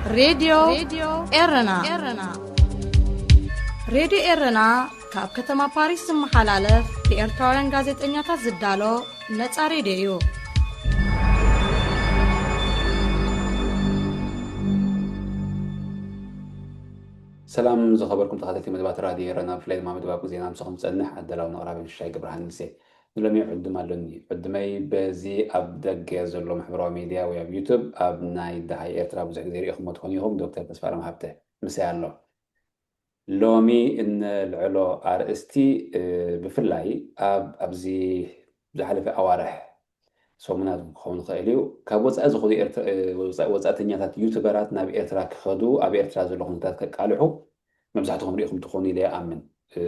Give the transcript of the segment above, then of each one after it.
ሬድዮ ኤረና። ሬድዮ ኤረና ካብ ከተማ ፓሪስ ዝመሓላለፍ ብኤርትራውያን ጋዜጠኛታት ዝዳሎ ነጻ ሬድዮ እዩ። ሰላም ዝኸበርኩም ተኸታተልቲ መደባት ራድዮ ኤረና፣ ብፍላይ ድማ መደባብ ዜና ምሳኹም ዝጸንሕ ኣዳላውን ኣቕራቢ ሽሻይ ገብረሃንሴ። ንሎሚ ዕድም ኣሎኒ። ዕድመይ በዚ ኣብ ደገ ዘሎ ማሕበራዊ ሚድያ ወይ ኣብ ዩቱብ ኣብ ናይ ደሃይ ኤርትራ ብዙሕ ግዜ ርኢኹሞ ትኾኑ ኢኹም፣ ዶክተር ተስፋለም ሃብተ ምሳይ ኣሎ። ሎሚ እነልዕሎ ኣርእስቲ፣ እ፣ ብፍላይ ኣብ፣ ኣብዚ ዝሓለፈ ኣዋርሕ፣ ሰሙናት ክኸውን ይኽእል እዩ፣ ካብ ወጻኢ ዝኾኑ ኤርትራ-፣ እ፣ ወጻ-፣ ወጻእተኛታት ዩቱበራት ናብ ኤርትራ ክኸዱ፣ ኣብ ኤርትራ ዘሎ ኩነታት ከቃልሑ መብዛሕትኹም ርኢኹም ትኾኑ ኢለ ይኣምን። እ፣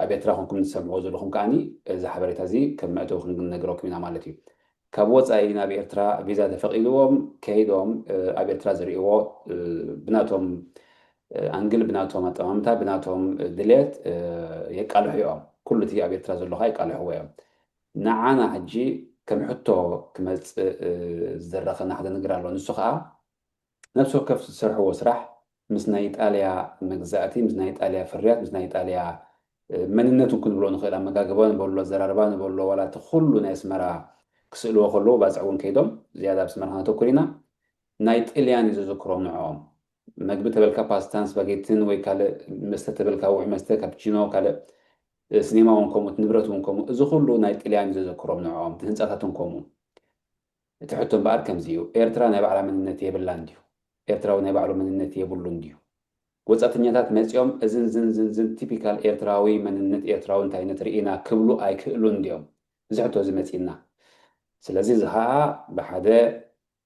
ኣብ ኤርትራ ኮንኩም ትሰምዕዎ ዘለኹም ከኣኒ፣ እዚ ሓበሬታ እዚ ከም መእተዊ ክንነግረኩም ኢና ማለት እዩ። ካብ ወጻኢ ናብ ኤርትራ ቪዛ ተፈቒድዎም ከይዶም፣ እ፣ ኣብ ኤርትራ ዝርእይዎ፣ እ፣ ብናቶም፣ እ፣ ኣንግል፣ ብናቶም ኣጠማምታ፣ ብናቶም፣ እ፣ ድሌት፣ እ፣ የቃልሑ እዮም። ኩሉ እቲ ኣብ ኤርትራ ዘሎ ኸኣ የቃልሕዎ እዮም። ንዓና ሕጂ ከም ሕቶ ክመጽእ፣ እ፣ ዝደረኸና ሓደ ነገር ኣሎ። ንሱ ኸኣ ነፍሲ ወከፍ ዝሰርሕዎ ስራሕ ምስ ናይ ኢጣልያ መግዛእቲ፣ ምስ ናይ ኢጣልያ ፍርያት፣ ምስ ናይ ኢጣልያ፣ እ፣ መንነት እውን ክንብሎ ንኽእል፣ ኣመጋግባ ንበሎ፣ ኣዘራርባ ንበሎ፣ ዋላ እቲ ኩሉ ናይ ኣስመራ ክስእልዎ ከለዉ፣ ባጽዕ እውን ከይዶም ዝያዳ ኣብ ኣስመራ ክነተኩር ኢና። ናይ ጥልያን እዩ ዘዘክሮም ንዕኦም። መግቢ ተበልካ ፓስታን ስፓጌቲን ወይ ካልእ መስተ ተበልካ ውዑይ መስተ፣ ካፕቺኖ፣ ካልእ፣ እ፣ ሲኔማ እውን ከምኡ፣ እቲ ንብረት እውን ከምኡ። እዚ ኩሉ ናይ ጥልያን እዩ ዘዘክሮም ንዕኦም፣ እቲ ህንጻታት እውን ከምኡ። እቲ ሕቶ እምበኣር ከምዚ እዩ፣ ኤርትራ ናይ ባዕላ መንነት የብላን ድዩ? ኤርትራዊ ናይ ባዕሉ መንነት የብሉን ድዩ? ወጻእተኛታት መጺኦም እዝን ዝን ዝን ዝን ቲፒካል ኤርትራዊ መንነት ኤርትራዊ እንታይነት ርኢና ክብሉ ኣይክእሉን ድዮም? እዚ ሕቶ እዚ መጺእና። ስለዚ እዚ ኸኣ ብሓደ፣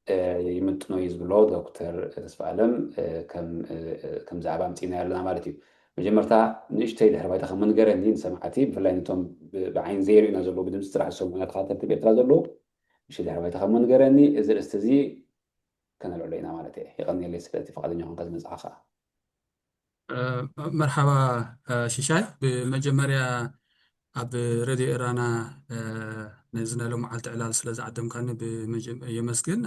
እ፣ ይምጥኖ እዩ ዝብሎ ዶክተር ተስፋኣለም፣ እ፣ ከም፣ እ፣ ከም ዛዕባ ኣምጺእናዮ ኣለና ማለት እዩ። መጀመርታ ንእሽተይ ድሕሪ ባይታ ከም ንገረኒ ንሰማዕቲ፣ ብፍላይ ነቶም ብ-፣ ብዓይኒ ዘይርእዩና ዘለዉ፣ ብድምጺ ጥራሕ ዝሰምዑና ተኸታተልቲ ብኤርትራ ዘለዉ፣ ንእሽተይ ድሕሪ ባይታ ከም ንገረኒ፣ እዚ ርእስቲ እዚ ከነልዕሎ ኢና ማለት እየ። የቐንየለይ ስለቲ ፍቓደኛ ኮንካ ዝመጽኻ ኸኣ። እ፣ መርሓባ፣ እ፣ ሽሻይ፣ ብመጀመርያ ኣብ ሬድዮ ኤራና፣ እ፣ ነዚ ናይ ሎም መዓልቲ ዕላል ስለ ዝዓደምካኒ ብመጀ-፣ የመስግን።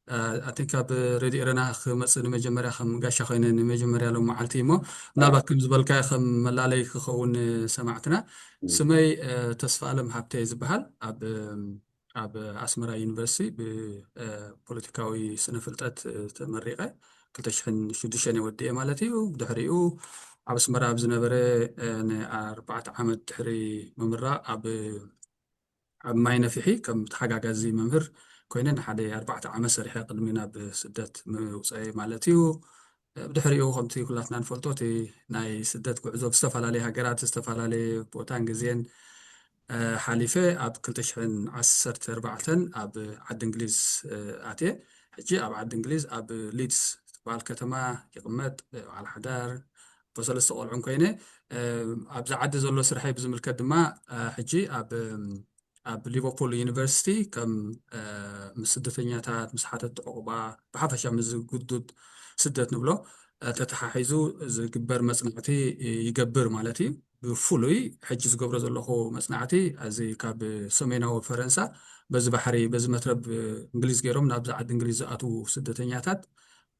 እ፣ ኣቲንካ ኣብ ሬድዮ ኤረና ክመጽእ ንመጀመርያ ከም ጋሻ ኮይነ ንመጀመርያ ሎም መዓልቲ እሞ፣ ምናልባት ከም ዝበልካዮ ከም መላለይ ክኸውን ሰማዕትና፣ ም። ስመይ፣ እ፣ ተስፋ ኣለም ሃብተ ዝበሃል። ኣብ፣ ኣብ ኣስመራ ዩኒቨርሲቲ ብ፣ እ፣ ፖለቲካዊ ስነ ፍልጠት፣ እ፣ ተመሪቐ። ክልተ ሽሕን ሽዱሽተን እየ ወዲኤ ማለት እዩ። ብድሕሪኡ ኣብ ኣስመራ ኣብ ዝነበረ፣ እ፣ ንኣርባዕተ ዓመት ድሕሪ ምምራቕ ኣብ፣ ኣብ ማይ ነፊሒ ከም ተሓጋጋዚ መምህር ኮይነ ንሓደ ኣርባዕተ ዓመት ሰሪሐ ቅድሚ ናብ ስደት ምውፀኤ ማለት እዩ። ብድሕሪኡ ከምቲ ኩላትና ንፈልጦ እቲ ናይ ስደት ጉዕዞ ብዝተፈላለየ ሃገራት ዝተፈላለየ ቦታን ግዜን፣ እ፣ ሓሊፈ ኣብ ክልተ ሽሕን ዓሰርተ ኣርባዕተን ኣብ ዓዲ እንግሊዝ፣ እ፣ ኣትየ። ሕጂ ኣብ ዓዲ እንግሊዝ ኣብ ሊድስ ትበሃል ከተማ ይቕመጥ፣ እ፣ በዓል ሓዳር፣ ኣቦ ሰለስተ ቆልዑን ኮይነ፣ እ፣ ኣብዚ ዓዲ ዘሎ ስርሐይ ብዝምልከት ድማ፣ እ፣ ሕጂ ኣብ፣ ኣብ ሊቨርፑል ዩኒቨርሲቲ ከም፣ እ፣ ምስ ስደተኛታት፣ ምስ ሓተቲ ዑቕባ፣ ብሓፈሻ ምስ ዝግዱድ ስደት ንብሎ፣ እ፣ ተተሓሒዙ ዝግበር መጽናዕቲ ይገብር ማለት እዩ። ብፍሉይ ሕጂ ዝገብሮ ዘለኹ መጽናዕቲ እዚ ካብ ሰሜናዊ ፈረንሳ በዚ ባሕሪ፣ በዚ መትረብ እንግሊዝ ገይሮም ናብዚ ዓዲ እንግሊዝ ዝኣትዉ ስደተኛታት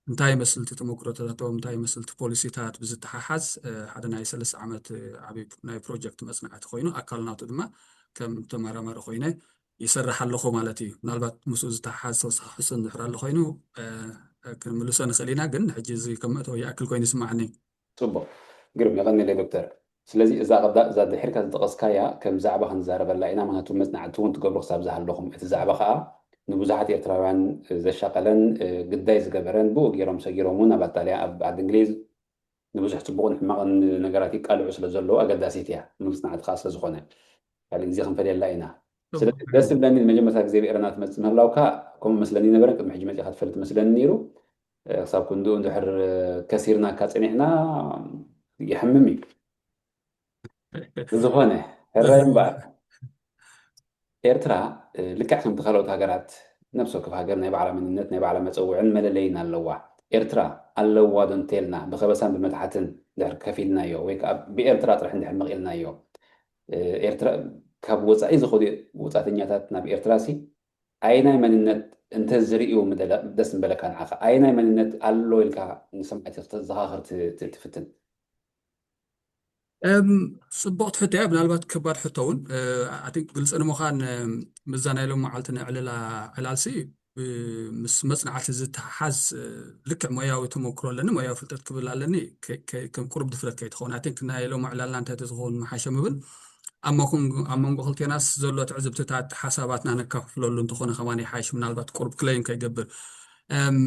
እንታይ ይመስል እቲ ተመክሮታቶም፣ እንታይ ይመስል እቲ ፖሊሲታት ብዝተሓሓዝ፣ እ፣ ሓደ ናይ ሰለስተ ዓመት፣ እ፣ ዓብዪ ናይ ፕሮጀክት መጽናዕቲ ኮይኑ ኣካል ናቱ ድማ ከም ተመራማሪ ኮይነ ይሰርሕ ኣለኹ ማለት እዩ። ምናልባት ምስኡ ዝተሓሓዝ ተወሳኺ ሕቶ እንድሕር ኣሎ ኮይኑ፣ እ፣ እ፣ ክንምልሶ ንኽእል ኢና፣ ግን ሕጂ እዚ ከም መእተዊ ይኣክል ኮይኑ ይስማዓኒ። ጽቡቕ። ግርም፣ የቐንየለይ ዶክተር። ስለዚ እዛ ቅዳ-፣ እዛ ድሒርካ ዝጠቐስካያ ከም ዛዕባ ክንዛረበላ ኢና፣ ምኽንያቱ መጽናዕቲ እውን ትገብሩ ክሳብ ዝሃለኹም። እቲ ዛዕባ ኸኣ ንብዙሓት ኤርትራውያን ዘሻቐለን፣ እ፣ ግዳይ ዝገበረን፣ ብኡ ገይሮም ሰጊሮም እውን ኣብ ኣጣልያ፣ ኣብ ዓዲ እንግሊዝ ንብዙሕ ጽቡቕን ሕማቕን ነገራት ይቃልዑ ስለ ዘለዉ ኣገዳሲት እያ፣ ንመጽናዕቲ ኸኣ ስለ ዝኾነ። ካልእ ግዜ ክንፈልየላ ኢና። ጽቡቕ። ስለዚ ደስ ዝብለኒ ንመጀመርታ ግዜ ብኤረና ትመጽእ ምህላውካ፣ ከምኡ መስለኒ ነበረ፣ ቅድሚ ሕጂ መጺኻ ትፈልጥ መስለኒ ነይሩ። እ፣ ክሳብ ክንድኡ እንድሕር ከሲርናካ ጸኒሕና የሕምም እዩ። ብዝኾነ፣ ሕራይ እምበኣር። ኤርትራ፣ እ፣ ልክዕ ከምቲ ካልኦት ሃገራት፣ ነፍሲ ወከፍ ሃገር ናይ ባዕላ መንነት፣ ናይ ባዕላ መጸውዕን መለለይን ኣለዋ። ኤርትራ ኣለዋ ዶ እንተልና፣ ብኸበሳን ብመትሓትን እንድሕር ከፊልናዮ፣ ወይ ከኣ ብኤርትራ ጥራሕ እንድሕር መቒልናዮ፣ እ፣ ኤርትራ፣ ካብ ወጻኢ ዝኸዱ ወጻእተኛታት ናብ ኤርትራሲ፣ ኣየናይ መንነት፣ እንተ ዝርእዩ ምደለ-፣ ደስ ምበለካ ንዓኻ? ኣየናይ መንነት ኣሎ ኢልካ ንሰማዕቲ ክተዘኻኽር ት-፣ ት-፣ ትፍትን? እም፣ ጽቡቕቲ ሕቶ እያ። ምናልባት ከባድ ሕቶ እውን፣ እ፣ ኣቲ ግልጺ ንምዃን፣ እም፣ ምስዛ ናይ ሎም መዓልቲ ንዕልላ ዕላልሲ፣ እ፣ ምስ መጽናዕቲ ዝተሓሓዝ፣ እ፣ ልክዕ ሞያዊ ተመክሮ ኣለኒ፣ ሞያዊ ፍልጠት ክብል ኣለኒ፣ ከ-፣ ከ-፣ ከም ቁሩብ ድፍረት ከይትኸውን። ኣይ ቲንክ ናይ ሎም ዕላልና እንታይ ተዝኸውን ምሓሸ ምብል፣ ኣብ መኹን-፣ ኣብ መንጎ ክልቴናስ ዘሎ ትዕዝብትታት፣ ሓሳባትና ነካፍለሉ እንተኾነ ከማን ይሓይሽ፣ ምናልባት ቁሩብ ክለይም ከይገብር። እም፣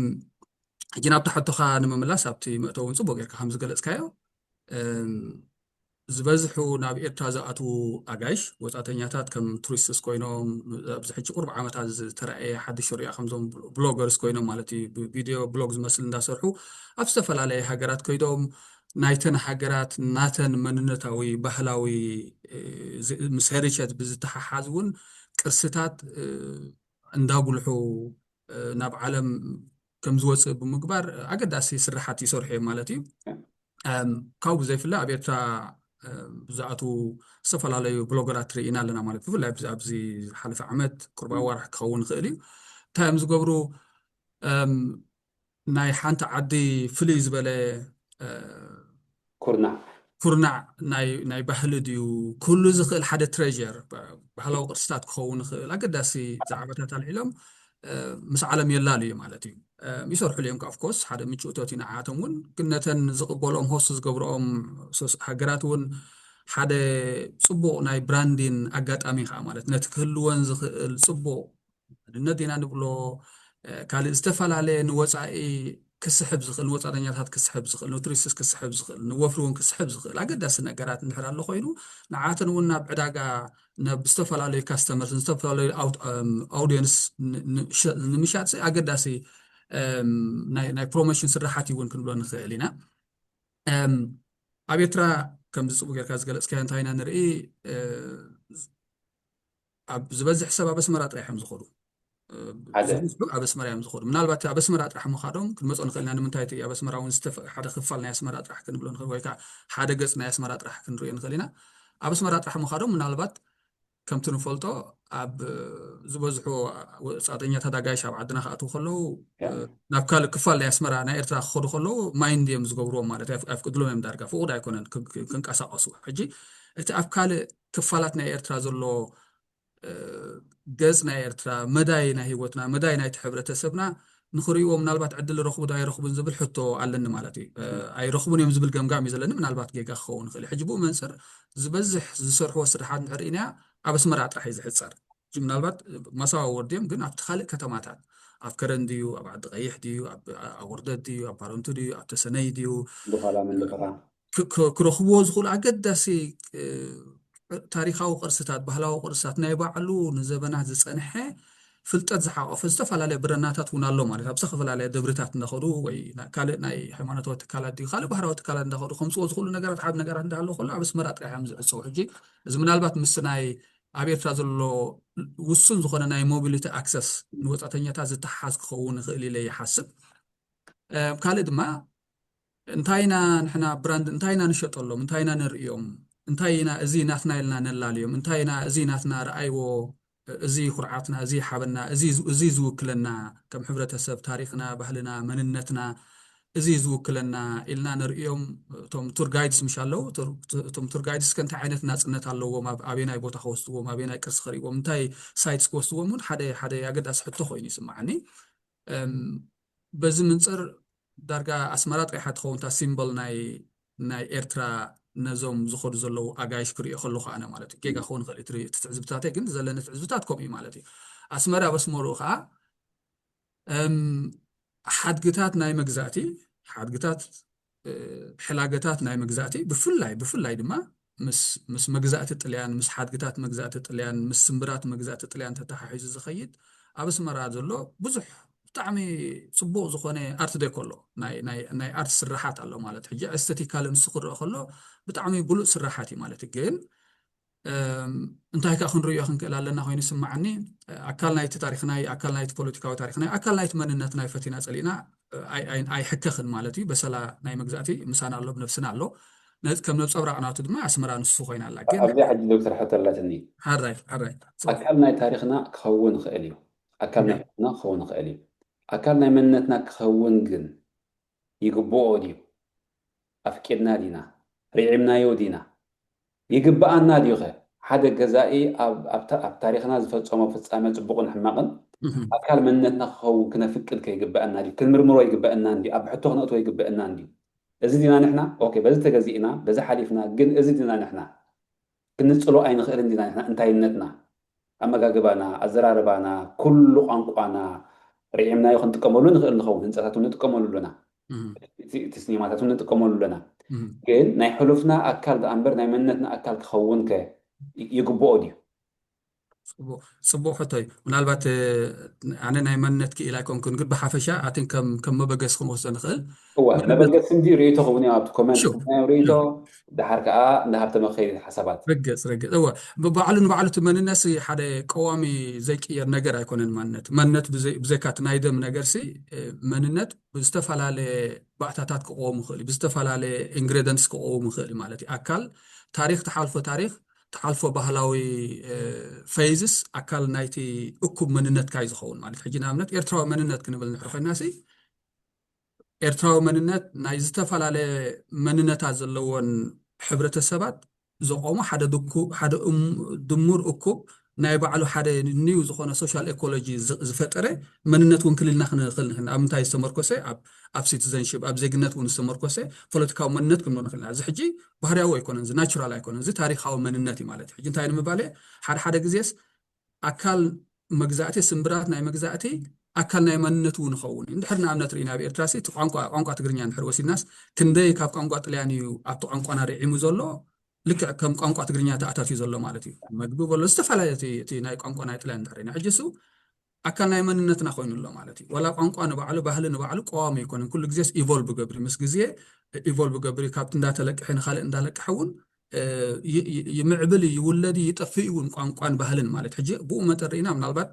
ሕጂ ናብቲ ሕቶኻ ንምምላስ፣ ኣብቲ መእተዊ እውን ጽቡቕ ጌርካ ከም ዝገለጽካዮ፣ እም፣ ዝበዝሑ ናብ ኤርትራ ዝኣትዉ ኣጋይሽ ወጻእተኛታት ከም ቱሪስትስ ኮይኖም፣ ኣብዚ ሕጂ ቁሩብ ዓመታት ዝተራእየ ሓድሽ ርእያ ከምዞም ብሎገርስ ኮይኖም ማለት እዩ፣ ብቪድዮ ብሎግ ዝመስል እንዳሰርሑ ኣብ ዝተፈላለየ ሃገራት ከይዶም ናይተን ሃገራት ናተን መንነታዊ ባህላዊ፣ እ፣ ዝ-፣ ምስ ሄሪቴጅ ብዝተሓሓዝ እውን ቅርስታት፣ እ፣ እንዳጉልሑ፣ እ፣ ናብ ዓለም ከም ዝወፅእ ብምግባር ኣገዳሲ ስራሓት ይሰርሑ እዮም ማለት እዩ። እም፣ ካብኡ ብዘይፍለ ኣብ ኤርትራ፣ እ፣ ዝኣትዉ ዝተፈላለዩ ብሎገራት ርኢና ኣለና ማለት እዩ። ብፍላይ ኣብዚ፣ ኣብዚ ዝሓለፈ ዓመት ቁሩብ ኣዋርሕ ክኸውን ይኽእል እዩ። እንታይ እዮም ዝገብሩ? እም፣ ናይ ሓንቲ ዓዲ ፍልይ ዝበለ፣ እ፣ ኩርናዕ። ኩርናዕ ናይ፣ ናይ ባህሊ ድዩ? ክህሉ ዝኽእል ሓደ ትሬዠር፣ ባ-፣ ባህላዊ ቅርስታት ክኸውን ይኽእል። ኣገዳሲ ዛዕባታት ኣልዒሎም፣ እ፣ ምስ ዓለም የላልዩ ማለት እዩ። እ፣ ይሰርሑሉ እዮም፣ ኦፍ ኮርስ፣ ሓደ ምቹእ እቶት እዩ ንዓቶም እውን። ግን ነተን ዝቕበልኦም፣ ሆስት ዝገብርኦም ሶስ-፣ ሃገራት እውን ሓደ ጽቡቕ ናይ ብራንዲን ኣጋጣሚ ከዓ ማለት ነቲ ክህልወን ዝኽእል ጽቡቕ መንነት ኢና ንብሎ፣ እ፣ ካልእ ዝተፈላለየ ንወጻኢ ክስሕብ ዝኽእል፣ ንወጻእተኛታት ክስሕብ ዝኽእል፣ ንቱሪስትስ ክስሕብ ዝኽእል፣ ንወፍሪ እውን ክስሕብ ዝኽእል ኣገዳሲ ነገራት እንድሕር ኣሎ ኮይኑ፣ ንዓተን እውን ናብ ዕዳጋ፣ ናብ ዝተፈላለዩ ካስተመርስ፣ ዝተፈላለዩ ኣውት-፣ እም፣ ኣውዲየንስ ን-፣ ን-፣ ሸ-፣ ንምሻጥ ኣገዳሲ፣ እም፣ ናይ፣ ናይ ፕሮሞሽን ስራሓት እውን ክንብሎ ንኽእል ኢና። እም፣ ኣብ ኤርትራ ከምዚ ጽቡቅ ጌርካ ዝገለጽካዮ እንታይ ኢና ንርኢ፣ እ፣ ኣብ ዝበዝሕ ሰብ ኣብ ኣስመራ ጥራይ እዮም ዝኸዱ። እ፣ ሓደ። ዝበዝሑ ኣብ ኣስመራ እዮም ዝኸዱ። ምናልባት ኣብ ኣስመራ ጥራሕ ምኻዶም ክንመጾ ንኽእል ኢና። ንምንታይ እቲ ኣብ ኣስመራ እውን ዝተፈ-፣ ሓደ ክፋል ናይ ኣስመራ ጥራሕ ክንብሎ ንኽእል፣ ወይ ከዓ ሓደ ገጽ ናይ ኣስመራ ጥራሕ ክንሪኦ ንኽእል ኢና። ኣብ ኣስመራ ጥራሕ ምኻዶም ምናልባት ከምቲ ንፈልጦ ኣብ፣ እ፣ ዝበዝሑ ወጻእተኛታት ኣጋይሽ ኣብ ዓድና ክኣትዉ ከለዉ፣ ያ። እ፣ ናብ ካልእ ክፋል ናይ ኣስመራ፣ ናይ ኤርትራ ክኸዱ ከለዉ ማይንድ እዮም ዝገብርዎም ማለት እዩ። ኣፍ-፣ ኣፍቅድሎም እዮም ዳርጋ። ፍቑድ ኣይኮነን ክ-፣ ክ-፣ ክንቀሳቐሱ። ሕጂ እቲ ኣብ ካልእ ክፋላት ናይ ኤርትራ ዘሎ፣ እ፣ ገጽ ናይ ኤርትራ፣ መዳይ ናይ ህይወትና፣ መዳይ ናይቲ ሕብረተሰብና ንኽርእይዎ ምናልባት ዕድል ረኽቡ ዶ ኣይረኽቡን ዝብል ሕቶ ኣለኒ ማለት እዩ። እ፣ ኣይረኽቡን እዮም ዝብል ገምጋም እዩ ዘለኒ። ምናልባት ጌጋ ክኸውን ይኽእል እዩ። ሕጂ ብኡ መንጽር ዝበዝሕ ዝሰርሕዎ ስራሓት እንድሕር ርኢናያ ኣብ ኣስመራ ጥራሕ እዩ ዝሕጸር። ሕጂ ምናልባት ማሳዋ ወርድዮም ግን ኣብቲ ካልእ ከተማታት፣ ኣብ ከረን ድዩ፣ ኣብ ዓዲ ቀይሕ ድዩ፣ ኣብ ኣወርደት ድዩ፣ ኣብ ባረንቱ ድዩ፣ ኣብ ተሰነይ ድዩ፣ ዱኻላ መንደፈራ። ክ-፣ ክ-፣ ክረኽብዎ ዝኽእሉ ኣገዳሲ፣ እ፣ ታሪኻዊ ቅርስታት፣ ባህላዊ ቅርስታት ናይ ባዕሉ ንዘበናት ዝጸንሐ ፍልጠት ዝሓቆፈ ዝተፈላለየ ብረናታት እውን ኣሎ ማለት እዩ። ኣብ ዝተፈላለየ ደብርታት እናኸዱ ወይ ና-፣ ካልእ ናይ ሃይማኖታዊ ትካላት ድዩ ካልእ ባህላዊ ትካላት እንዳኸዱ ከምፅዎ ዝኽእሉ ነገራት ዓብ ነገራት እንዳሃለዉ ከሎ ኣብ ኣስመራ ጥራሕ እዮም ዝዕፀው። ሕጂ እዚ ምናልባት ምስ ናይ ኣብ ኤርትራ ዘሎ ውሱን ዝኾነ ናይ ሞቢሊቲ ኣክሰስ ንወፃእተኛታት ዝተሓሓዝ ክኸውን ይኽእል ኢለ ይሓስብ። እ፣ ካልእ ድማ እንታይ ኢና ንሕና ብራንድ እንታይ ኢና ንሸጠሎም፣ እንታይ ኢና ነርእዮም፣ እንታይ ኢና እዚ ናትና ኢልና ነላልዮም፣ እንታይ ኢና እዚ ናትና ረኣይዎ፣ እዚ ኩርዓትና፣ እዚ ሓበና፣ እዚ ዝ-፣ እዚ ዝውክለና ከም ሕብረተሰብ ታሪኽና፣ ባህልና፣ መንነትና እዚ ዝውክለና ኢልና ነርእዮም። እቶም ቱር ጋይድስ ምሽ ኣለዉ፣ ቱር-፣ እቶም ቱር ጋይድስ ከ እንታይ ዓይነት ናጽነት ኣለዎም፣ ኣብ ኣበየናይ ቦታ ክወስድዎም፣ ኣበየናይ ቅርሲ ክርእይዎም፣ እንታይ ሳይትስ ክወስድዎም እውን ሓደ፣ ሓደ ኣገዳሲ ሕቶ ኮይኑ ይስምዓኒ። እም፣ በዚ ምንጽር ዳርጋ ኣስመራ ጥራይ እያ ትኸውን እታ ሲምቦል ናይ፣ ናይ ኤርትራ ነዞም ዝኸዱ ዘለዉ ኣጋይሽ ክርእዮ ከለኹ ኣነ ማለት እዩ። ጌጋ ክኸውን ይኽእል እዩ እቲ ሪ-፣ እቲ ትዕዝብትታተይ፣ ግን ዘለኒ ትዕዝብታት ከምኡ እዩ ማለት እዩ። ኣስመራ በስመርኡ ኸኣ፣ እም፣ ሓድግታት ናይ መግዛእቲ፣ ሓድግታት፣ እ፣ ሕላገታት ናይ መግዛእቲ ብፍላይ፣ ብፍላይ ድማ ምስ፣ ምስ መግዛእቲ ጥልያን፣ ምስ ሓድግታት መግዛእቲ ጥልያን፣ ምስ ስምብራት መግዛእቲ ጥልያን ተተሓሒዙ ዝኸይድ ኣብ ኣስመራ ዘሎ ብዙሕ ብጣዕሚ ጽቡቕ ዝኾነ ኣርት ዴኮ ኣሎ። ናይ፣ ናይ፣ ናይ ኣርት ስራሓት ኣሎ ማለት። ሕጂ ኤስቴቲካሊ ንሱ ክረአ ከሎ ብጣዕሚ ብሉጽ ስራሓት እዩ ማለት እዩ። ግን፣ እም፣ እንታይ ከኣ ክንርእዮ ክንክእል ኣለና ኮይኑ ይስምዓኒ። ኣካል ናይቲ ታሪኽና እዩ፣ ኣካል ናይቲ ፖለቲካዊ ታሪኽና እዩ፣ ኣካል ናይቲ መንነትና እዩ። ፈቲና ጸሊእና፣ ኣይ-፣ ኣይ-፣ ኣይሕከኽን ማለት እዩ። በሰላ ናይ መግዛእቲ ምሳና ኣሎ፣ ብነብስና ኣሎ። ነዚ ከም ነብጸብራቕ ናቱ ድማ ኣስመራ ንሱ ኮይና ኣላ። ግን ኣብዚኣ ሕጂ ዶክተር ሕቶ ኣላትኒ። ሓራይ፣ ሓራይ። ኣካል ናይ ታሪኽና ክኸውን ይኽእል እዩ። ኣካል ናይ ሕልና ክኸውን ይኽእል እዩ። ኣካል ናይ መንነትና ክኸውን ግን ይግብኦ ድዩ? ኣፍቂድና ዲና? ርዒምናዮ ዲና? ይግብኣና ድዩ ኸ? ሓደ ገዛኢ ኣብ ኣብ ታ- ኣብ ታሪኽና ዝፈጸሞ ፍጻመ ጽቡቕን ሕማቕን ኣካል መንነትና ክኸውን ክነፍቅድ ከይግብኣና ድዩ? ክንምርምሮ ይግብኣና እንድዩ? ኣብ ሕቶ ክነእትዎ ይግብኣና እንድዩ? እዚ ዲና ንሕና? ኦኬ፣ በዚ ተገዚእና፣ በዚ ሓሊፍና፣ ግን እዚ ዲና ንሕና? ክንጽሎ ኣይንኽእልን ዲና ንሕና? እንታይነትና፣ ኣመጋግባና፣ ኣዘራርባና፣ ኩሉ ቋንቋና ርዒምናዮ ክንጥቀመሉ ንኽእል ንኸውን። ህንጻታት እውን ንጥቀመሉ ኣለና። እቲ ሲኒማታት እውን ንጥቀመሉ ኣለና። ግን ናይ ሕሉፍና ኣካል ደኣ እምበር ናይ መንነትና ኣካል ክኸውን ከ ይግብኦ ድዩ? ጽቡቕ ሕቶ እዩ። ምናልባት ኣነ ናይ መንነት ክኢል ኣይኮንኩን፣ ግን ብሓፈሻ ኣትን ከም መበገሲ ክንወስዶ ንኽእል። እወ፣ መበገሲ እንዲ ርእይቶ ክውን ኣብቲ ኮመንት ርእይቶ፣ ድሓር ከዓ እንዳ ሃብተ መኸይድ ሓሳባት። ርግጽ ርግጽ። እወ፣ ብባዕሉ ንባዕሉ እቲ መንነት ሓደ ቀዋሚ ዘይቅየር ነገር ኣይኮነን። ማንነት ማንነት ብዘይካ እቲ ናይ ደም ነገር ሲ መንነት ብዝተፈላለየ ባእታታት ክቐውም ይኽእል እዩ፣ ብዝተፈላለየ ኢንግሬደንትስ ክቐውም ይኽእል እዩ ማለት እዩ። ኣካል ታሪኽ ትሓልፎ ታሪኽ ትሓልፎ ባህላዊ ፌዝስ ኣካል ናይቲ እኩብ መንነትካ እዩ ዝኸውን ማለት። ሕጂ ንኣብነት ኤርትራዊ መንነት ክንብል ንሕር ኮይና ሲ ኤርትራዊ መንነት ናይ ዝተፈላለየ መንነታት ዘለዎን ሕብረተሰባት ዘቆሙ ሓደ ድኩ ሓደ እም- ድሙር እኩብ ናይ ባዕሉ ሓደ ኒው ዝኾነ ሶሻል ኤኮሎጂ ዝ- ዝፈጠረ መንነት እውን ክልልና ክንኽእል ንኽእል። ኣብ ምንታይ ዝተመርኮሰ? ኣብ ኣብ ሲቲዘንሽፕ ኣብ ዜግነት እውን ዝተመርኮሰ ፖለቲካዊ መንነት ክንብሎ ንኽእል ኢና። እዚ ሕጂ ባህርያዊ ኣይኮነን፣ እዚ ናቹራል ኣይኮነን፣ እዚ ታሪካዊ መንነት እዩ ማለት እዩ። ሕጂ እንታይ ንምባል እየ? ሓደ ሓደ ግዜስ ኣካል መግዛእቲ ስምብራት ናይ መግዛእቲ ኣካል ናይ መንነት እውን ይኸውን እዩ። እንድሕር ንኣብነት ርኢና ኣብ ኤርትራ ሲ እቲ ቋንቋ ቋንቋ ትግርኛ እንድሕር ወሲድናስ ክንደይ ካብ ቋንቋ ጥልያን እዩ ኣብቲ ቋንቋና ርዒሙ ዘሎ ልክዕ ከም ቋንቋ ትግርኛ ተኣታትዩ ዘሎ ማለት እዩ። መግቢ በሎ ዝተፈላለየ እቲ እቲ ናይ ቋንቋ ናይ ጥልያን እንድሕር ኢና ሕጂ እሱ ኣካል ናይ መንነትና ኮይኑ ኣሎ ማለት እዩ። ዋላ ቋንቋ ንባዕሉ ባህሊ ንባዕሉ ቀዋሚ ኣይኮነን፣ ኩሉ ግዜስ ኢቮልቭ ይገብር እዩ። ምስ ግዜ ኢቮልቭ ይገብር እዩ። ካብቲ እንዳተለቅሐ ንካልእ እንዳለቅሐ እውን እ፣ ይ- ይ- ይምዕብል እዩ፣ ይውለድ እዩ፣ ይጠፍእ እውን ቋንቋን ባህልን ማለት ሕጂ ብኡ መጠን ርኢና ምናልባት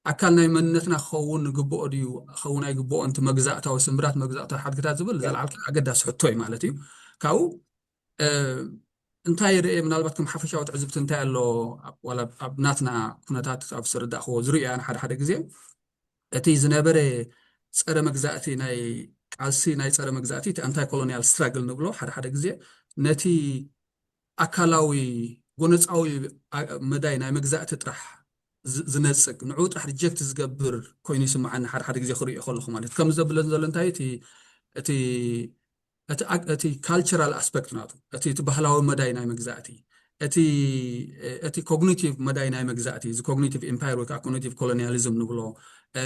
ኣካል ናይ መንነትና ክኸውን ግብኦ ድዩ ክኸውን ኣይግብኦ፣ እቲ መግዛእታዊ ስምብራት መግዛእታዊ ሓድግታት ዝብል ዘለዓልካ ኣገዳሲ ሕቶ እዩ ማለት እዩ። ካብኡ እ፣ እንታይ ርእ ምናልባት ከም ሓፈሻዊ ትዕዝብቲ እንታይ ኣሎ ኣብ- ዋላ ኣብ ናትና ኩነታት ኣብ ዝተረዳእክዎ ዝርእያ ሓደ ሓደ ግዜ እቲ ዝነበረ ጸረ መግዛእቲ ናይ ቃልሲ ናይ ጸረ መግዛእቲ እቲ ኣንታይ ኮሎኒያል ስትራግል ንብሎ ሓደ ሓደ ግዜ ነቲ ኣካላዊ ጎነፃዊ ኣ- መዳይ ናይ መግዛእቲ ጥራሕ ዝ- ዝነፅግ ንዕኡ ጥራሕ ሪጀክት ዝገብር ኮይኑ ይስምዓኒ ሓደ ሓደ ግዜ ክርእዮ ከለኹ ማለት እዩ። ከም ዘብለን ዘሎ እንታይ እቲ እቲ እቲ ኣግ- እቲ ካልቸራል ኣስፐክት ናቱ እቲ እቲ ባህላዊ መዳይ ናይ መግዛእቲ እቲ እቲ ኮግኒቲቭ መዳይ ናይ መግዛእቲ እዚ ኮግኒቲቭ ኢምፓየር ወይ ከዓ ኮግኒቲቭ ኮሎኒያሊዝም ንብሎ እ፣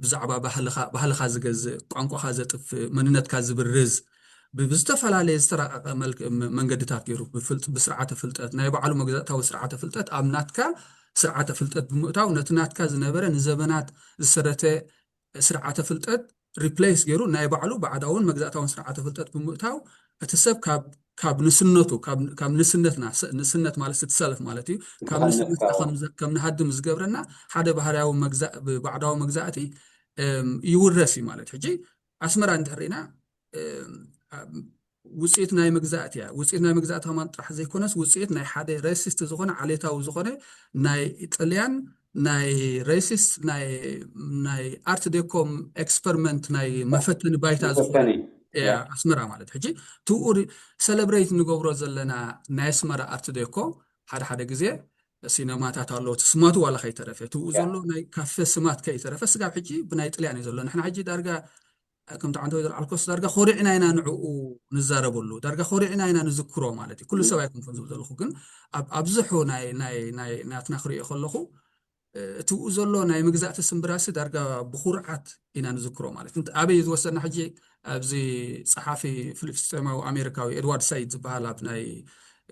ብዛዕባ ባህልኻ ባህልኻ ዝገዝእ ቋንቋኻ ዘጥፍእ መንነትካ ዝብርዝ ብ- ብዝተፈላለየ ዝተራቀቀ መልክ ም- መንገድታት ገይሩ ብፍልጥ ብስርዓተ ፍልጠት ናይ ባዕሉ መግዛእታዊ ስርዓተ ፍልጠት ኣብ ናትካ ስርዓተ ፍልጠት ብምእታው ነቲ ናትካ ዝነበረ ንዘበናት ዝሰረተ ስርዓተ ፍልጠት ሪፕሌስ ገይሩ ናይ ባዕሉ ባዕዳውን መግዛእታውን ስርዓተ ፍልጠት ብምእታው እቲ ሰብ ካብ ካብ ንስነቱ ካብ ካብ ንስነትና ስ- ንስነት ማለት እቲ ሰልፍ ማለት እዩ። ካብ ንስነትና ከም ዝ- ከም ንሃድም ዝገብረና ሓደ ባህርያዊ መግዛ ብባዕዳዊ መግዛእቲ እም፣ ይውረስ እዩ ማለት። ሕጂ ኣስመራ እንድሕር ርኢና እም፣ ኣብ- ውፅኢት ናይ መግዛእቲ እያ። ውፅኢት ናይ መግዛእቲ ከማን ጥራሕ ዘይኮነስ ውፅኢት ናይ ሓደ ሬሲስት ዝኾነ ዓሌታዊ ዝኾነ ናይ ጥልያን ናይ ሬሲስት ናይ ናይ ኣርት ዴኮም ኤክስፐሪመንት ናይ መፈተኒ ባይታ ዝኾነ መፈተኒ እያ ኣስመራ ማለት። ሕጂ ትኡ ሰለብሬት ንገብሮ ዘለና ናይ ኣስመራ ኣርት ዴኮ ሓደ ሓደ ግዜ ሲነማታት ኣሎ እቲ ስማቱ ዋላ ከይተረፈ ትኡ ዘሎ ናይ ካፌ ስማት ከይተረፈ ስጋብ ሕጂ ብናይ ጥልያን እዩ ዘሎ። ንሕና ሕጂ ዳርጋ ከምቲ ዓንተ ወይ ዘልዓልኮስ ዳርጋ ኮሪዕና ኢና ንዕኡ ንዛረበሉ ዳርጋ ኮሪዕና ኢና ንዝክሮ ማለት እዩ። ኩሉ ሰብ ኣይኮንኩን ዝብል ዘለኹ ግን ኣብ ኣብዝሑ ናይ ናይ ናይ ናትና ክሪኦ ከለኹ እ፣ እቲኡ ዘሎ ናይ መግዛእቲ ስምብራሲ ዳርጋ ብኩርዓት ኢና ንዝክሮ ማለት እዩ። ኣበይ እዩ ዝወሰና ሕጂ ኣብዚ ጸሓፊ ፍልስጤማዊ ኣሜሪካዊ ኤድዋርድ ሳይድ ዝበሃል ኣብ ናይ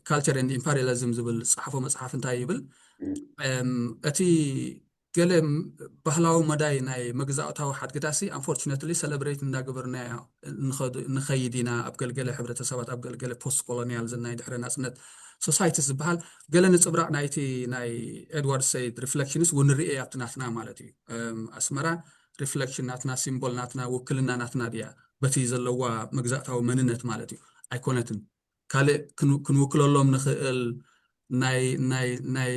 ካልቸር ኤንድ ኢምፐሪያሊዝም ዝብል ዝጸሓፎ መጽሓፍ እንታይ ይብል? እም፣ እቲ ገለ ም- ባህላዊ መዳይ ናይ መግዛእታዊ ሓድግታሲ ኣንፎርቹነትሊ ሰለብሬት እንዳገበርናዮ ንኸድ- ንኸይድ ኢና ኣብ ገልገለ ሕብረተሰባት ኣብ ገልገለ ፖስት ኮሎኒያል ዝናይ ድሕረ ናጽነት ሶሳይትስ ዝበሃል ገለ ንጽብራቕ ናይቲ ናይ ኤድዋርድ ሰይድ ሪፍሌክሽንስ እውን ንርእየ ኣብቲ ናትና ማለት እዩ። እም፣ ኣስመራ ሪፍሌክሽን ናትና ሲምቦል ናትና ውክልና ናትና ድያ በቲ ዘለዋ መግዛእታዊ መንነት ማለት እዩ ኣይኮነትን። ካልእ ክን- ክንውክለሎም ንኽእል ናይ ናይ ናይ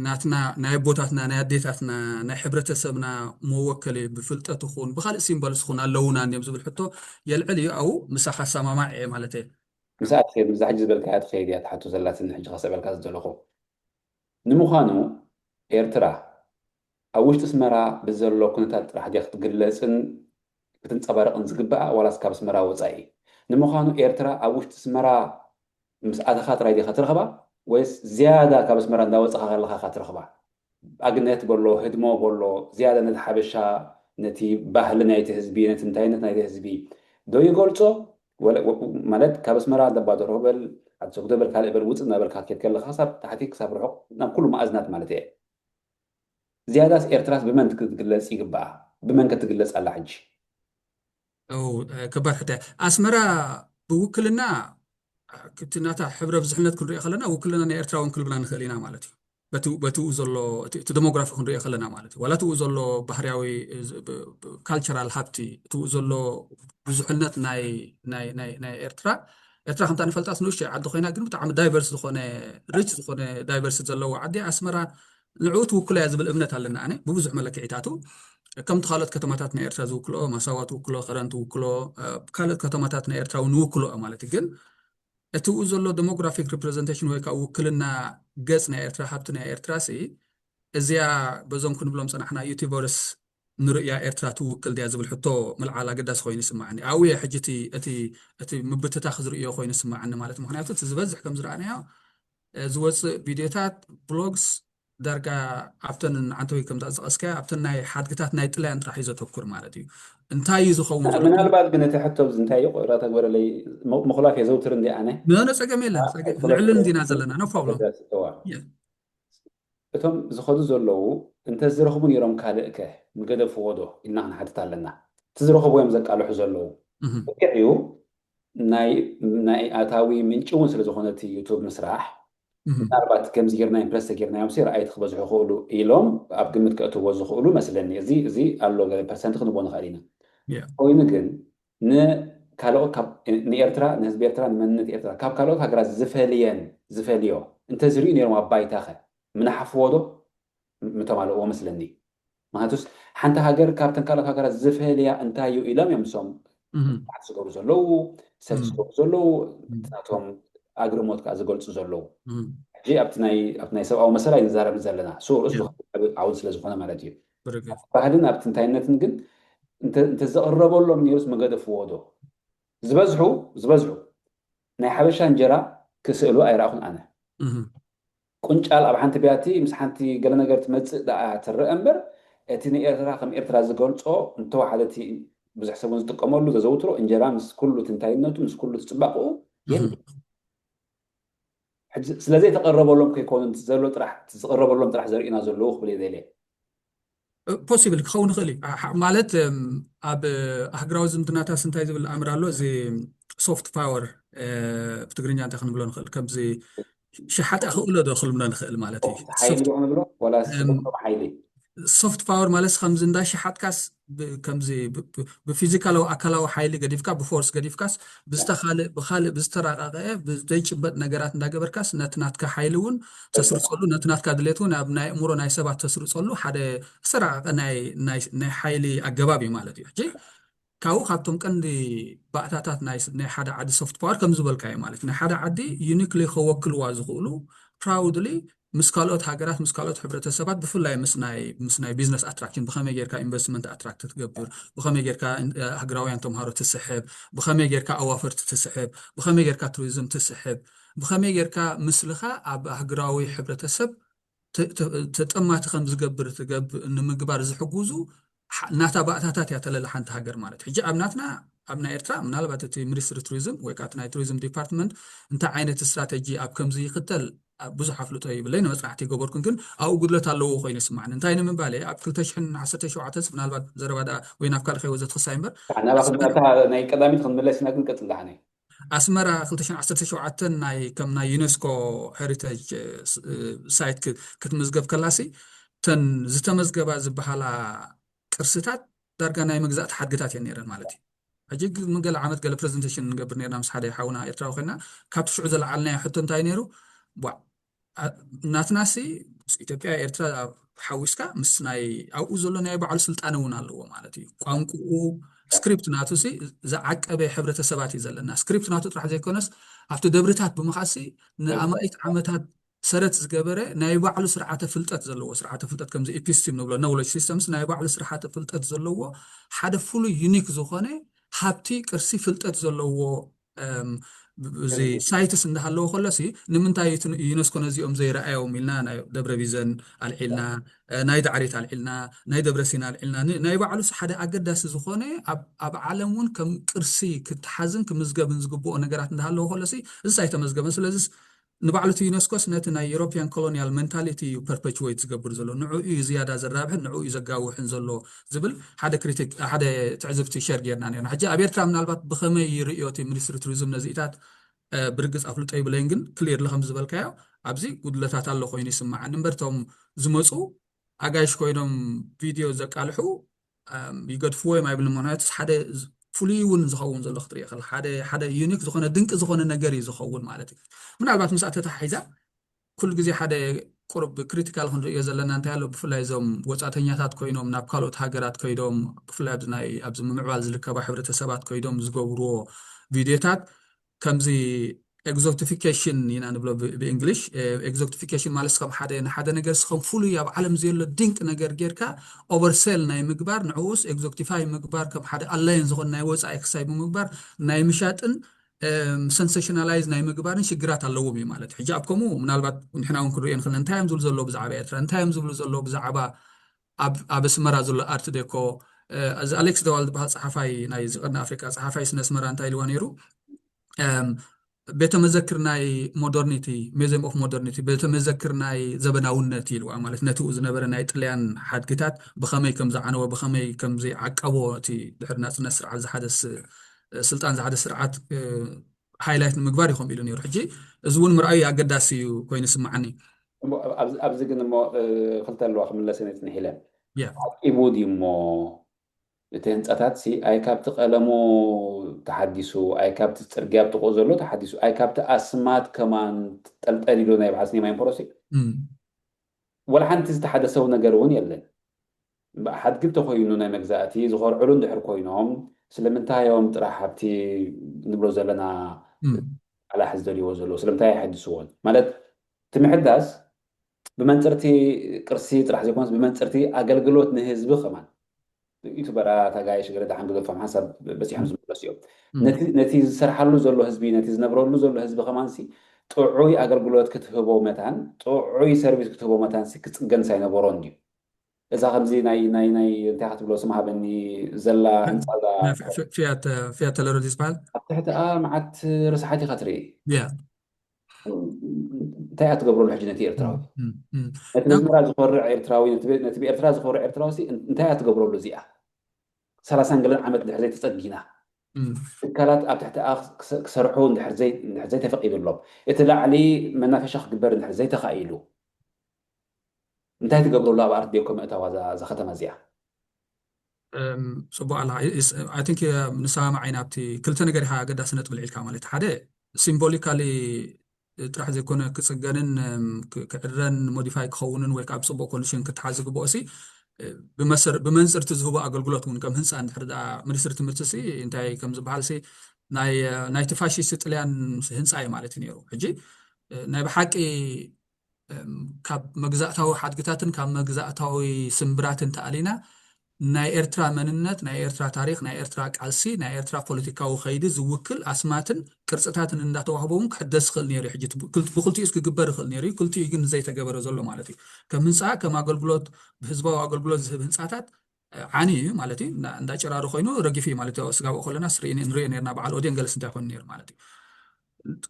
ናትና ናይ ኣቦታትና ናይ ኣዴታትና ናይ ሕብረተሰብና መወከሊ ብፍልጠት ይኹን ብካልእ ሲምቦልስ ይኹን ኣለውና እንዲዮም ዝብል ሕቶ የልዕል እዩ። ኣብኡ ምሳኻ ኣሰማማዕ እየ ማለት እየ። ምስኣ ትኸይድ ምስዛ ሕጂ ዝበልካያ ትኸይድ እያ ትሓቶ ዘላትኒ ሕጂ ከስዕበልካ ዝደለኹ። ንምዃኑ ኤርትራ ኣብ ውሽጢ ኣስመራ ብዘሎ ኩነታት ጥራሕ ድያ ክትግለጽን ክትንጸባረቕን ዝግብኣ ዋላስ ካብ ኣስመራ ወጻኢ? ንምዃኑ ኤርትራ ኣብ ውሽጢ ኣስመራ ምስ ኣተኻ ጥራይ ዲኻ ትረኽባ ወይስ ዝያዳ ካብ ኣስመራ እንዳወጻኻ ከለኻ ኢኻ ትረኽባ? ኣግነት በሎ ህድሞ በሎ ዝያዳ ነቲ ሓበሻ ነቲ ባህሊ ናይቲ ህዝቢ ነቲ እንታይነት ናይቲ ህዝቢ ዶ ይገልጾ? ማለት ካብ ኣስመራ ደባዶ ርሆ በል ዓዲ ሰጉዶ በል ካልእ በል ውፅእ እናበልካ ክትከድ ከለካ ክሳብ ታሕቲ ክሳብ ርሑቕ ናብ ኩሉ መኣዝናት ማለት እየ። ዝያዳስ ኤርትራስ ብመን ክትግለፅ ይግብኣ? ብመን ክትግለፅ ኣላ ሕጂ? ከባድ ሕቶ። ኣስመራ ብውክልና እቲ ናታ ሕብረ ብዙሕነት ክንሪኦ ከለና ውክልና ናይ ኤርትራ እውን ክልብና ንኽእል ኢና ማለት እዩ። በቲኡ ዘሎ እቲ ዴሞግራፊ ክንሪኦ ከለና ማለት እዩ ዋላ እቲኡ ዘሎ ባህርያዊ ካልቸራል ሃብቲ እቲኡ ዘሎ ብዙሕነት ናይ ናይ ናይ ናይ ኤርትራ ኤርትራ ከምታ ንፈልጣስ ንእሽቶ ዓዲ ኮይና ግን ብጣዕሚ ዳይቨርስ ዝኾነ ሪች ዝኾነ ዳይቨርስ ዘለዎ ዓዲ ኣስመራ ንዕኡ ትውክሎ እያ ዝብል እምነት ኣለና ኣነ ብብዙሕ መለክዒታቱ ከምቲ ካልኦት ከተማታት ናይ ኤርትራ ዝውክልኦ ማሳዋ ትውክሎ ከረን ትውክሎ ካልኦት ከተማታት ናይ ኤርትራ እውን ይውክልኦ ማለት እዩ ግን እቲኡ ዘሎ ዴሞግራፊክ ሪፕሬዘንቴሽን ወይ ከዓ ውክልና ገጽ ናይ ኤርትራ ሃብቲ ናይ ኤርትራ ሲ እዚኣ በዞም ክንብሎም ጸናሕና ዩቲቨርስ ንርእያ ኤርትራ ትውክል ድያ ዝብል ሕቶ ምልዓል ኣገዳሲ ኮይኑ ይስማዓኒ ኣብየ ሕጂ እቲ ምብትታኽ ዝርእዮ ኮይኑ ይስማዓኒ ማለት ምክንያቱ እቲ ዝበዝሕ ከም ዝረኣናዮ ዝወፅእ ቪድዮታት ብሎግስ ዳርጋ ኣብተን ዓንተዊ ከምዛ ዝጠቀስካያ ኣብተን ናይ ሓድግታት ናይ ጥልያን ጥራሕ እዩ ዘተኩር ማለት እዩ እንታይ እዩ ዝኸውን ዘሎ ምናልባት ግን እቲ ሕቶ እንታይ እዩ ቆይራ ተግበረለይ ምኹላፍ የዘውትር እንዲ ኣነ ምሆነ ፀገም የለን ልዕልን እንዲና ዘለና no problem እቶም ዝኸዱ ዘለዉ እንተዝረኽቡ ነይሮም ካልእከ ምገደፍዎ ዶ ኢልና ክንሓትት ኣለና እቲ ዝረኽቡ እዮም ዘቃልሑ ዘለዉ ብቅዕ እዩ ናይ ኣታዊ ምንጪ እውን ስለዝኾነ እቲ ዩቱብ ምስራሕ ምናልባት ከምዚ ጌርና ኢምፕረስ ተጌርናዮም ሲ ረኣይቲ ክበዝሑ ይኽእሉ ኢሎም ኣብ ግምት ከእትዎ ዝኽእሉ መስለኒ እዚ እዚ ኣሎ ገለ ፐርሰንት ክንቦ ንኽእል ኢና ኮይኑ ግን ንካልኦት ንኤርትራ ንህዝቢ ኤርትራ ንመንነት ኤርትራ ካብ ካልኦት ሃገራት ዝፈልየን ዝፈልዮ እንተዝርእዩ ነይሮም ኣብ ባይታኸ ምናሓፍዎ ዶ ምተማልእዎ መስለኒ ምክንያቱስ ሓንቲ ሃገር ካብተን ካልኦት ሃገራት ዝፈልያ እንታይ እዩ ኢሎም እዮም እሶም ስራሕቲ ዝገብሩ ዘለዉ ሰልፊ ዝገብሩ ዘለዉ ናቶም ኣግርሞት ከዓ ዝገልፁ ዘለዉ ሕጂ ኣብቲ ናይ ሰብኣዊ መሰል ኣይንዛረብን ዘለና ርኡስ ዓውድ ስለዝኮነ ማለት እዩ ባህልን ኣብቲ እንታይነትን ግን እንተዘቕረበሎም ነይሩስ መገደፍዎ ዶ ዝበዝሑ ዝበዝሑ ናይ ሓበሻ እንጀራ ክስእሉ ኣይረኣኹን ኣነ ቁንጫል ኣብ ሓንቲ ቢያቲ ምስ ሓንቲ ገለ ነገር ትመፅእ ደኣ ትረአ እምበር እቲ ንኤርትራ ከም ኤርትራ ዝገልፆ እንተወሓደ እቲ ብዙሕ ሰብ እውን ዝጥቀመሉ ዘዘውትሮ እንጀራ ምስ ኩሉ ትንታይነቱ ምስ ኩሉ ትፅባቕኡ የለ ስለዘይተቐረበሎም ከይኮኑ ዘሎ ጥራሕ ዝቐረበሎም ጥራሕ ዘርእዩና ዘለዉ ክብል የደልየ ፖሲብል ክኸውን ይኽእል እዩ ማለት ኣብ ኣህግራዊ ዝምድናታስ እንታይ ዝብል ኣምር ኣሎ እዚ ሶፍት ፓወር ብትግርኛ እንታይ ክንብሎ ንኽእል ከምዚ ሸሓጣ ክእሎ ዶ ክልምዶ ንኽእል ማለት እዩ ሓይሊ ዶ ክንብሎ ዋላ ስቶም ሓይሊ ሶፍት ፓወር ማለት ከምዚ እንዳ ሸሓጥካስ ከምዚ ብፊዚካላዊ ኣካላዊ ሓይሊ ገዲፍካ ብፎርስ ገዲፍካስ ብዝተካልእ ብካልእ ብዝተራቃቀ ብዘይጭበጥ ነገራት እንዳገበርካስ ነቲ ናትካ ሓይሊ እውን ተስርፀሉ ነቲ ናትካ ድሌት እውን ኣብ ናይ እምሮ ናይ ሰባት ተስርፀሉ ሓደ ዝተራቃቀ ናይ ሓይሊ ኣገባብ እዩ ማለት እዩ ሕጂ ካብኡ ካብቶም ቀንዲ ባእታታት ናይ ሓደ ዓዲ ሶፍት ፓወር ከም ዝበልካዮ ማለት ናይ ሓደ ዓዲ ዩኒክሊ ከወክልዋ ዝኽእሉ ፕራውድሊ ምስ ካልኦት ሃገራት ምስ ካልኦት ሕብረተሰባት ብፍላይ ምስ ናይ ምስ ናይ ቢዝነስ ኣትራክሽን ብኸመይ ጌርካ ኢንቨስትመንት ኣትራክት ትገብር ብኸመይ ጌርካ ሃገራውያን ተምሃሮ ትስሕብ ብኸመይ ጌርካ ኣዋፈርቲ ትስሕብ ብኸመይ ጌርካ ቱሪዝም ትስሕብ ብኸመይ ጌርካ ምስልኻ ኣብ ሃገራዊ ሕብረተሰብ ተጠማቲ ከም ዝገብር ትገብእ ንምግባር ዝሕጉዙ ናታ ባእታታት እያ ተለለ ሓንቲ ሃገር ማለት ሕጂ ኣብ ናትና ኣብ ናይ ኤርትራ ምናልባት እቲ ሚኒስትሪ ቱሪዝም ወይ ከዓ ናይ ቱሪዝም ዲፓርትመንት እንታይ ዓይነት ስትራተጂ ኣብ ከምዚ ይክተል ብዙሕ ኣፍልጦ ይብለይ ንመፅናዕቲ ይገበርኩን ግን ኣብኡ ጉድለት ኣለዎ ኮይኑ ይስማዕኒ እንታይ ንምባል ኣብ ክልተ ሽሕን ዓሰርተ ሸውዓተን ምናልባት ዘረባ ደኣ ወይ ናብ ካልእ ከይወዘት ክሳይ እምበር ናይ ቀዳሚት ክንምለስ ኢና ግን ቀፅል ዳሓነ ኣስመራ ክልተ ሽሕን ዓሰርተ ሸውዓተን ናይ ከም ናይ ዩኔስኮ ሄሪቴጅ ሳይት ክትምዝገብ ከላሲ ተን ዝተመዝገባ ዝበሃላ ቅርስታት ዳርጋ ናይ መግዛእቲ ሓድግታት እየን ነይረን ማለት እዩ ሕጂ ግን ገለ ዓመት ገለ ፕሬዘንቴሽን ንገብር ነርና ምስ ሓደ ሓውና ኤርትራዊ ኮይና ካብቲ ሽዑ ዘለዓልናዮ ሕቶ እንታይ ነይሩ ቧዕ ናትናሲ ምስ ኢትዮጵያ ኤርትራ ሓዊስካ ምስ ናይ ኣብኡ ዘሎ ናይ ባዕሉ ስልጣነ እውን ኣለዎ ማለት እዩ። ቋንቁኡ ስክሪፕት ናቱ ሲ ዝዓቀበ ሕብረተሰባት እዩ ዘለና። ስክሪፕት ናቱ ጥራሕ ዘይኮነስ ኣብቲ ደብርታት ብምኻሲ ንኣማኢት ዓመታት ሰረት ዝገበረ ናይ ባዕሉ ስርዓተ ፍልጠት ዘለዎ፣ ስርዓተ ፍልጠት ከምዚ ኢፒስቲም ንብሎ፣ ኖውለጅ ሲስተምስ፣ ናይ ባዕሉ ስርዓተ ፍልጠት ዘለዎ ሓደ ፍሉይ ዩኒክ ዝኾነ ሃብቲ ቅርሲ ፍልጠት ዘለዎ እዚ ሳይትስ እንዳሃለዎ ከሎሲ ንምንታይ ዩነስኮ ነዚኦም ዘይረኣዮም ኢልና ናይ ደብረ ቢዘን ኣልዒልና፣ ናይ ዳዕሪት ኣልዒልና፣ ናይ ደብረ ሲና ኣልዒልና። ናይ ባዕሉስ ሓደ ኣገዳሲ ዝኾነ ኣብ ዓለም እውን ከም ቅርሲ ክትሓዝን ክምዝገብን ዝግብኦ ነገራት እንዳሃለዎ ከሎሲ እዚ ኣይተመዝገበን። ስለዚስ ንባዕሉ እቲ ዩነስኮስ ነቲ ናይ ዩሮፒያን ኮሎኒያል ሜንታሊቲ እዩ ፐርፐቹዌት ዝገብር ዘሎ። ንዑ እዩ ዝያዳ ዘራብሕን ንዑ እዩ ዘጋውሕን ዘሎ ዝብል ሓደ ክሪቲክ፣ ሓደ ትዕዝብቲ ሸር ጌርና ነርና። ሕጂ ኣብ ኤርትራ ምናልባት ብኸመይ ይርእዮ እቲ ሚኒስትሪ ቱሪዝም ነዚኢታት ብርግጽ ኣፍልጦ ይብለይን፣ ግን ክሊርሊ ከም ዝበልካዮ ኣብዚ ጉድለታት ኣሎ ኮይኑ ይስምዓኒ። እምበር እቶም ዝመፁ ኣጋይሽ ኮይኖም ቪድዮ ዘቃልሑ ይገድፍዎ እዮም ኣይብልን። ምክንያቱ ሓደ ፍሉይ እውን ዝኸውን ዘሎ ክትርኢ ከለካ ሓደ ሓደ ዩኒክ ዝኾነ ድንቂ ዝኾነ ነገር እዩ ዝኸውን ማለት እዩ። ምናልባት ምስኣ ተተሓሒዛ ኩሉ ግዜ ሓደ ቁሩብ ክሪቲካል ክንርእዮ ዘለና እንታይ ኣሎ፣ ብፍላይ እዞም ወጻእተኛታት ኮይኖም ናብ ካልኦት ሃገራት ከይዶም ብፍላይ ኣብዚ ናይ ኣብዚ ምምዕባል ዝርከባ ሕብረተሰባት ከይዶም ዝገብርዎ ቪድዮታት ከምዚ ኤግዞክቲፊኬሽን ኢና ንብሎ ብእንግሊሽ። ኤግዞክቲፊኬሽን ማለት ከም ሓደ ንሓደ ነገር ከም ፍሉይ ኣብ ዓለም ዘየሎ ድንቅ ነገር ጌርካ ኦቨርሴል ናይ ምግባር፣ ንዕኡስ ኤግዞክቲፋይ ምግባር፣ ከም ሓደ ኣላየን ዝኾነ ናይ ወፃኢ ክሳይ ብምግባር ናይ ምሻጥን ሰንሴሽናላይዝ ናይ ምግባርን ሽግራት ኣለዎም እዩ ማለት። ሕጂ ኣብ ከምኡ ምናልባት ንሕና እውን ክንሪኦ ንኽእል። እንታይ እዮም ዝብሉ ዘለዉ ብዛዕባ ኤርትራ? እንታይ እዮም ዝብሉ ዘለዉ ብዛዕባ ኣብ ኣስመራ ዘሎ ኣርት ዴኮ? እዚ ኣሌክስ ደዋል ዝበሃል ፀሓፋይ ናይ ዝቐርኒ ኣፍሪቃ ፀሓፋይ ስነ ኣስመራ እንታይ ኢልዋ ነይሩ? ቤተ መዘክር ናይ ሞደርኒቲ፣ ሙዚየም ኦፍ ሞደርኒቲ፣ ቤተ መዘክር ናይ ዘበናውነት ኢልዋ ማለት ነቲኡ ዝነበረ ናይ ጥልያን ሓድግታት ብኸመይ ከም ዝዓነወ ብኸመይ ከም ዝዓቀቦ እቲ ድሕሪ ናፅነት ስርዓት ዝሓደስ ስልጣን ዝሓደ ስርዓት ሃይላይት ንምግባር ይኾም ኢሉ ነይሩ። ሕጂ እዚ እውን ምርኣዩ ኣገዳሲ እዩ ኮይኑ ስምዓኒ። ኣብዚ ግን እሞ ክልተ ኣለዋ ክምለሰ ነፅንሕ ኢለ ዓቂቡ ድዩ እሞ እቲ ህንፃታት ሲ ኣይ ካብቲ ቀለሙ ተሓዲሱ ኣይ ካብቲ ፅርግያ ብጥቁ ዘሎ ተሓዲሱ ኣይ ካብቲ ኣስማት ከማን ጠልጠል ኢሉ ናይ በዓል ስኒ ማይንፖሮሲ ወላ ሓንቲ ዝተሓደሰው ነገር እውን የለን። ሓድጊ እንተኮይኑ ናይ መግዛእቲ ዝኮርዕሉ እንድሕር ኮይኖም ስለምንታይ እዮም ጥራሕ ኣብቲ ንብሎ ዘለና ኣላሕ ዝደልይዎ ዘለዉ ስለምንታይ ኣይሐድስዎን ማለት እቲ ምሕዳስ ብመንፅርቲ ቅርሲ ጥራሕ ዘይኮነስ ብመንፅርቲ ኣገልግሎት ንህዝቢ ከማን ዩቱበራት ኣጋይሽ ገለ ደሓን ግደፎም ሓንሳብ በፂሖም ዝምለሱ እዮም ነቲ ዝሰርሓሉ ዘሎ ህዝቢ ነቲ ዝነብረሉ ዘሎ ህዝቢ ከማንሲ ጥዑይ ኣገልግሎት ክትህቦ መታን ጥዑይ ሰርቪስ ክትህቦ መታን ክፅገን ሳይነበሮን ድዩ እዛ ከምዚ ናይ ናይ ናይ እንታይ ክትብሎ ስም ሃበኒ ዘላ ህንፃ ፊያት ተለረዲ ዝበሃል ኣብ ትሕቲኣ መዓት ርስሓት ኢካ ትርኢ እንታይ እያ ትገብረሉ ሕጂ ነቲ ኤርትራዊ ነቲ ብዝመራ ዝኮርዕ ኤርትራዊ ነቲ ብኤርትራ ዝኮርዕ ኤርትራዊ እንታይ እያ ትገብረሉ እዚኣ ሰላሳን ገለን ዓመት ድሕር ዘይተፀጊና ትካላት ኣብ ትሕቲኣ ክሰርሑ እንድሕር ዘይተፈቂዱሎም እቲ ላዕሊ መናፈሻ ክግበር እንድሕር ዘይተኻኢሉ እንታይ ትገብረሉ ኣብ ኣርት ዴኮ ምእታዋ እዛ ከተማ እዚኣ ፅቡቅ ኣላ ንሰማማዕ ኢና ኣብቲ ክልተ ነገር ኢካ ኣገዳሲ ነጥቢ ልዒልካ ማለት ሓደ ሲምቦሊካሊ ጥራሕ ዘይኮነ ክፅገንን ክዕረን ሞዲፋይ ክኸውንን ወይ ከዓ ብፅቡቅ ኮንዲሽን ክትሓዝ ዝግብኦ ሲ ብመንፅርቲ ዝህቦ ኣገልግሎት እውን ከም ህንፃ እንድሕር ሚኒስትሪ ትምህርቲ ሲ እንታይ ከም ዝበሃል ሲ ናይቲ ፋሽስት ጥልያን ህንፃ እዩ ማለት እዩ ነይሩ ሕጂ ናይ ብሓቂ ካብ መግዛእታዊ ሓድግታትን ካብ መግዛእታዊ ስምብራትን ተኣሊና ናይ ኤርትራ መንነት ናይ ኤርትራ ታሪክ ናይ ኤርትራ ቃልሲ ናይ ኤርትራ ፖለቲካዊ ከይዲ ዝውክል ኣስማትን ቅርፅታትን እንዳተዋህቦ እውን ክሕደስ ይኽእል ነይሩ ሕጂ ብክልቲኡስ ክግበር ይኽእል ነይሩ ክልቲኡ ግን ዘይተገበረ ዘሎ ማለት እዩ ከም ህንፃ ከም ኣገልግሎት ብህዝባዊ ኣገልግሎት ዝህብ ህንፃታት ዓኒ እዩ ማለት እዩ እንዳ ጭራሮ ኮይኑ ረጊፍ እዩ ማለት እዩ ስጋብኦ ከለና ንሪኦ ነርና በዓል ኦዴን ገለስ እንታይ ኮይኑ ነይሩ ማለት እዩ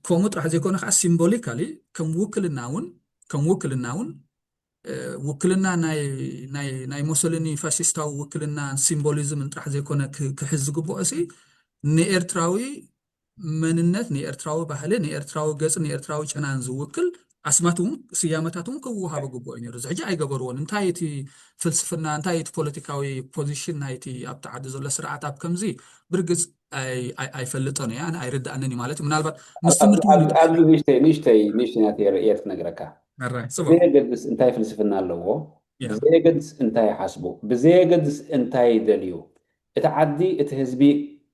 ከምኡ ጥራሕ ዘይኮነ ከዓ ሲምቦሊካሊ ከም ውክልና እውን ከም ውክልና እውን ውክልና ናይ ሞሶሊኒ ፋሽስታዊ ውክልና ሲምቦሊዝም ጥራሕ ዘይኮነ ክሕዝ ዝግብኦ ሲ ንኤርትራዊ መንነት ንኤርትራዊ ባህሊ ንኤርትራዊ ገጽ ንኤርትራዊ ጨናን ዝውክል ኣስማት እውን ስያመታት እውን ክወሃበ ግብኦ እዩ ነሩ እዚ ሕጂ ኣይገበርዎን እንታይ እቲ ፍልስፍና እንታይ እቲ ፖለቲካዊ ፖዚሽን ናይቲ ኣብቲ ዓዲ ዘሎ ስርዓት ኣብ ከምዚ ብርግጽ ኣይፈልጦን እያ ኣይርዳእንን እዩ ማለት ምናልባት ምስ ትምህርቲ ንሽተይ ንሽተይ ንሽተይ ናተይ ርእየት ክነግረካ ሕራይ፣ ጽቡቅ። ብዘየገድስ እንታይ ፍልስፍና ኣለዎ፣ ያ። ብዘየገድስ እንታይ ይሓስቡ፣ ብዘየገድስ እንታይ ይደልዩ፣ እቲ ዓዲ፣ እቲ ህዝቢ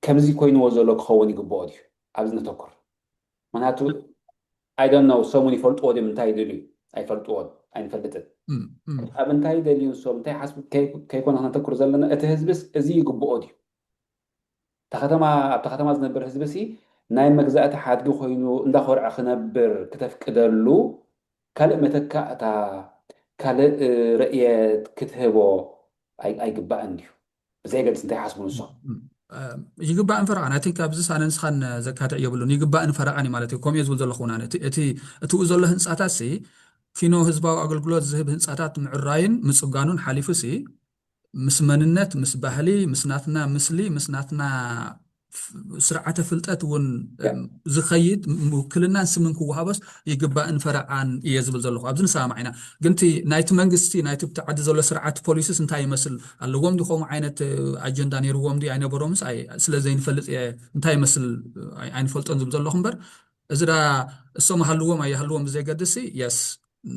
ከምዚ ኮይንዎ ዘሎ ክኸውን ይግብኦ ድዩ? ኣብዚ ነተኩር። ምክንያቱ፣ I don't know፣ ሰሙን ይፈልጥዎ ድዮም እንታይ ይደልዩ? ኣይፈልጥዎን፣ ኣይንፈልጥን። እም፣ እም። ኣብ እንታይ ይደልዩ ንሶም፣ እንታይ ይሓስቡ ከይ-፣ ከይኮነ ክነተኩር ዘለና፣ እቲ ህዝብስ እዚ ይግብኦ ድዩ? እታ ከተማ፣ ኣብታ ከተማ ዝነብር ህዝቢ ሲ ናይ መግዛእቲ ሓድጊ ኮይኑ እንዳኾርዐ ክነብር ክተፍቅደሉ ካልእ መተካእታ፣ ካልእ ርእየት ክትህቦ ኣይ-፣ ኣይግባእን ድዩ? ብዘየገድስ እንታይ ይሓስቡ ንሶም? እም፣ እም፣ ይግባእ እንፈርዖን። I think ኣብዚ ኣነ ንስኻን ዘካትዕ የብሉን። ይግባእ እንፈርዖን እዩ ማለት እዩ። ከምኡ እየ ዝብል ዘለኹ። ኣነ እቲ፣ እቲ፣ እቲኡ ዘሎ ህንጻታት ሲ ፊኖ ህዝባዊ ኣገልግሎት ዝህብ ህንጻታት ምዕራይን ምጽጋኑን ሓሊፉ ሲ ምስ መንነት፣ ምስ ባህሊ፣ ምስ ናትና ምስሊ፣ ምስ ናትና ፍ-፣ ስርዓተ ፍልጠት እውን፣ ያ። እም፣ ዝኸይድ ም-፣ ውክልናን ስምን ክወሃቦስ ይግባእን ፈረዓን እየ ዝብል ዘለኹ። ኣብዚ ንሰማማዕ ኢና። ግን እቲ ናይቲ መንግስቲ፣ ናይቲ ብቲ ዓዲ ዘሎ ስርዓት ፖሊሲስ እንታይ ይመስል ኣለዎም? ድዩ ከምኡ ዓይነት፣ እ፣ ኣጀንዳ ነይርዎም ድዩ ኣይነበሮምስ ኣይ-፣ ስለ ዘይንፈልጥ እየ፣ እንታይ ይመስል፣ እ፣ ኣይ-፣ ኣይንፈልጦን ዝብል ዘለኹ እምበር፣ እዚ ዳ እሶም ሃልዎም ኣይሃልዎም ብዘይገድስ፣ የስ፣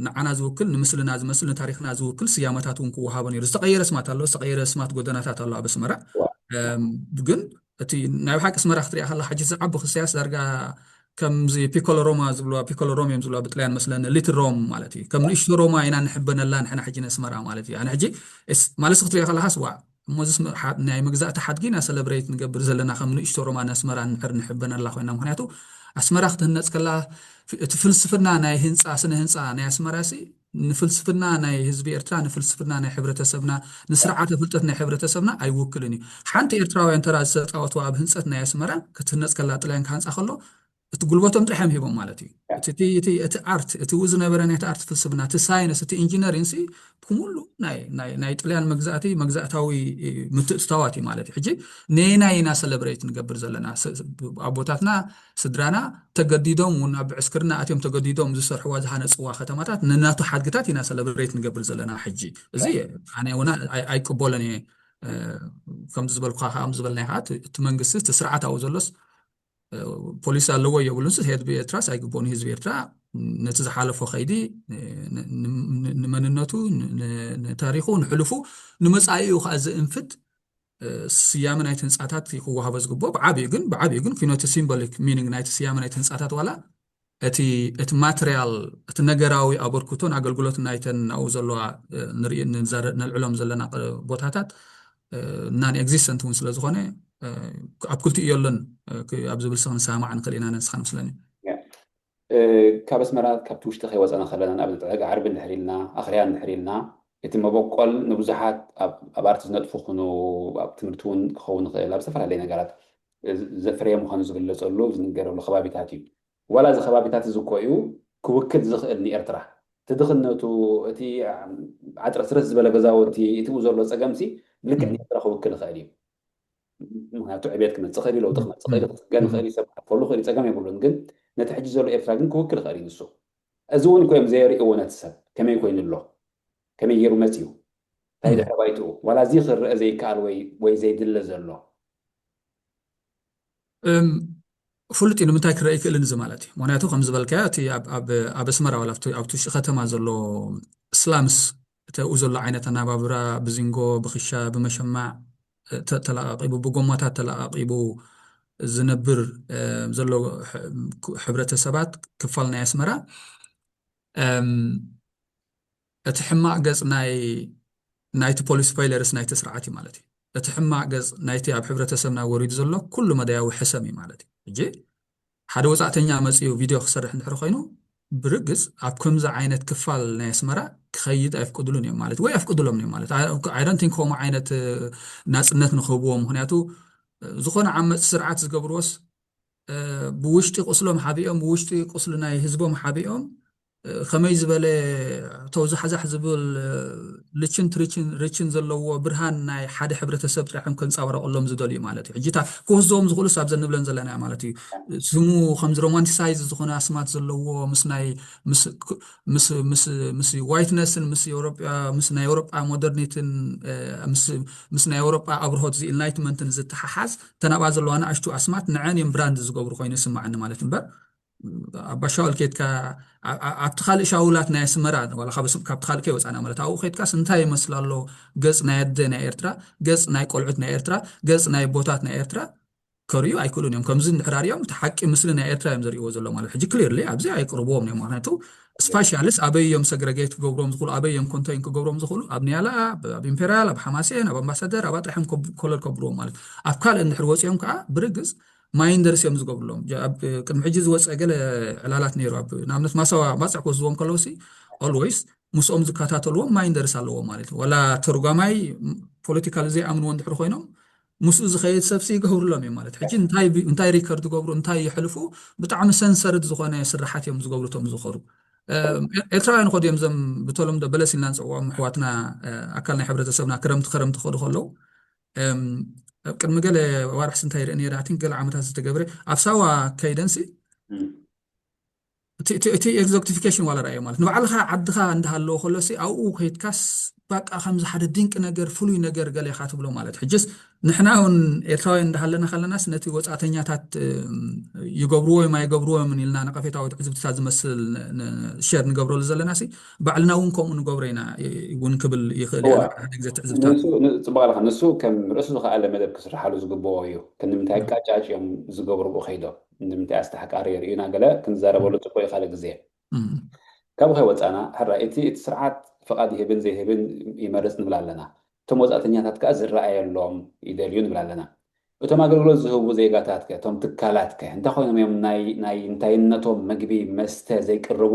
ንዓና ዝውክል፣ ንምስልና ዝመስል፣ ንታሪኽና ዝውክል ስያመታት እውን ክወሃቦ ነይሩ። ዝተቐየረ ስማት ኣሎ፣ ዝተቐየረ ስማት ጎደናታት ኣሎ ኣብ ኣስመራ። ዋ። እም፣ ግን እቲ ናይ ብሓቂ ኣስመራ ክትሪኣ ከላ፣ ሕጂ ዝዓቢ ክስያስ ዳርጋ ከምዚ ፒኮሎ ሮማ ዝብልዋ፣ ፒኮሎ ሮም እዮም ዝብልዋ ብጥልያን መስለኒ፣ ሊትል ሮም ማለት እዩ። ከም ንእሽቶ ሮማ ኢና ንሕበነላ ንሕና ሕጂ ነስመራ ማለት እዩ። ኣነ ሕጂ እስ-፣ ማለት ክትሪኣ ከለኻስ፣ ዋ፣ እሞ እዚስ መ-፣ ሓ-፣ ናይ መግዛእቲ ሓድጊ ኢና ሰለብሬት ንገብር ዘለና፣ ከም ንእሽቶ ሮማ ነስመራ እንድሕር ንሕበነላ ኮይና። ምክንያቱ ኣስመራ ክትህነጽ ከላ፣ ፍ-፣ እቲ ፍልስፍና ናይ ህንጻ፣ ስነ ህንጻ ናይ ኣስመራ ሲ፣ ንፍልስፍና ናይ ህዝቢ ኤርትራ፣ ንፍልስፍና ናይ ሕብረተሰብና፣ ንስርዓተ ፍልጠት ናይ ሕብረተሰብና ኣይውክልን እዩ። ሓንቲ ኤርትራውያን ተራ ዝተጻወትዋ ኣብ ህንጸት ናይ ኣስመራ ክትህነጽ ከላ፣ ጥልያን ክሃንጻ ከሎ፣ እቲ ጉልበቶም ጥራሕ እዮም ሂቦም ማለት እዩ። እቲ፣ እቲ፣ እቲ፣ እቲ ኣርት፣ እቲ ው ዝነበረ ናይቲ ኣርት ፍልስፍና፣ እቲ ሳይንስ፣ እቲ ኢንጂነሪንግ ሲ፣ ብሙሉ ናይ፣ ናይ፣ ናይ ጥልያን መግዛእቲ፣ መግዛእታዊ፣ እ፣ ምትእትታዋት እዩ ማለት እዩ። ሕጂ ነየናይ ኢና ሰለብሬት ንገብር ዘለና? ስ-፣ ስ-፣ ኣቦታትና፣ ስድራና ተገዲዶም እውን ኣብ ዕስክርና ኣትዮም ተገዲዶም ዝሰርሕዋ ዝሃነጽዋ ከተማታት ንናቱ ሓድግታት ኢና ሰለብሬት ንገብር ዘለና ሕጂ። እዚ ኣነ እውን ኣይ-፣ ኣይቅበሎን እየ። እ፣ ከምዚ ዝበልኩኻ፣ ከም ዝበልናዮ ከዓ እቲ፣ እቲ መንግስቲ፣ እቲ ስርዓት ኣብኡ ዘሎስ፣ እ፣ ፖሊሲ ኣለዎ የብሉን ሲ፣ ህዝቢ ኤርትራስ ኣይግብኦን። ህዝቢ ኤርትራ ነቲ ዝሓለፎ ከይዲ፣ ን-፣ ን-፣ ን-፣ ንመንነቱ፣ ን-፣ ን-፣ ንታሪኹ፣ ንሕሉፉ፣ ንመጻኢኡ ከዓ ዝእንፍት፣ እ፣ ስያመ ናይቲ ህንጻታት ክወሃቦ ዝግብኦ ብዓቢኡ ግን፣ ብዓቢኡ ግን ኪኖቲ ሲምቦሊክ ሚኒንግ ናይቲ ስያመ ናይቲ ህንጻታት ዋላ እቲ፣ እቲ ማተርያል፣ እቲ ነገራዊ ኣበርክቶን ኣገልግሎትን ናይተን ኣብኡ ዘለዋ፣ እ፣ ንርኢ፣ ንዛረ-፣ ነልዕሎም ዘለና ቅ-፣ ቦታታት፣ እ፣ ናን ኤግዚስተንት እውን ስለ ዝኾነ፣ እ፣ ኣብ ክልቲኡ የሎን፣ እ፣ ክ-፣ ኣብ ዝብል ስኽ ንሰማማዕ ንኽእል ኢና፣ ንስኻ ንመስለኒ። ያ። እ፣ ካብ ኣስመራ ካብቲ ውሽጢ ከይወፀና ከለና፣ ንኣብነት ዕረግ ዓርቢ እንድሕር ኢልና፣ ኣኽርያ እንድሕር ኢልና፣ እቲ መበቆል ንብዙሓት ኣብ፣ ኣብ ኣርቲ ዝነጥፉ ኩኑ፣ ኣብ ትምህርቲ እውን ክኸውን ይኽእል፣ ኣብ ዝተፈላለየ ነገራት፣ እ፣ ዘፍረየ ምዃኑ ዝግለጸሉ፣ ዝንገረሉ ከባቢታት እዩ። ዋላ እዚ ከባቢታት እዚ እኮ እዩ ክውክል ዝኽእል ንኤርትራ። እቲ ድኽነቱ፣ እቲ ዓጥረስረስ ዝበለ ገዛውቲ፣ እቲ ብኡ ዘሎ ጸገምሲ ልክዕ ንኤርትራ ክውክል ይኽእል እዩ። ምኽንያቱ ዕብየት ክመጽእ ይኽእል እዩ፣ ለውጢ ክመጽእ ይኽእል እዩ፣ ክጽገን ይኽእል እዩ፣ ሰብ ክሓልፈሉ ይኽእል እዩ፣ ጸገም የብሉን። ግን ነቲ ሕጂ ዘሎ ኤርትራ ግን ክውክል ይኽእል እዩ ንሱ። እዚ እውን እኮ እዮም ዘይርእይዎ ነቲ ሰብ። ከመይ ኮይኑ ኣሎ? ከመይ ገይሩ መጺኡ? እንታይ ድሕረ ባይትኡ? ዋላ እዚ ክረአ ዘይከኣል ወይ፣ ወይ ዘይድለ ዘሎ? እም፣ ፍሉጥ እዩ ንምንታይ ክረአ ይክእልን እዚ ማለት እዩ። ምኽንያቱ ከም ዝበልካዮ እቲ ኣብ፣ ኣብ፣ ኣብ ኣስመራ ዋላ ኣብቲ፣ ኣብቲ ውሽጢ ከተማ ዘሎ ስላምስ፣ እቲ ኣብኡ ዘሎ ዓይነት ኣነባብራ ብዚንጎ፣ ብኽሻ፣ ብመሸማዕ፣ ተ-፣ ተለቓቒቡ፣ ብጎማታት ተለቓቒቡ ዝነብር፣ እ፣ ዘሎ ሕ-፣ ሕብረተሰባት ክፋል ናይ ኣስመራ፣ እም፣ እቲ ሕማቕ ገጽ ናይ፣ ናይቲ ፖሊሲ ፌይለርስ ናይቲ ስርዓት እዩ ማለት እዩ። እቲ ሕማቕ ገጽ ናይቲ ኣብ ሕብረተሰብና ወሪዱ ዘሎ ኩሉ መዳያዊ ሕሰም እዩ ማለት እዩ። ሕጂ ሓደ ወጻእተኛ መጺኡ ቪድዮ ክሰርሕ እንድሕር ኮይኑ፣ ብርግጽ ኣብ ከምዚ ዓይነት ክፋል ናይ ኣስመራ ክኸይድ ኣይፍቅዱሉን እዮም ማለት፣ ወይ ኣይፍቅዱሎም እዮም ማለት። I, I don't think ከምኡ ዓይነት፣ እ፣ ናጽነት ንክህብዎ። ምኽንያቱ፣ እ፣ ዝኾነ ዓመጽ ስርዓት ዝገብርዎስ፣ እ፣ ብውሽጢ ቁስሎም ሓቢኦም፣ ብውሽጢ ቁስሊ ናይ ህዝቦም ሓቢኦም፣ እ፣ ከመይ ዝበለ ተውዛሕዛሕ ዝብል፣ እ፣ ልችን ትሪችን፣ ሪችን ዘለዎ ብርሃን ናይ ሓደ ሕብረተሰብ ጥራሕ እዮም ከንጸባርቐሎም ዝደልዩ ማለት እዩ። ሕጂ እታ ክወስድዎም ዝኽእሉስ ኣብዘን ንብለን ዘለና ማለት እዩ። ስሙ ከምዚ ሮማንቲሳይዝ ዝኾነ ኣስማት ዘለዎ ምስ ናይ፣ ምስ፣ ምስ፣ ምስ፣ ምስ ዋይትነስን ምስ ኤውሮጳ፣ ምስ ናይ ኤውሮጳ ሞደርኒትን፣ እ፣ ምስ፣ ምስ ናይ ኤውሮጳ ኣብርሆት እዚ ኢንላይትመንትን ዝተሓሓዝ ተናባ ዘለዋ ንኣሽቱ ኣስማት ንዐን እዮም ብራንድ ዝገብሩ ኮይኑ ይስማዓኒ ማለት እምበር ኣባ ሻውል ኬድካ ኣብቲ ካልእ ሻውላት ናይ ኣስመራ ዋላ ካብቲ ካልእ ከይወፃና ማለት ኣብኡ ከድካስ እንታይ ይመስል ኣሎ ገፅ ናይ ኣደ ናይ ኤርትራ፣ ገፅ ናይ ቆልዑት ናይ ኤርትራ፣ ገፅ ናይ ቦታት ናይ ኤርትራ ከርእዩ ኣይክእሉን እዮም። ከምዚ እንድሕር ኣሪኦም እቲ ሓቂ ምስሊ ናይ ኤርትራ እዮም ዘርእዎ ዘሎ ማለት ሕጂ ክሊርሊ ኣብዚ ኣይቅርብዎም እዮም። ምክንያቱ ስፓሻልስ ኣበይ እዮም ሰግረጌት ክገብርዎም ዝኽእሉ ኣበይ እዮም ኮንተይን ክገብርዎም ዝኽእሉ ኣብ ኒያላ ኣብ ኢምፔሪያል ኣብ ሓማሴን ኣብ ኣምባሳደር ኣብ ኣጥርሕም ኮለል ከብርዎም ማለት ኣብ ካልእ እንድሕር ወፂኦም ከዓ ብርግፅ ማይንደርስ እዮም ዝገብርሎም። ቅድሚ ሕጂ ዝወፀ ገለ ዕላላት ነይሩ ኣብ ንኣብነት ማሳዋ ባፅዕ ክወስድዎም ከለውሲ ኦልወይስ ምስኦም ዝከታተልዎም ማይንደርስ ኣለዎም ማለት እዩ። ዋላ ተርጓማይ ፖለቲካል ዘይኣምንዎ እንድሕር ኮይኖም ምስኡ ዝኸይድ ሰብሲ ይገብርሎም እዮም ማለት ሕጂ እንታይ ሪከርድ ዝገብሩ እንታይ ይሕልፉ ብጣዕሚ ሰንሰርድ ዝኾነ ስራሓት እዮም ዝገብሩ እቶም ዝኸሩ ኤርትራውያን ኮድ እዮም ዘም ብተለምዶ በለስ ኢልና ንፅውዖም ኣሕዋትና ኣካል ናይ ሕብረተሰብና ክረምቲ ክረምቲ ክኸዱ ከለዉ ቅድሚ ገለ ዋርሕስ እንታይ ይርኢ ነይረ ኣቲን ገለ ዓመታት ዝተገብረ ኣብ ሳዋ ከይደንሲ እቲ ኤግዞክቲፊኬሽን ዋላ ርኣዮ ማለት ንባዕልኻ ዓድኻ እንዳሃለዎ ከሎሲ ኣብኡ ከይድካስ ባቃ ከምዚ ሓደ ድንቂ ነገር ፍሉይ ነገር ገሌኻ ትብሎ ማለት ሕጅስ ንሕና እውን ኤርትራውያን እንዳሃለና ከለናስ ነቲ ወፃእተኛታት ይገብርዎ እዮም ኣይገብርዎ እዮም ኢልና ነቀፌታዊ ትዕዝብትታት ዝመስል ሸር ንገብረሉ ዘለናሲ ባዕልና እውን ከምኡ ንገብሮ ኢና እውን ክብል ይኽእል ሓደ ግዜ ትዕዝብታት ፅቡቅ ኣለካ ንሱ ከም ርእሱ ዝኸኣለ መደብ ክስርሓሉ ዝግብኦ እዩ ክንምንታይ ቃጫጭ እዮም ዝገብርዎ ከይዶም ንምንታይ ኣስተሕቃሪ የርእዩና ገለ ክንዛረበሉ ፅቡቅ እዩ ካልእ ግዜ ካብኡ ከይወፃና ሕራይ እቲ እቲ ስርዓት ፍቓድ ይህብን ዘይህብን ይመርፅ ንብል ኣለና እቶም ወፃእተኛታት ከዓ ዝረኣየሎም ይደልዩ ንብል ኣለና እቶም ኣገልግሎት ዝህቡ ዜጋታት ከ እቶም ትካላት ከ እንታይ ኮይኖም እዮም ናይ እንታይነቶም ምግቢ መስተ ዘይቅርቡ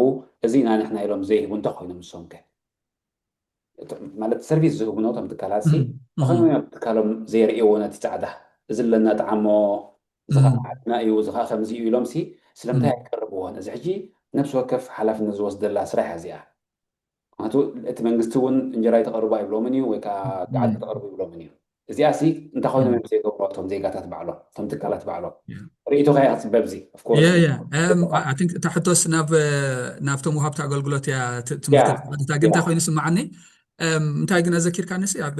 እዚ ኢና ንሕና ኢሎም ዘይህቡ እንታይ ኮይኖም ንሶም ከ ማለት ሰርቪስ ዝህቡና እቶም ትካላት ሲ ተኸይኖም እዮም ትካሎም ዘየርእዎ ነቲ ፃዕዳ እዚ ኣለና ጣዓሞ እዚ ከዓ ዓድና እዩ እዚ ከዓ ከምዚ እዩ ኢሎም ሲ ስለምንታይ ኣይቀርብዎን እዚ ሕጂ ነብሲ ወከፍ ሓላፍነት ዝወስደላ ስራሕ እዚኣ ምክንያቱ እቲ መንግስቲ እውን እንጀራ ይተቐርቡ ኣይብሎምን እዩ ወይ ከዓ ገዓት ይተቐርቡ ይብሎምን እዩ እዚኣ ሲ እንታይ ኮይኖም እዮም ዘይገብሩ እቶም ዜጋታት ባዕሎም እቶም ትካላት ባዕሎም ርእይቶ ከያ ክፅበብ እዚ እታ ሕቶስ ናብቶም ውሃብቲ ኣገልግሎት እያ ትምልከት ግን እንታይ ኮይኑ ስማዓኒ እንታይ ግን ኣዘኪርካ ንስ ኣብ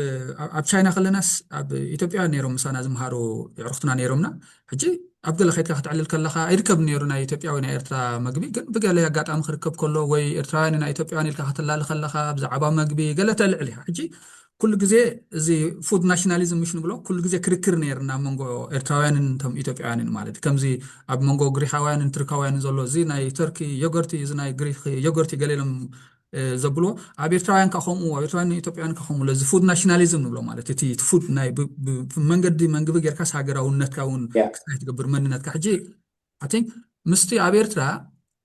ቻይና ከለናስ ኣብ ኢትዮጵያውያን ነይሮም ምሳና ዝምሃሩ የዕርክትና ነይሮምና ሕጂ ኣብ ገለ ከይድካ ክትዕልል ከለካ ኣይርከብ ነይሩ ናይ ኢትዮጵያ ወይ ናይ ኤርትራ መግቢ ግን ብገለ ኣጋጣሚ ክርከብ ከሎ ወይ ኤርትራውያን ናይ ኢትዮጵያውያን ኢልካ ከተላሊ ከለካ ብዛዕባ መግቢ ገለ ተልዕል ኢካ ሕጂ ኩሉ ግዜ እዚ ፉድ ናሽናሊዝም ምሽ ንብሎ ኩሉ ግዜ ክርክር ነይርና መንጎ ኤርትራውያንን ቶም ኢትዮጵያውያንን ማለት ከምዚ ኣብ መንጎ ግሪካውያንን ትርካውያንን ዘሎ እዚ ናይ ተርኪ ዮገርቲ እዚ ናይ ግሪክ ዮገርቲ ገሌሎም ዘብልዎ ኣብ ኤርትራውያን ካ ከምኡ ኣብ ኤርትራውያን ኢትዮጵያውያን ካ ከምኡ ለዚ ፉድ ናሽናሊዝም ንብሎ ማለት እቲ ፉድ ናይ መንገዲ መንግቢ ጌርካስ ሃገራውነትካ እውን ክስታይ ትገብር መንነትካ ሕጂ ኣይ ቲንክ ምስቲ ኣብ ኤርትራ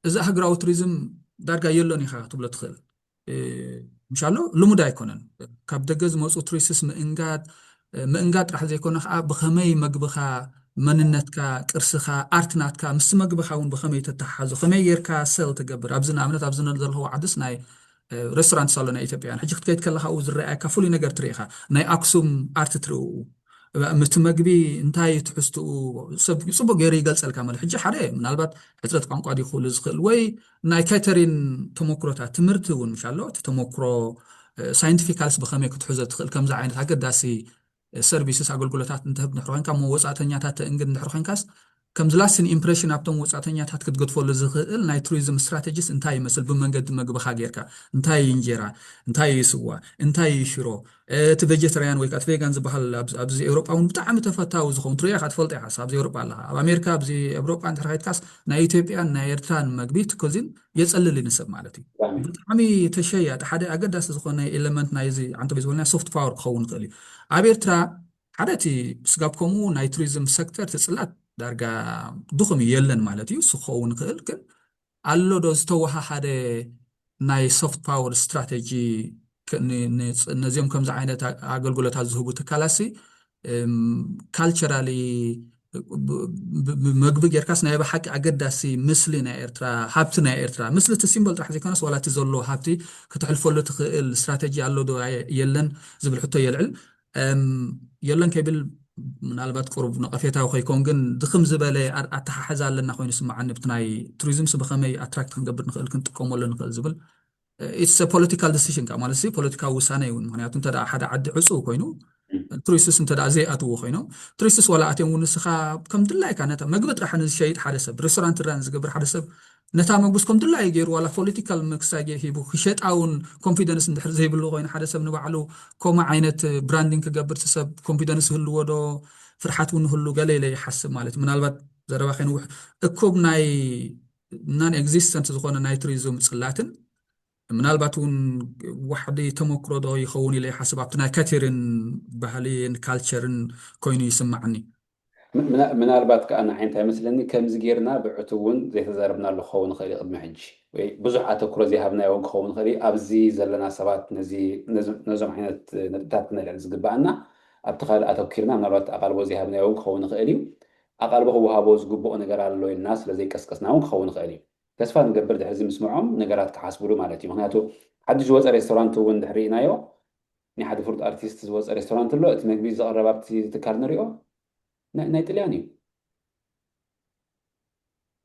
እዚ ሃገራዊ ቱሪዝም ዳርጋ የሎን ኢኻ ክትብሎ ትኽእል ምሻሎ ልሙድ ኣይኮነን ካብ ደገ ዝመፁ ቱሪስትስ ምእንጋድ ምእንጋድ ጥራሕ ዘይኮነ ከዓ ብኸመይ መግብኻ መንነትካ ቅርስኻ ኣርት ናትካ ምስ መግብኻ እውን ብኸመይ ተተሓሓዞ ከመይ ጌርካ ሰል ትገብር ኣብዚ ንኣብነት ኣብዚ ዘለኹ ዓድስ ናይ ሬስቶራንት ሳሎ ናይ ኢትዮጵያን ሕጂ ክትከይድ ከለካ ኡ ዝረኣየካ ፍሉይ ነገር ትርኢ ኢኻ ናይ ኣክሱም ኣርት ትርእኡ እቲ መግቢ እንታይ ትሕዝትኡ ሰብ ፅቡቅ ገይሩ ይገልፀልካ ማለት ሕጂ ሓደ ምናልባት ሕፅረት ቋንቋ ድዩ ክህሉ ዝኽእል ወይ ናይ ካተሪን ተመክሮታት ትምህርቲ እውን ምሻሎ እቲ ተመክሮ ሳይንቲፊካልስ ብከመይ ክትሕዞ ትኽእል ከምዚ ዓይነት ኣገዳሲ ሰርቪስስ ኣገልግሎታት እንትህብ ድሕሪ ኮይንካ እሞ ወፃእተኛታት ተእንግድ እንድሕሪ ኮይንካስ ከምዚ ላስትን ኢምፕሬሽን ኣብቶም ወፃእተኛታት ክትገድፈሉ ዝኽእል ናይ ቱሪዝም ስትራተጂስ እንታይ ይመስል ብመንገዲ መግብኻ ጌርካ እንታይ እንጀራ እንታይ ስዋ እንታይ ሽሮ እቲ ቬጀተርያን ወይ ከዓ ቬጋን ዝበሃል ኣብዚ ኤውሮጳ እውን ብጣዕሚ ተፈታዊ ዝኸውን ትሪኦ ኢኻ ትፈልጦ ኢኻ ኣብዚ ኤውሮጳ ኣለኻ ኣብ ኣሜሪካ ኣብዚ ኤውሮጳ እንድሕር ከይድካስ ናይ ኢትዮጵያን ናይ ኤርትራን መግቢ ትኮዚን የፀልል እዩ ንሰብ ማለት እዩ ብጣዕሚ ተሸያጢ ሓደ ኣገዳሲ ዝኾነ ኤለመንት ናይዚ ዓንተበይ ዝበልና ሶፍት ፓወር ክኸውን ይኽእል እዩ ኣብ ኤርትራ ሓደ እቲ ስጋብ ከምኡ ናይ ቱሪዝም ሰክተር ትፅላት ዳርጋ ድኹም እዩ የለን ማለት እዩ ክኸውን ይኽእል ግን ኣሎ ዶ ዝተወሃሃደ ናይ ሶፍት ፓወር ስትራተጂ ነዚኦም ከምዚ ዓይነት ኣገልግሎታት ዝህቡ ትካላሲ ካልቸራሊ መግቢ ጌርካስ ናይ ብሓቂ ኣገዳሲ ምስሊ ናይ ኤርትራ ሃብቲ ናይ ኤርትራ ምስሊ እቲ ሲምቦል ጥራሕ ዘይኮነስ ዋላ እቲ ዘሎ ሃብቲ ክትሕልፈሉ ትኽእል ስትራተጂ ኣሎ ዶ የለን ዝብል ሕቶ የልዕል የለን ከይብል ምናልባት ቁሩብ ነቐፌታዊ ከይኮን ግን ድኽም ዝበለ ኣተሓሕዛ ኣለና ኮይኑ ስምዓኒ ብቲ ናይ ቱሪዝምስ ብኸመይ ኣትራክት ክንገብር ንኽእል ክንጥቀመሉ ንኽእል ዝብል ኢትስ ፖለቲካል ዲሲሽን ካ ማለት ፖለቲካዊ ውሳነ ይውን ምክንያቱ እንተ ሓደ ዓዲ ዕፁው ኮይኑ ቱሪስትስ እንተ ደኣ ዘይኣትዎ ኮይኖም፣ ቱሪስትስ ዋላ ኣትዮም እውን ንስኻ ከም ድላይካ ነታ መግቢ ጥራሕ ንዝሸይጥ ሓደ ሰብ፣ ሬስቶራንት ጥራሕ ንዝገብር ሓደ ሰብ፣ ነታ መግብስ ከም ድላዩ ገይሩ ዋላ ፖለቲካል መክሳጌ ሂቡ ክሸጣ እውን ኮንፊደንስ እንድሕር ዘይብሉ ኮይኑ፣ ሓደ ሰብ ንባዕሉ ከምኡ ዓይነት ብራንዲንግ ክገብር እቲ ሰብ ኮንፊደንስ ይህልዎ ዶ? ፍርሓት እውን ይህሉ ገለ ኢለ ይሓስብ ማለት እዩ። ምናልባት ዘረባ ከይንውሕ እኩብ ናይ ናን ኤግዚስተንት ዝኾነ ናይ ቱሪዝም ጽላትን ምናልባት እውን ዋሕዲ ተመክሮ ዶ ይኸውን ኢለ ይሓስብ ኣብቲ ናይ ካቴሪን ባህልን ካልቸርን ኮይኑ ይስማዕኒ። ምና- ምናልባት ከዓ ንዓይ እንታይ መስለኒ ከምዚ ጌርና ብዕቱ እውን ዘይተዛረብናሉ ክኸውን ይኽእል እዩ ቅድሚ ሕጂ ወይ ብዙሕ ኣተኩሮ ዘይሃብናዮ እውን ክኸውን ይኽእል እዩ። ኣብዚ ዘለና ሰባት ነዚ ነዚ- ነዞም ዓይነት ነጥብታት ክነልዕል ዝግበኣና ኣብቲ ካልእ ኣተኪርና ምናልባት ኣቓልቦ ዘይሃብናዮ እውን ክኸውን ይኽእል እዩ። ኣቓልቦ ክወሃቦ ዝግብኦ ነገር ኣሎ ኢልና ስለ ዘይቀስቀስና እውን ክኸውን ይኽእል እዩ። ተስፋ ንገብር ድሕሪ እዚ ምስምዖም ነገራት ክሓስብሉ ማለት እዩ። ምክንያቱ ሓድሽ ዝወፀ ሬስቶራንት እውን ድሕሪ ኢናዮ ናይ ሓደ ፍሉጥ ኣርቲስት ዝወፀ ሬስቶራንት ኣሎ። እቲ መግቢ ዝቐረብ ኣብቲ ትካል ንሪኦ ናይ ናይ ጥልያን እዩ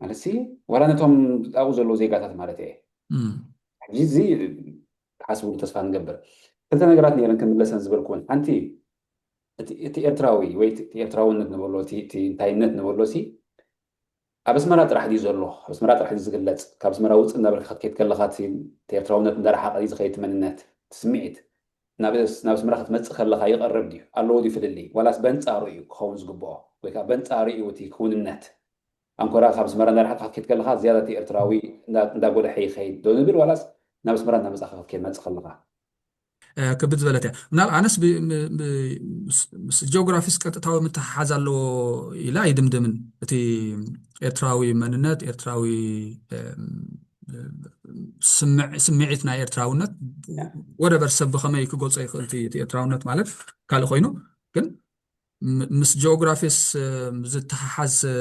ማለት ሲ ዋላ ነቶም ኣብኡ ዘለዉ ዜጋታት ማለት እየ። እም፣ ሕጂ እዚ ክሓስብሉ ተስፋ ንገብር። ክልተ ነገራት ነይረን ክምለሰን ዝበልኩወን ሓንቲ እቲ እቲ ኤርትራዊ ወይ እቲ እቲ ኤርትራውነት ንበሎ እቲ እቲ እንታይነት ንበሎ ሲ ኣብ ኣስመራ ጥራሕ ድዩ ዘሎ? ኣብ ኣስመራ ጥራሕ ድዩ ዝግለጽ? ካብ ኣስመራ ውፅእ እንዳበልካ ክትከይድ ከለኻ እቲ እቲ ኤርትራውነት እንዳረሓቐ ድዩ ዝኸይድ እቲ መንነት እቲ ስምዒት ናብ ናብ ኣስመራ ክትመፅእ ከለኻ ይቐርብ ድዩ ኣለዎ ድዩ ፍልልይ ዋላስ በንፃሩ እዩ ክኸውን ዝግብኦ ወይ ከዓ በንፃሩ እዩ እቲ ክውንነት ኣንኮራ ካብ ኣስመራ እንዳረሓቕካ ክትከይድ ከለኻ ዝያዳ እቲ ኤርትራዊ እንዳ- እንዳጎለሐ ይኸይድ ዶ ንብል ዋላስ ናብ ኣስመራ እንዳመፃኻ ክትከይድ መፅእ ከለኻ እ፣ ክብድ ዝበለት እያ። ምናል ኣነስ ብ- ብ- ብ- ምስ ምስ ጂኦግራፊስ ቀጥታዊ ምትሓሓዝ ኣለዎ ኢለ ኣይድምድምን። እቲ ኤርትራዊ መንነት ኤርትራዊ እም፣ ስምዕ- ስምዒት ናይ ኤርትራውነት ወደበር ሰብ ብኸመይ ክገልጾ ይኽእል እቲ እቲ ኤርትራውነት ማለት ካልእ ኮይኑ ግን ም- ምስ ጂኦግራፊስ እ፣ ዝተሓሓዝ እ፣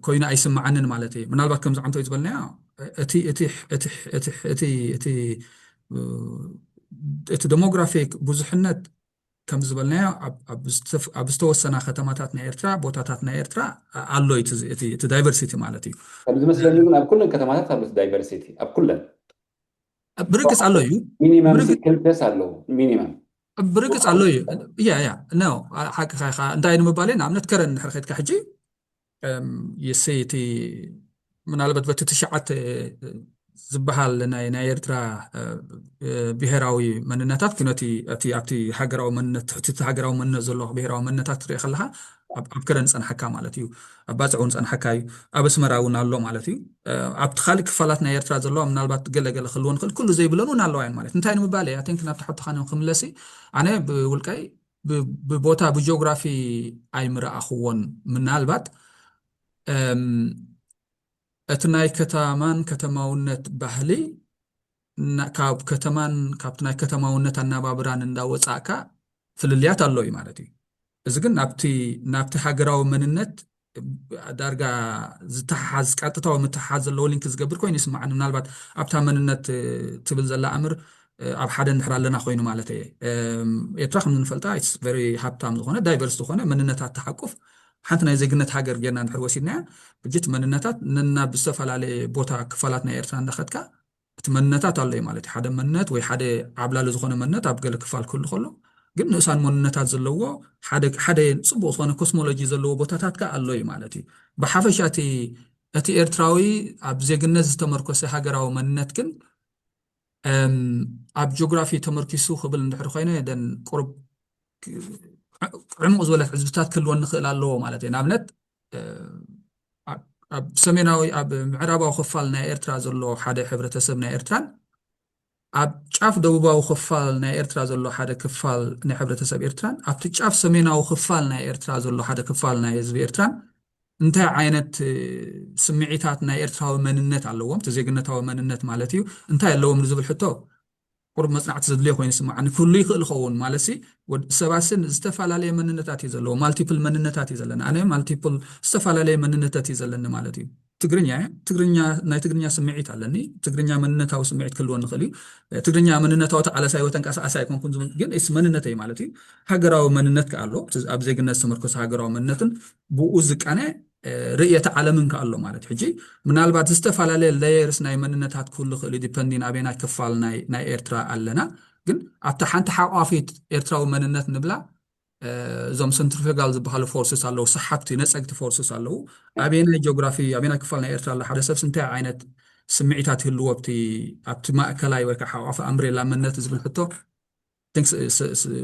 ኮይኑ ኣይስምዓንን ማለት እዩ። ምናልባት ከምዚ ዓንቶ ዝበልናዮ እቲ እቲ እቲ እቲ እቲ እቲ እ፣ እቲ ዴሞግራፊክ ብዙሕነት ከም ዝበልናዮ ኣብ- ኣብ ዝተፍ- ኣብ ዝተወሰና ከተማታት ናይ ኤርትራ ቦታታት ናይ ኤርትራ ኣሎ እዩ እቲ እቲ- እቲ ዳይቨርሲቲ ማለት እዩ። ከም ዝመስለኒ ግን ኣብ ኩለን ከተማታት ኣሎ እቲ ዳይቨርሲቲ ኣብ ኩለን ብርግጽ ኣሎ እዩ። ሚኒመም ብርግጽ- ክልተስ ኣለዉ ሚኒመም ብርግጽ ኣሎ እዩ። እያ እያ ነው ሓቅኻ ኢኻ። እንታይ ንምባል ንኣብነት ከረን እንድሕር ከድካ ሕጂ የሰይቲ ምናልባት በቲ ትሽዓተ ዝበሃል ናይ ናይ ኤርትራ እ፣ እ፣ ብሄራዊ መንነታት ኩነቲ እቲ ኣብቲ ሃገራዊ መንነት ትሕቲ እቲ ሃገራዊ መንነት ዘሎ ብሄራዊ መንነታት ትርኢ ከለካ ኣብ ኣብ ከረን ዝጸንሓካ ማለት እዩ። ኣብ ባጽዕ እውን ዝጸንሓካ እዩ። ኣብ ኣስመራ እውን ኣሎ ማለት እዩ። እ፣ ኣብቲ ካልእ ክፋላት ናይ ኤርትራ ዘለዋ ምናልባት ገለ ገለ ክህልወን ይኽእል ኩሉ ዘይብለን እውን ኣለዋ እየን ማለት እንታይ ንምባል እየ ኣቴንክ ናብቲ ሕቶኻ ክምለሲ ኣነ ብውልቀይ ብ- ብቦታ ብጂኦግራፊ ኣይምረኣኽዎን ምናልባት እም፣ እቲ ናይ ከተማን ከተማውነት ባህሊ ና- ካብ ከተማን ካብቲ ናይ ከተማውነት ኣናባብራን እንዳወፃእካ ፍልልያት ኣሎ እዩ ማለት እዩ። እዚ ግን ናብቲ ናብቲ ሃገራዊ መንነት ዳርጋ ዝተሓሓዝ ቀጥታዊ ምትሓሓዝ ዘለዎ ሊንክ ዝገብር ኮይኑ ይስማዓኒ። ምናልባት ኣብታ መንነት እ፣ ትብል ዘላ ኣምር እ፣ ኣብ ሓደ እንድሕር ኣለና ኮይኑ ማለት እየ። እም፣ ኤርትራ ከም እንፈልጣ ቨሪ ሃብታም ዝኾነ ዳይቨርስ ዝኾነ መንነታት ተሓቁፍ ሓንቲ ናይ ዜግነት ሃገር ጌርና እንድሕር ወሲድናያ ሕጂ እቲ መንነታት ነናብ ዝተፈላለየ ቦታ ክፋላት ናይ ኤርትራ እንዳኸድካ እቲ መንነታት ኣሎ እዩ ማለት እዩ። ሓደ መንነት ወይ ሓደ ዓብላሊ ዝኾነ መንነት ኣብ ገለ ክፋል ክህሉ ከሎ ግን ንእሳን መንነታት ዘለዎ ሓደ ሓደ ጽቡቕ ዝኾነ ኮስሞሎጂ ዘለዎ ቦታታት ከ ኣሎ እዩ ማለት እዩ። ብሓፈሻ እቲ እቲ ኤርትራዊ ኣብ ዜግነት ዝተመርኮሰ ሃገራዊ መንነት ግን እም፣ ኣብ ጂኦግራፊ ተመርኪሱ ክብል እንድሕር ኮይነ ደን ቁሩብ ዕሙቕ ዝበለ ትዕዝብታት ክህልወኒ ክእል ኣለዎ ማለት እዩ። ንኣብነት እ፣ ኣብ ኣብ ሰሜናዊ ኣብ ምዕራባዊ ክፋል ናይ ኤርትራ ዘሎ ሓደ ሕብረተሰብ ናይ ኤርትራን ኣብ ጫፍ ደቡባዊ ክፋል ናይ ኤርትራ ዘሎ ሓደ ክፋል ናይ ሕብረተሰብ ኤርትራን ኣብቲ ጫፍ ሰሜናዊ ክፋል ናይ ኤርትራ ዘሎ ሓደ ክፋል ናይ ህዝቢ ኤርትራን እንታይ ዓይነት እ፣ ስምዒታት ናይ ኤርትራዊ መንነት ኣለዎም እቲ ዜግነታዊ መንነት ማለት እዩ እንታይ ኣለዎም ንዝብል ሕቶ ቁሩብ መጽናዕቲ ዘድልዮ ኮይኑ ይስምዓኒ ክህሉ ይኽእል ይኸውን ማለት ሲ ወድ- ሰባት ስን ዝተፈላለየ መንነታት እዩ ዘለዎ ማልቲፕል መንነታት እዩ ዘለና ኣነ ማልቲፕል ዝተፈላለየ መንነታት እዩ ዘለኒ ማለት እዩ ትግርኛ እየ ትግርኛ ናይ ትግርኛ ስምዒት ኣለኒ ትግርኛ መንነታዊ ስምዒት ክህልወኒ ይኽእል እዩ ትግርኛ መንነታዊ ተቃላሳይ ወይ ተንቀሳቃሳይ ኣይኮንኩን ዝብል ግን ስ መንነተይ ማለት እዩ ሃገራዊ መንነት ከ ኣሎ እቲ ኣብ ዜግነት ዝተመርኮሰ ሃገራዊ መንነትን ብኡ ዝቃነ ርእየተ ዓለምን ከ ኣሎ ማለት እዩ ሕጂ ምናልባት ዝተፈላለየ ሌየርስ ናይ መንነታት ክህሉ ክእል ዲፐንዲን ኣበየናይ ክፋል ናይ ናይ ኤርትራ ኣለና ግን ኣብታ ሓንቲ ሓቋፊት ኤርትራዊ መንነት ንብላ እዞም ሰንትሪፊጋል ዝበሃሉ ፎርስስ ኣለዉ፣ ሰሓብቲ ነፀግቲ ፎርስስ ኣለዉ። ኣበየናይ ጂኦግራፊ ኣበየናይ ክፋል ናይ ኤርትራ ኣሎ ሓደ ሰብስ እንታይ ዓይነት ስምዒታት ይህልዎ ኣብቲ ኣብቲ ማእከላይ ወይ ከዓ ሓቋፊ ኣምብሬላ መንነት ዝብል ሕቶ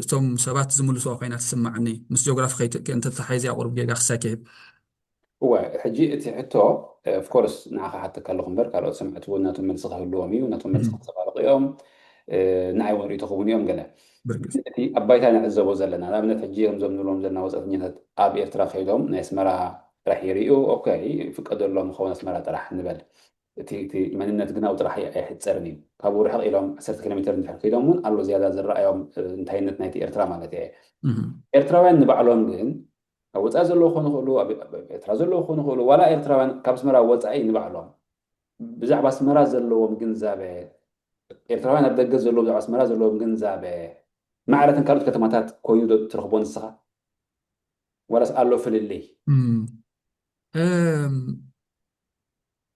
እቶም ሰባት ዝምልስዋ ኮይና ትስማዓኒ። ምስ ጂኦግራፊ ከይትእክእ እንተተሓይዚ ኣቁርብ ጌጋ ክሳይ ክህብ። እወ፣ ሕጂ እቲ ሕቶ ኦፍኮርስ ንዓኻ ሓተካ ኣለኹ እምበር ካልኦት ሰማዕቲ እውን ናቶም መልሲ ክህልዎም እዩ። ናቶም መልሲ ከንፀባርቑ እዮም። ንዓይ እውን ርእይቶ ክህቡን እዮም። ገለ እቲ ኣብ ባይታ ንዕዘቦ ዘለና ንኣብነት ሕጂ ከምዞም ንብሎም ዘለና ወፃእተኛታት ኣብ ኤርትራ ከይዶም ናይ ኣስመራ ጥራሕ ይርእዩ። ኦኬ፣ ይፍቀደሎም ይኸውን ኣስመራ ጥራሕ ንበል። እቲ እቲ መንነት ግን ኣብኡ ጥራሕ ኣይሕፀርን እዩ። ካብኡ ርሕቕ ኢሎም ዓሰርተ ኪሎ ሜትር እንድሕር ከይዶም እውን ኣሎ ዝያዳ ዝረኣዮም እንታይነት ናይቲ ኤርትራ ማለት እየ። ኤርትራውያን ንባዕሎም ግን ኣብ ወፃኢ ዘለዉ ክኾኑ ይኽእሉ፣ ኣብ ኤርትራ ዘለዉ ክኾኑ ይኽእሉ፣ ዋላ ኤርትራውያን ካብ ኣስመራ ወፃኢ ንባዕሎም ብዛዕባ ኣስመራ ዘለዎም ግንዛበ፣ ኤርትራውያን ኣብ ደገ ዘለዉ ብዛዕባ ኣስመራ ዘለዎም ግንዛበ ማዕረትን ካልኦት ከተማታት ኮይኑ ዶ ትረኽቦ ንስኻ? ዋላስ ኣሎ ፍልልይ?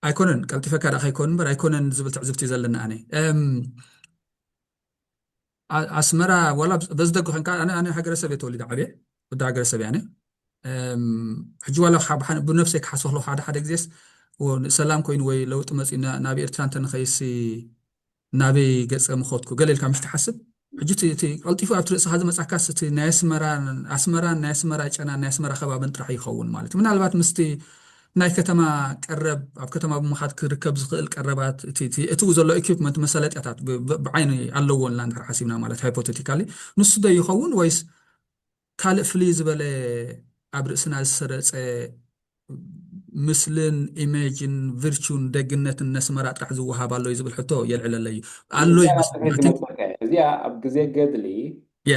ኣይኮነን ቀልጢፈካ ዳ ከይኮን እምበር ኣይኮነን ዝብል ትዕዝብቲ ዘለና ኣነ ኣስመራ ዋላ በዚ ደገ ኮንካ ኣነ ኣነ ሃገረሰብ እየ ተወሊደ ዓብየ ወዲ ሃገረሰብ እየ ኣነ ሕጂ ዋላ ብነብሰይ ክሓስብ ከለኩ ሓደ ሓደ ግዜስ ሰላም ኮይኑ ወይ ለውጢ መፂኡ ናብ ኤርትራ እንተንኸይሲ ናበይ ገፀ ምኸድኩ ገለ ኢልካ ምሽ ትሓስብ ሕጂ እቲ ቀልጢፉ ኣብቲ ርእስኻ ዝመፃካስ እቲ ናይ ኣስመራን ኣስመራን ናይ ኣስመራ ጨናን ናይ ኣስመራ ከባብን ጥራሕ ይኸውን ማለት እዩ ምናልባት ምስቲ ናይ ከተማ ቀረብ ኣብ ከተማ ብምኻድ ክርከብ ዝኽእል ቀረባት እቲ እቲ እትው ዘሎ ኢኩፕመንት መሳለጥያታት ብ- ብ- ብዓይኒ ኣለዎ ኢልና እንድሕር ሓሲብና ማለት ሃይፖቴቲካሊ ንሱ ዶ ይኸውን ወይስ ካልእ ፍልይ ዝበለ ኣብ ርእስና ዝሰረፀ ምስልን ኢሜጅን ቪርቹን ደግነትን ነስመራ ጥራሕ ዝወሃብ ኣሎ እዩ ዝብል ሕቶ የልዕለለይ እዩ ኣሎ እዩ እዚኣ ኣብ ግዜ ገድሊ ያ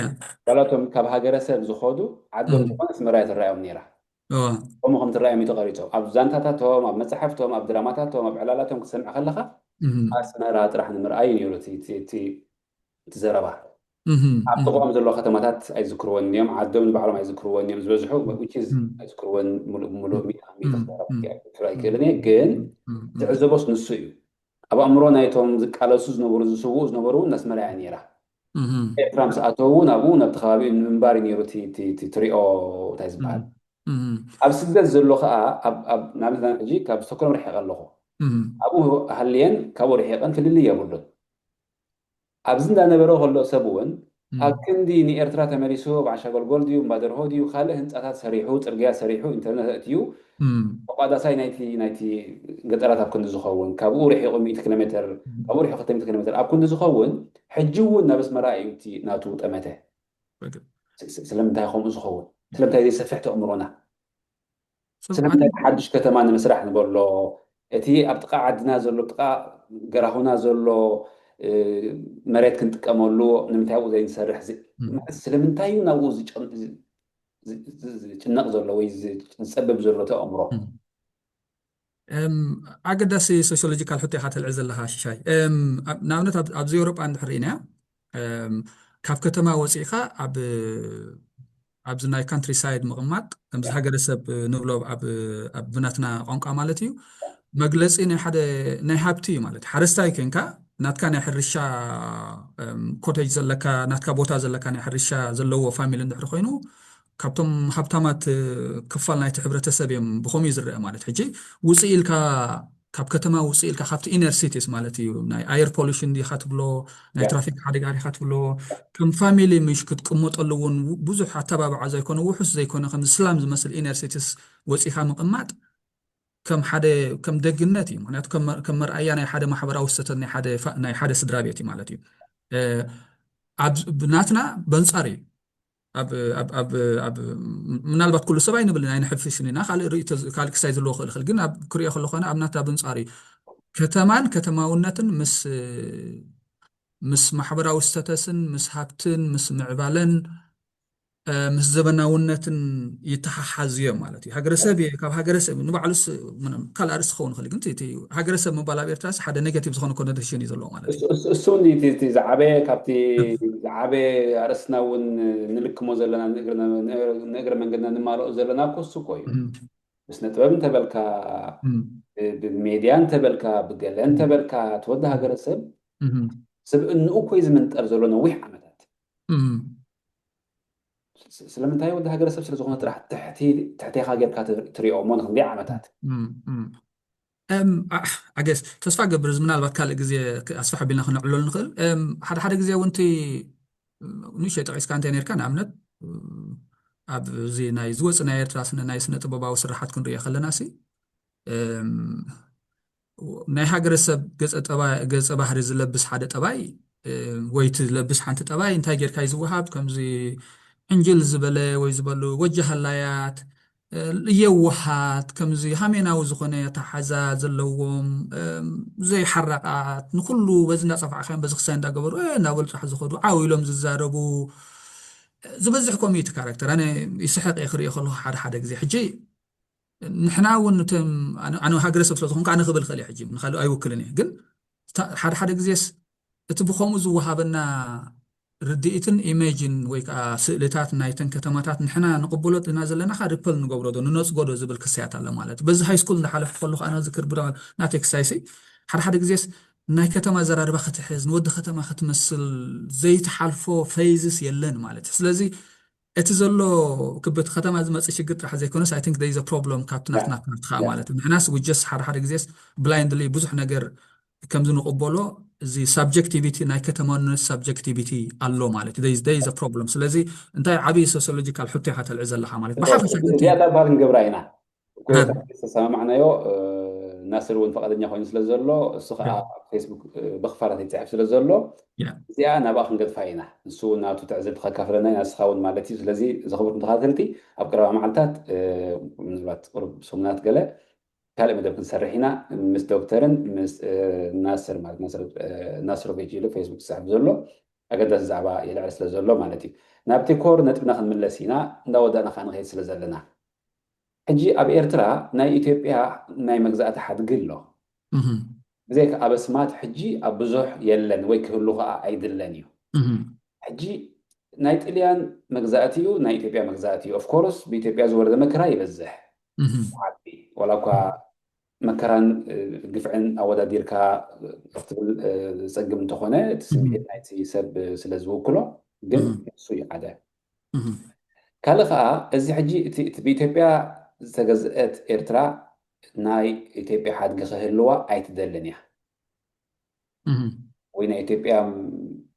ጋላቶም ካብ ሃገረሰብ ዝኸዱ ዓዶም ዝኾነ ኣስመራ እያ ትረኣዮም ነይራ። ከምኡ ከም ትረኣዮም እዩ ተቐሪጾም። ኣብ ዛንታታቶም፣ ኣብ መጻሕፍቶም፣ ኣብ ድራማታቶም፣ ኣብ ዕላላቶም ክትሰምዕ ከለኻ ኣስመራ ጥራሕ ንምርኣይ እዩ ነይሩ እቲ እቲ እቲ እቲ ዘረባ። ኣብ ጥቕኦም ዘለዎ ከተማታት ኣይዝክርዎን እዮም፣ ዓዶም ንባዕሎም ኣይዝክርዎን እዮም ዝበዝሑ፣ which is ኣይዝክርዎን ሙሉእ ብሙሉእ ሚእቲ ካብ ሚእቲ ክዛረብ ክኽእል ኣይክእልን እየ፣ ግን ዝዕዘቦስ ንሱ እዩ። ኣብ ኣእምሮ ናይቶም ዝቃለሱ ዝነበሩ ዝስውኡ ዝነበሩ እውን ኣስመራ እያ ነይራ። ኤርትራ ምስ ኣተዉ እውን ኣብኡ ናብቲ ከባቢኡ ንምንባር እዩ ነይሩ እቲ እቲ- እቲ ትሪኦ እንታይ ዝበሃል ኣብ ስደት ዘሎ ከዓ ኣብ- ኣብ- ንኣብነት ሕጂ ካብ ስቶክሆልም ርሒቐ ኣለኹ ኣብኡ ሃልየን ካብኡ ርሒቐን ፍልልይ የብሉን ኣብዚ እንዳነበረ ከሎ ሰብ እውን ኣብ ክንዲ ንኤርትራ ተመሊሱ ኣብ ዓሻ ጎልጎል ድዩ እምባደርሆ ድዩ ካልእ ህንፃታት ሰሪሑ ፅርግያ ሰሪሑ ኢንተርነት ኣእትዩ ተቋዳሳይ ናይቲ ናይቲ ገጠራት ኣብ ክንዲ ዝኸውን ካብኡ ርሒቑ ሚእቲ ኪሎ ሜትር ካብኡ ርሒቑ ክልተ ሚእቲ ኪሎ ሜትር ኣብ ክንዲ ዝኸውን ሕጂ እውን ናብ ኣስመራ እዩ እቲ ናቱ ጠመተ ስለምንታይ ከምኡ ዝኸውን ስለምንታይ ዘይሰፍሕ ተእምሮና ስለምንታይ ሓድሽ ከተማ ንምስራሕ ንበሎ እቲ ኣብ ጥቓ ዓድና ዘሎ ጥቓ ገራሁና ዘሎ መሬት ክንጥቀመሉ ንምንታይ ኣብኡ ዘይንሰርሕ ስለምንታይ እዩ ናብኡ ዝጭነቕ ዘሎ ወይ ዝፀብብ ዘሎ ተእምሮ ኣገዳሲ ሶሲዮሎጂካል ሕቶ ኢኻ ተልዕል ዘለኻ ሽሻይ ንኣብነት ኣብዚ ኤውሮጳ እንድሕር ርኢናያ ካብ ከተማ ወፂእኻ ኣብ ኣብዚ ናይ ካንትሪ ሳይድ ምቕማጥ ከምዚ ሃገረሰብ ንብሎ ኣብ ብናትና ቋንቋ ማለት እዩ መግለፂ ናይ ሓደ ናይ ሃብቲ እዩ ማለት ሓረስታይ ኮንካ ናትካ ናይ ሕርሻ ኮቴጅ ዘለካ ናትካ ቦታ ዘለካ ናይ ሕርሻ ዘለዎ ፋሚሊ እንድሕር ኮይኑ ካብቶም ሃብታማት ክፋል ናይቲ ሕብረተሰብ እዮም ብኸምኡ እዩ ዝረአ ማለት ሕጂ ውፅእ ኢልካ ካብ ከተማ ውፅእ ኢልካ ካብቲ ኢነር ሲቲስ ማለት እዩ ናይ ኣየር ፖሉሽን ዲኻ ትብሎ ናይ ትራፊክ ሓደጋ ዲኻ ትብሎ ከም ፋሚሊ ምሽ ክትቅመጠሉ እውን ብዙሕ ኣተባብዓ ዘይኮነ ውሑስ ዘይኮነ ከም ስላም ዝመስል ኢነር ሲቲስ ወፂኻ ምቕማጥ ከም ሓደ ከም ደግነት እዩ ምክንያቱ ከም መርኣያ ናይ ሓደ ማሕበራዊ ሰተት ናይ ሓደ ስድራ ቤት እዩ ማለት እዩ ናትና በንፃር እዩ ምናልባት ኩሉ ሰብ ኣይንብል ናይ ንሕፍሽን ኢና ካልእ ርእቶ ካልእ ክሳይ ዘለዎ ክእል ክእል ግን ኣብ ክሪኦ ከለኾነ ኣብ ናታ ብንፃር እዩ ከተማን ከተማውነትን ምስ ምስ ማሕበራዊ ስተተስን ምስ ሃብትን ምስ ምዕባለን ምስ ዘበናውነትን ይተሓሓዝዮ ማለት እዩ ሃገረሰብ ካብ ሃገረሰብ ንባዕሉስ ካልእ ኣርስ ክኸውን ይኽእል ግን ሃገረሰብ ምባል ኣብ ኤርትራስ ሓደ ኔጋቲቭ ዝኾነ ኮኖቴሽን እዩ ዘለዎ ማለት እዩ እሱ ዝዓበየ ካብቲ ዝዓበየ ኣርእስትና እውን ንልክሞ ዘለና ንእግረ መንገድና ንማልኦ ዘለና ኮሱ እኮ እዩ ብስነ ጥበብ እንተበልካ ብሜድያ እንተበልካ ብገለ እንተበልካ ተወዲ ሃገረሰብ ስብእንኡ እኮ እዩ ዝምንጠር ዘሎ ነዊሕ ዓመታት ስለምንታይ ወዲ ሃገረሰብ ስለ ዝኾነ ጥራሕ ትሕቲ ትሕቴኻ ጌርካ ትር- ትሪኦ እሞ ንክንደይ ዓመታት እም፣ እም። እም፣ አ- ኣገስ ተስፋ ገብር እዚ ምናልባት ካልእ ግዜ ክ- ኣስፍሕ ኣቢልና ክንዕለሉ ንኽእል። እም፣ ሓደ ሓደ ግዜ እውን እቲ ንእሽተይ ጠቂስካ እንታይ ነርካ ንኣብነት እም፣ ኣብዚ ናይ ዝወፅ ናይ ኤርትራ ስነ ናይ ስነ ጥበባዊ ስራሓት ክንሪኦ ከለና ሲ እም፣ ናይ ሃገረሰብ ገጸ ጠባይ ገጸ ባህሪ ዝለብስ ሓደ ጠባይ እ፣ ወይ ትለብስ ሓንቲ ጠባይ እንታይ ጌርካ እዩ ዝወሃብ ከምዚ ዕንጅል ዝበለ ወይ ዝበሉ ወጀ ሃላያት እ፣ የዋሃት ከምዚ ሃሜናዊ ዝኾነ ኣተሓዛ ዘለዎም እ፣ ዘይሓራቃት ንኩሉ በዚ እንዳጸፋዕካዮም በዚ ክሳይ እንዳገበሩ እ፣ እናበሉ ጥራሕ ዝኸዱ ዓው ኢሎም ዝዛረቡ ዝበዝሕ ከምኡ እዩ እቲ ካራክተር ኣነ ይስሕቅ እየ ክሪኦ ከለኩ ሓደ ሓደ ግዜ ሕጂ ንሕና እውን እቶም ኣነ ኣነ ሃገረሰብ ስለ ዝኾንኩ ኣነ ክብል ክእል እየ ሕጂ ንካልእ ኣይውክልን እየ ግን እታ- ሓደ ሓደ ግዜስ እቲ ብከምኡ ዝወሃበና ርድኢትን ኢሜጅን ወይ ከዓ ስእልታት ናይተን ከተማታት ንሕና ንቅበሎ ኢና ዘለና ካ ሪፐል ንገብሮ ዶ ንነፅጎ ዶ ዝብል ክስያት ኣሎ ማለት እዩ በዚ ሃይ ስኩል እንዳሓለፍ ከለኩ ኣነ ዝክር ብዳ ናተይ ክሳይሲ ሓደ ሓደ ግዜስ ናይ ከተማ ኣዘራርባ ክትሕዝ ንወዲ ከተማ ክትመስል ዘይትሓልፎ ፌዝስ የለን ማለት እዩ ስለዚ እቲ ዘሎ ክብቲ ከተማ ዝመፅእ ሽግር ጥራሕ ዘይኮነስ I think there is a problem ካብቲ ናትና ፓርት ከዓ ማለት እዩ ንሕናስ ውጀስ ሓደ ሓደ ግዜስ ብላይንድሊ ብዙሕ ነገር ከምዚ ንቕበሎ እዚ ሳብጀክቲቪቲ ናይ ከተማነት ሳብጀክቲቪቲ ኣሎ ማለት እዩ there is a problem ስለዚ እንታይ ዓብዪ ሶሲዮሎጂካል ሕቶ ኢኻ ተልዕል ዘለኻ ማለት እዩ ብሓፈሻ ግን እዚኣ ዳባል ንገብራ ኢና ኩሉ ተሰማማዕናዮ ናስር እውን ፈቃደኛ ኮይኑ ስለ ዘሎ እሱ ከዓ ፌስቡክ ብክፋላት ይፅሕፍ ስለ ዘሎ እዚኣ ናብኣ ክንገድፋ ኢና ንሱ እውን ናቱ ትዕዝብቲ ከካፍለና ኢና ንስኻ እውን ማለት እዩ ስለዚ ዝኽቡር ተኸታተልቲ ኣብ ቀረባ መዓልታት ምናልባት ቁሩብ ሰሙናት ገለ ካልእ መደብ ክንሰርሕ ኢና ምስ ዶክተርን ምስ ናስር ማለት ናስሮቪች ኢሉ ፌስቡክ ዝፅሕፍ ዘሎ ኣገዳሲ ዛዕባ የልዕል ስለ ዘሎ ማለት እዩ ናብቲ ኮር ነጥብና ክንምለስ ኢና እንዳወዳእና ከዓ ንኸይድ ስለ ዘለና ሕጂ ኣብ ኤርትራ ናይ ኢትዮጵያ ናይ መግዛእቲ ሓድጊ ኣሎ ብዘይካ ኣበስማት ሕጂ ኣብ ብዙሕ የለን ወይ ክህሉ ከዓ ኣይድለን እዩ ሕጂ ናይ ጥልያን መግዛእቲ እዩ ናይ ኢትዮጵያ መግዛእቲ እዩ ኦፍኮርስ ብኢትዮጵያ ዝወረደ መከራ ይበዝሕ ዓቢ ዋላ እኳ መከራን ግፍዕን ኣወዳዲርካ ክትብል ዝፀግም እንተኾነ እቲ ስምዒት ናይቲ ሰብ ስለ ዝውክሎ ግን እሱ እዩ ሓደ ካልእ ከዓ እዚ ሕጂ እቲ ብኢትዮጵያ ዝተገዝአት ኤርትራ ናይ ኢትዮጵያ ሓድጊ ክህልዋ ኣይትደልን እያ ወይ ናይ ኢትዮጵያ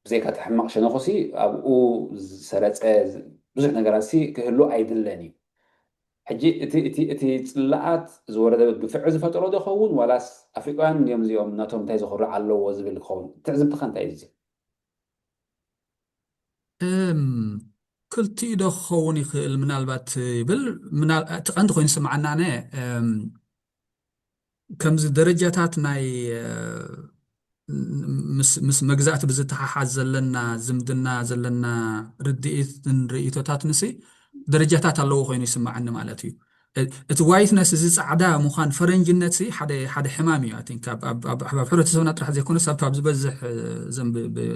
ብዘይካ እቲ ሕማቕ ሸነኹሲ ኣብኡ ዝሰረፀ ብዙሕ ነገራት ሲ ክህሉ ኣይድለን እዩ ሕጂ እቲ እቲ እቲ ፅላኣት ዝወረደ ግፍዒ ዝፈጠሮ ዶ ኸውን ዋላስ ኣፍሪቃውያን እዮም እዚኦም ናቶም እንታይ ዝኽሩ ኣለዎ ዝብል ክኸውን ትዕዝብትኻ እንታይ እዩ ክልቲኡ ዶ ክኸውን ይኽእል ምናልባት ይብል እቲ ቀንዲ ኮይኑ ዝስምዓና ኣነ ከምዚ ደረጃታት ናይ ምስ መግዛእቲ ብዝተሓሓዝ ዘለና ዝምድና ዘለና ርድኢትን ርእቶታትን ሲ ደረጃታት ኣለዎ ኮይኑ ይስምዓኒ ማለት እዩ እቲ ዋይትነስ እዚ ፃዕዳ ምዃን ፈረንጅነት ሓደ ሓደ ሕማም እዩ ኣብ ሕብረተሰብና ጥራሕ ዘይኮነ ሰብ ካብ ዝበዝሕ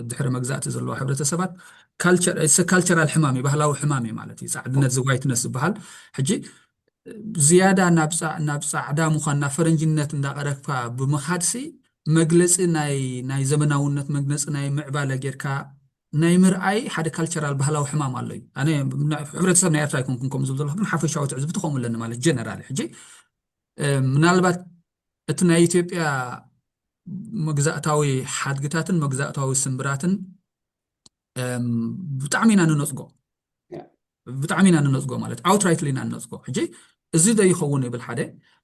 ድሕሪ መግዛእቲ ዘለዋ ሕብረተሰባት ካልቸራል ሕማም እዩ ባህላዊ ሕማም እዩ ማለት እዩ ፃዕድነት እዚ ዋይትነስ ዝበሃል ሕጂ ዝያዳ ናብ ፃዕዳ ምዃን ናብ ፈረንጅነት እንዳቀረብካ ብምኻድሲ መግለፂ ናይ ዘመናውነት መግለፂ ናይ ምዕባለ ጌርካ ናይ ምርኣይ ሓደ ካልቸራል ባህላዊ ሕማም ኣሎ እዩ ኣነ ሕብረተሰብ ናይ ኤርትራ ኣይኮንኩን ከም ዝብል ዘለኹ ግን ሓፈሻዊ ትዕዝብቲ ከምኡ ኣለኒ ማለት ጀነራል ሕጂ ምናልባት እቲ ናይ ኢትዮጵያ መግዛእታዊ ሓድግታትን መግዛእታዊ ስምብራትን ብጣዕሚ ኢና ንነፅጎ ብጣዕሚ ኢና ንነፅጎ ማለት ኣውትራይትሊ ኢና ንነፅጎ ሕጂ እዚ ዶ ይኸውን ይብል ሓደ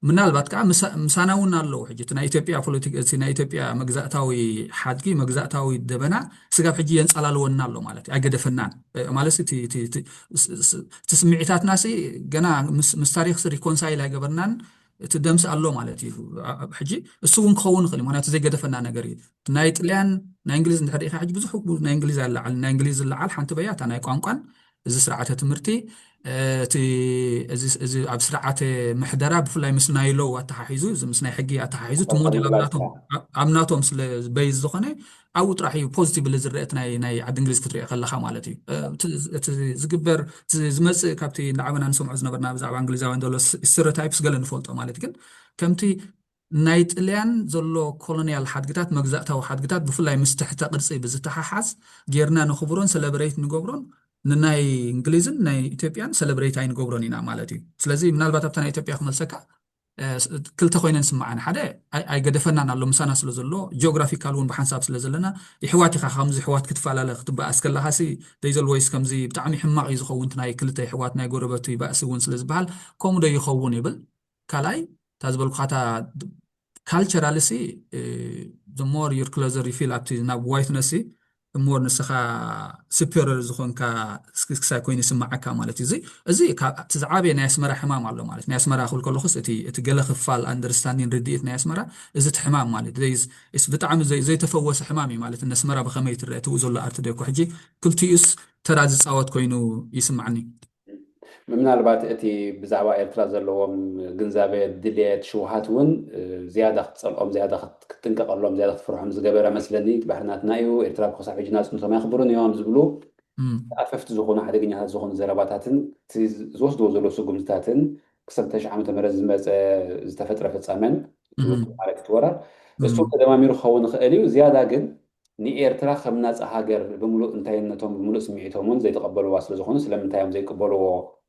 ምናልባት ከዓ ምሳና እውን ኣለዉ ሕጂ እቲ ናይ ኢትዮጵያ ፖለቲክ እቲ ናይ ኢትዮጵያ መግዛእታዊ ሓድጊ መግዛእታዊ ደበና ስጋብ ሕጂ የንፀላልወና ኣሎ ማለት እዩ ኣይገደፈናን ማለት እቲ ስምዒታትና ሲ ገና ምስ ታሪክ ሪኮንሳይል ኣይገበርናን እቲ ደምስ ኣሎ ማለት እዩ ሕጂ እሱ እውን ክኸውን ይኽእል ምክንያቱ ዘይገደፈና ነገር እዩ ናይ ጥልያን ናይ እንግሊዝ እንድሕር ኢኻ ሕጂ ብዙሕ ናይ እንግሊዝ ኣለዓል ናይ እንግሊዝ ዝለዓል ሓንቲ በያ እታ ናይ ቋንቋን እዚ ስርዓተ ትምህርቲ እቲ እዚ ኣብ ስርዓተ ምሕደራ ብፍላይ ምስ ናይ ሎው ኣተሓሒዙ እዚ ምስ ናይ ሕጊ ኣተሓሒዙ እቲ ሞዴል ኣብ ናቶም ስለ በይዝ ዝኾነ ኣብኡ ጥራሕ እዩ ፖዚቲቭሊ ዝረአ እቲ ናይ ናይ ዓዲ እንግሊዝ ክትሪኦ ከለካ ማለት እዩ እቲ ዝግበር ዝመፅእ ካብቲ ንዓበና ንሰምዖ ዝነበርና ብዛዕባ እንግሊዛውያን ዘሎ ስቴሪዮታይፕስ ገለ ንፈልጦ ማለት ግን ከምቲ ናይ ጥልያን ዘሎ ኮሎኒያል ሓድግታት መግዛእታዊ ሓድግታት ብፍላይ ምስ ትሕተ ቅርፂ ብዝተሓሓዝ ጌርና ንኽብሮን ሰለብሬት ንገብሮን ንናይ እንግሊዝን ናይ ኢትዮጵያን ሰለብሬት ኣይንገብሮን ኢና ማለት እዩ። ስለዚ ምናልባት ኣብታ ናይ ኢትዮጵያ ክመልሰካ፣ እ፣ ስ-፣ ክልተ ኮይነን ስምዓኒ። ሓደ ኣይ-፣ ኣይገደፈናን ኣሎ፣ ምሳና ስለ ዘሎ፣ ጂኦግራፊካል እውን ብሓንሳብ ስለ ዘለና፣ ይሕዋት ኢኻ። ከምዚ ይሕዋት ክትፈላለ ክትበኣስ ከለኻሲ፣ ደይዘል ወይስ ከምዚ ብጣዕሚ ሕማቕ እዩ ዝኸውን፣ እቲ ናይ ክልተ ይሕዋት ናይ ጎረበቱ ይባእሲ እውን ስለ ዝበሃል፣ ከምኡ ዶ ይኸውን ይብል። ካልኣይ፣ እታ ዝበልኩኻታ ካልቸራልሲ፣ እ፣ the more you're closer you feel ኣብቲ ናብ ዋይትነሲ፣ the more ንስኻ superior ዝኾንካ ስክስክሳይ ኮይኑ ይስምዓካ ማለት እዩ። እዚ፣ እዚ ካብ እቲ ዝዓበየ ናይ ኣስመራ ሕማም ኣሎ ማለት። ናይ ኣስመራ ክብል ከለኹስ እቲ፣ እቲ ገለ ክፋል ኣንደርስታንዲን ርድኢት ናይ ኣስመራ፣ እዚ እቲ ሕማም ማለት። እዚ፣ እዚ ብጣዕሚ ዘይ-፣ ዘይተፈወሰ ሕማም እዩ ማለት። ነስመራ ብኸመይ ትረአ፣ ትብኡ ዘሎ ኣርት ዶ እኮ ሕጂ ክልቲኡስ ተራ ዝጻወት ኮይኑ ይስምዓኒ። ምናልባት እቲ ብዛዕባ ኤርትራ ዘለዎም ግንዛበ፣ ድልየት፣ ሽውሃት እውን፣ እ፣ ዝያዳ ክትጸልኦም፣ ዝያዳ ክት-፣ ክትጥንቀቐሎም፣ ዝያዳ ክትፍርሖም ዝገበረ መስለኒ። እቲ ባሕሪ ናትና እዩ፣ ኤርትራ ክሳብ ሕጂ ናጽነቶም ኣየኽብሩን እዮም ዝብሉ እም። ኣፈፍቲ ዝኾኑ ሓደገኛታት ዝኾኑ ዘረባታትን እቲ ዝወስድዎ ዘለዉ ስጉምትታትን ክሳብ ክልተ ሽሕ ዓመተ ምህረት ዝመጸ ዝተፈጥረ ፍጻመን እም። ማለት እቲ ወራር እም። እሱ ተደማሚሩ ክኸውን ይኽእል እዩ። ዝያዳ ግን ንኤርትራ ከም ናጻ ሃገር ብምሉእ እንታይነቶም ብምሉእ ስምዒቶም እውን ዘይተቐበልዋ ስለ ዝኾኑ ስለምንታይ እዮም ዘይቅበልዎ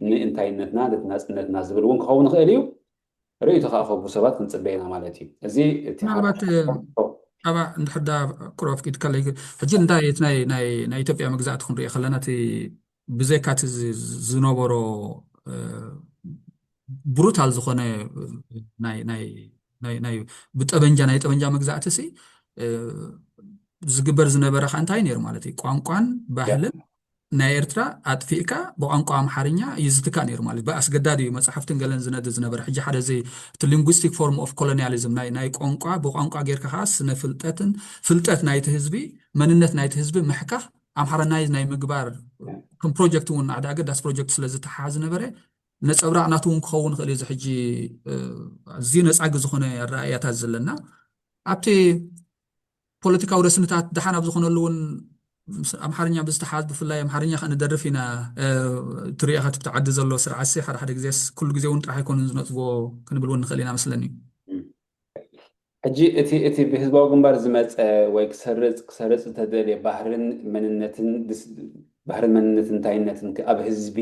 ንእንታይነትና ነቲ ናጽነትና ዝብል እውን ክኸውን ይኽእል እዩ። ርእይቶ ከኣ ክህቡ ሰባት ክንጽበ ኢና ማለት እዩ። እዚ እቲ ምናልባት፣ ሓደ እ፣ ኣባ እንድሕር ዳ ቁሩብ ኣፍቂድካለይ፣ ሕጂ እንታይ እቲ ናይ፣ ናይ፣ ናይ ኢትዮጵያ መግዛእቲ ክንሪኦ ከለና እቲ ብዘይካ እቲ ዝ-፣ ዝ-፣ ዝነበሮ፣ እ፣ ብሩታል ዝኾነ፣ እ፣ ናይ፣ ናይ፣ ናይ፣ ናይ ብጠበንጃ፣ ናይ ጠበንጃ መግዛእቲ ሲ፣ እ፣ ዝግበር ዝነበረ ከ እንታይ ነይሩ ማለት እዩ? ቋንቋን ባህልን ናይ ኤርትራ ኣጥፊእካ ብቋንቋ ኣምሓርኛ ይዝትካ ነይሩ ማለት። ብኣስገዳድ እዩ መጽሓፍትን ገለን ዝነድ ዝነበረ። ሕጂ ሓደ እዚ እቲ ሊንጉስቲክ ፎርም ኦፍ ኮሎኒያሊዝም ናይ፣ ናይ ቋንቋ፣ ብቋንቋ ጌርካ ከኣ ስነ ፍልጠትን፣ ፍልጠት ናይቲ ህዝቢ፣ መንነት ናይቲ ህዝቢ ምሕካኽ፣ ኣምሓራናይዝ ናይ ምግባር ከም ፕሮጀክት እውን ሓደ ኣገዳሲ ፕሮጀክት ስለ ዝተሓሓዝ ዝነበረ ነጸብራቕ ናቱ እውን ክኸውን ይኽእል እዩ። እዚ ሕጂ፣ እ፣ ኣዝዩ ነጻጊ ዝኾነ ኣረኣእያታት ዘለና ኣብቲ ፖለቲካዊ ረስንታት ደሓን ኣብ ዝኾነሉ እውን ምስ ኣምሓርኛ ብዝተሓዝ ብፍላይ ኣምሓርኛ ከኣ ንደርፍ ኢና፣ እ፣ ትሪኦ ከቲ ብቲ ዓዲ ዘሎ ስርዓትሲ ሓደ ሓደ ግዜስ ኩሉ ግዜ እውን ጥራሕ ኣይኮኑን ዝነጽጎ ክንብል እውን ንኽእል ኢና መስለኒ። ሕጂ እቲ፣ እቲ ብህዝባዊ ግንባር ዝመጸ ወይ ክሰርጽ፣ ክሰርጽ ዝተደልየ ባህርን መንነትን ድስ-፣ ባህርን መንነትን እንታይነትን ክ-፣ ኣብ ህዝቢ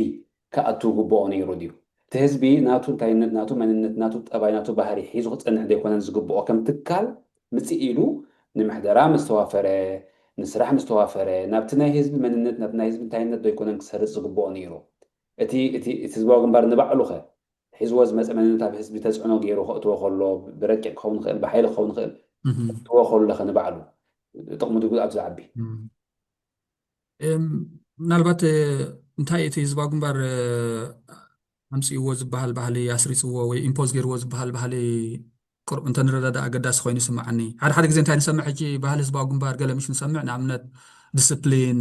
ክኣቱ ግብኦ ነይሩ ድዩ? እቲ ህዝቢ ናቱ እንታይነት፣ ናቱ መንነት፣ ናቱ ጠባይ፣ ናቱ ባህሪ ሒዙ ክጸንሕ ዘይኮነን ዝግብኦ? ከም ትካል ምጽእ ኢሉ ንምሕደራ ምስ ተዋፈረ፣ ንስራሕ ምስ ተዋፈረ፣ ናብቲ ናይ ህዝቢ መንነት፣ ናብቲ ናይ ህዝቢ እንታይነት ዶ ኣይኮነን ክሰርጽ ዝግብኦ ነይሩ? እቲ፣ እቲ፣ እቲ ህዝባዊ ግንባር ንባዕሉ ኸ ሒዝዎ ዝመጸ መንነት ኣብ ህዝቢ ተጽዕኖ ገይሩ ከእትዎ ከሎ፣ ብረቂቕ ክኸውን ይኽእል፣ ብሓይሊ ክኸውን ይኽእል፣ እም። ከእትዎ ከሎ ኸ ንባዕሉ ጥቕሙ ድዩ ጉድኣቱ ዝዓቢ? እም። እም፣ ምናልባት፣ እ፣ እንታይ እቲ ህዝባዊ ግንባር፣ እ፣ ኣምጽእዎ ዝበሃል ባህሊ፣ ኣስሪጽዎ ወይ ኢምፖዝ ገይርዎ ዝበሃል ባህሊ ቁሩብ እንተንረዳዳእ ኣገዳሲ ኮይኑ ይስምዓኒ። ሓደ ሓደ ግዜ እንታይ ንሰምዕ ሕጂ ባህሊ ህዝባዊ ግንባር ገለ ምሽ ንሰምዕ፣ ንኣብነት ዲስፕሊን፣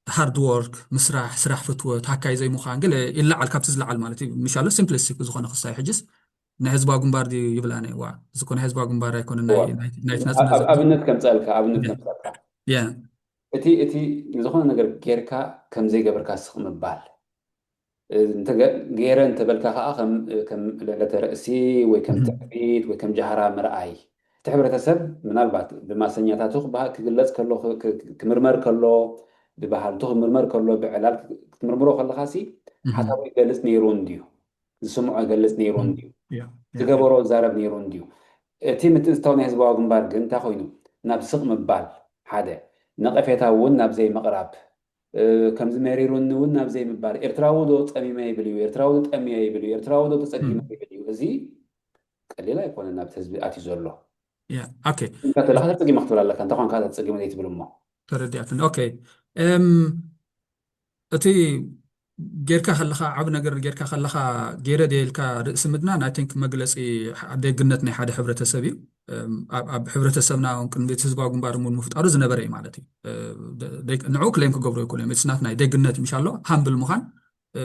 ሃርድ ወርክ፣ ምስራሕ፣ ስራሕ ፍትወት፣ ሃካይ ዘይምዃን፣ ገለ ይለዓል፣ ካብቲ ዝለዓል ማለት እዩ። ምሻሎ ሲምፕሊስቲክ ብዝኾነ ክሳይ ሕጅስ ናይ ህዝባዊ ግንባር ድዩ ይብል ኣነ። ዋ፣ እዚ እኮ ናይ ህዝባዊ ግንባር ኣይኮነ፣ ናይ፣ ዋ። ናይ፣ ናይ ኣብ-፣ ናጽነት ኣብ-፣ ዘ-፣ ኣብነት ከምጸልካ፣ ኣብነት ያ። ከምጸልካ። ያ። እቲ፣ እቲ ንዝኾነ ነገር ጌርካ ከም ዘይገበርካ ስቕ ምባል። እ፣ እንተ ገ-፣ ገይረ እንተበልካ ከኣ ከም፣ ከም ልዕለተ ርእሲ ወይ ከም እም። ትዕቢት ወይ ከም ጃህራ ምርኣይ። እቲ ሕብረተሰብ ምናልባት ብማሰኛታቱ ክበሃ-፣ ክግለጽ ከሎ፣ ክ-፣ ክ-፣ ክምርመር ከሎ፣ ብባህልቱ ክምርመር ከሎ፣ ብዕላል ክ-፣ ክትምርምሮ ከለኻሲ እም። ሓሳቡ ይገልጽ ነይሩ እንድዩ። ዝስምዖ ይገልጽ ነይሩ እም። እንድዩ። ያ፣ ያ፣ ዝገበሮ ያ። ይዛረብ ነይሩ እንድዩ። እቲ ምትእትታው ናይ ህዝባዊ ግንባር ግን እንታይ ኮይኑ? ናብ ስቕ ምባል ሓደ፣ ነቐፌታ እውን ናብ ዘይምቕራብ፣ እ፣ ከምዚ መሪሩኒ እውን ናብ ዘይምባል፣ ኤርትራዊ ዶ ጸሚመ ይብል እዩ፣ ኤርትራዊ ዶ ጠምየ ይብል እዩ፣ ኤርትራዊ ዶ ተጸጊመ እም። ይብል እዩ። እዚ ቀሊል ኣይኮነን ናብቲ ህዝቢ ኣትዩ ዘሎ። ያ፣ ኦኬ። እንካ ተለኻ ተጸጊመ ክትብል ኣለካ፣ እንታይ ኳንካ ተጸጊመ ዘይትብል እሞ? ተረዲኣትኒ። ኦኬ። እም፣ እቲ ጌርካ ከለኻ፣ ዓቢ ነገር ጌርካ ከለኻ፣ ገይረ ድየ ኢልካ ርእሲ ምድናን፣ ኣይ ቲንክ መግለጺ ደ-፣ ደግነት ናይ ሓደ ሕብረተሰብ እዩ። እም፣ ኣብ፣ ኣብ ሕብረተሰብና እውን ቅድሚ እቲ ህዝባዊ ግንባር እውን ምፍጣሩ ዝነበረ እዩ ማለት እዩ። እ፣ ደ-፣ ደ-፣ ንዕኡ ክሌም ክገብሩ ኣይክእሉን እዮም። እቲ ናትና ደግነት ምሻሎ፣ ሃምብል ምዃን፣ እ፣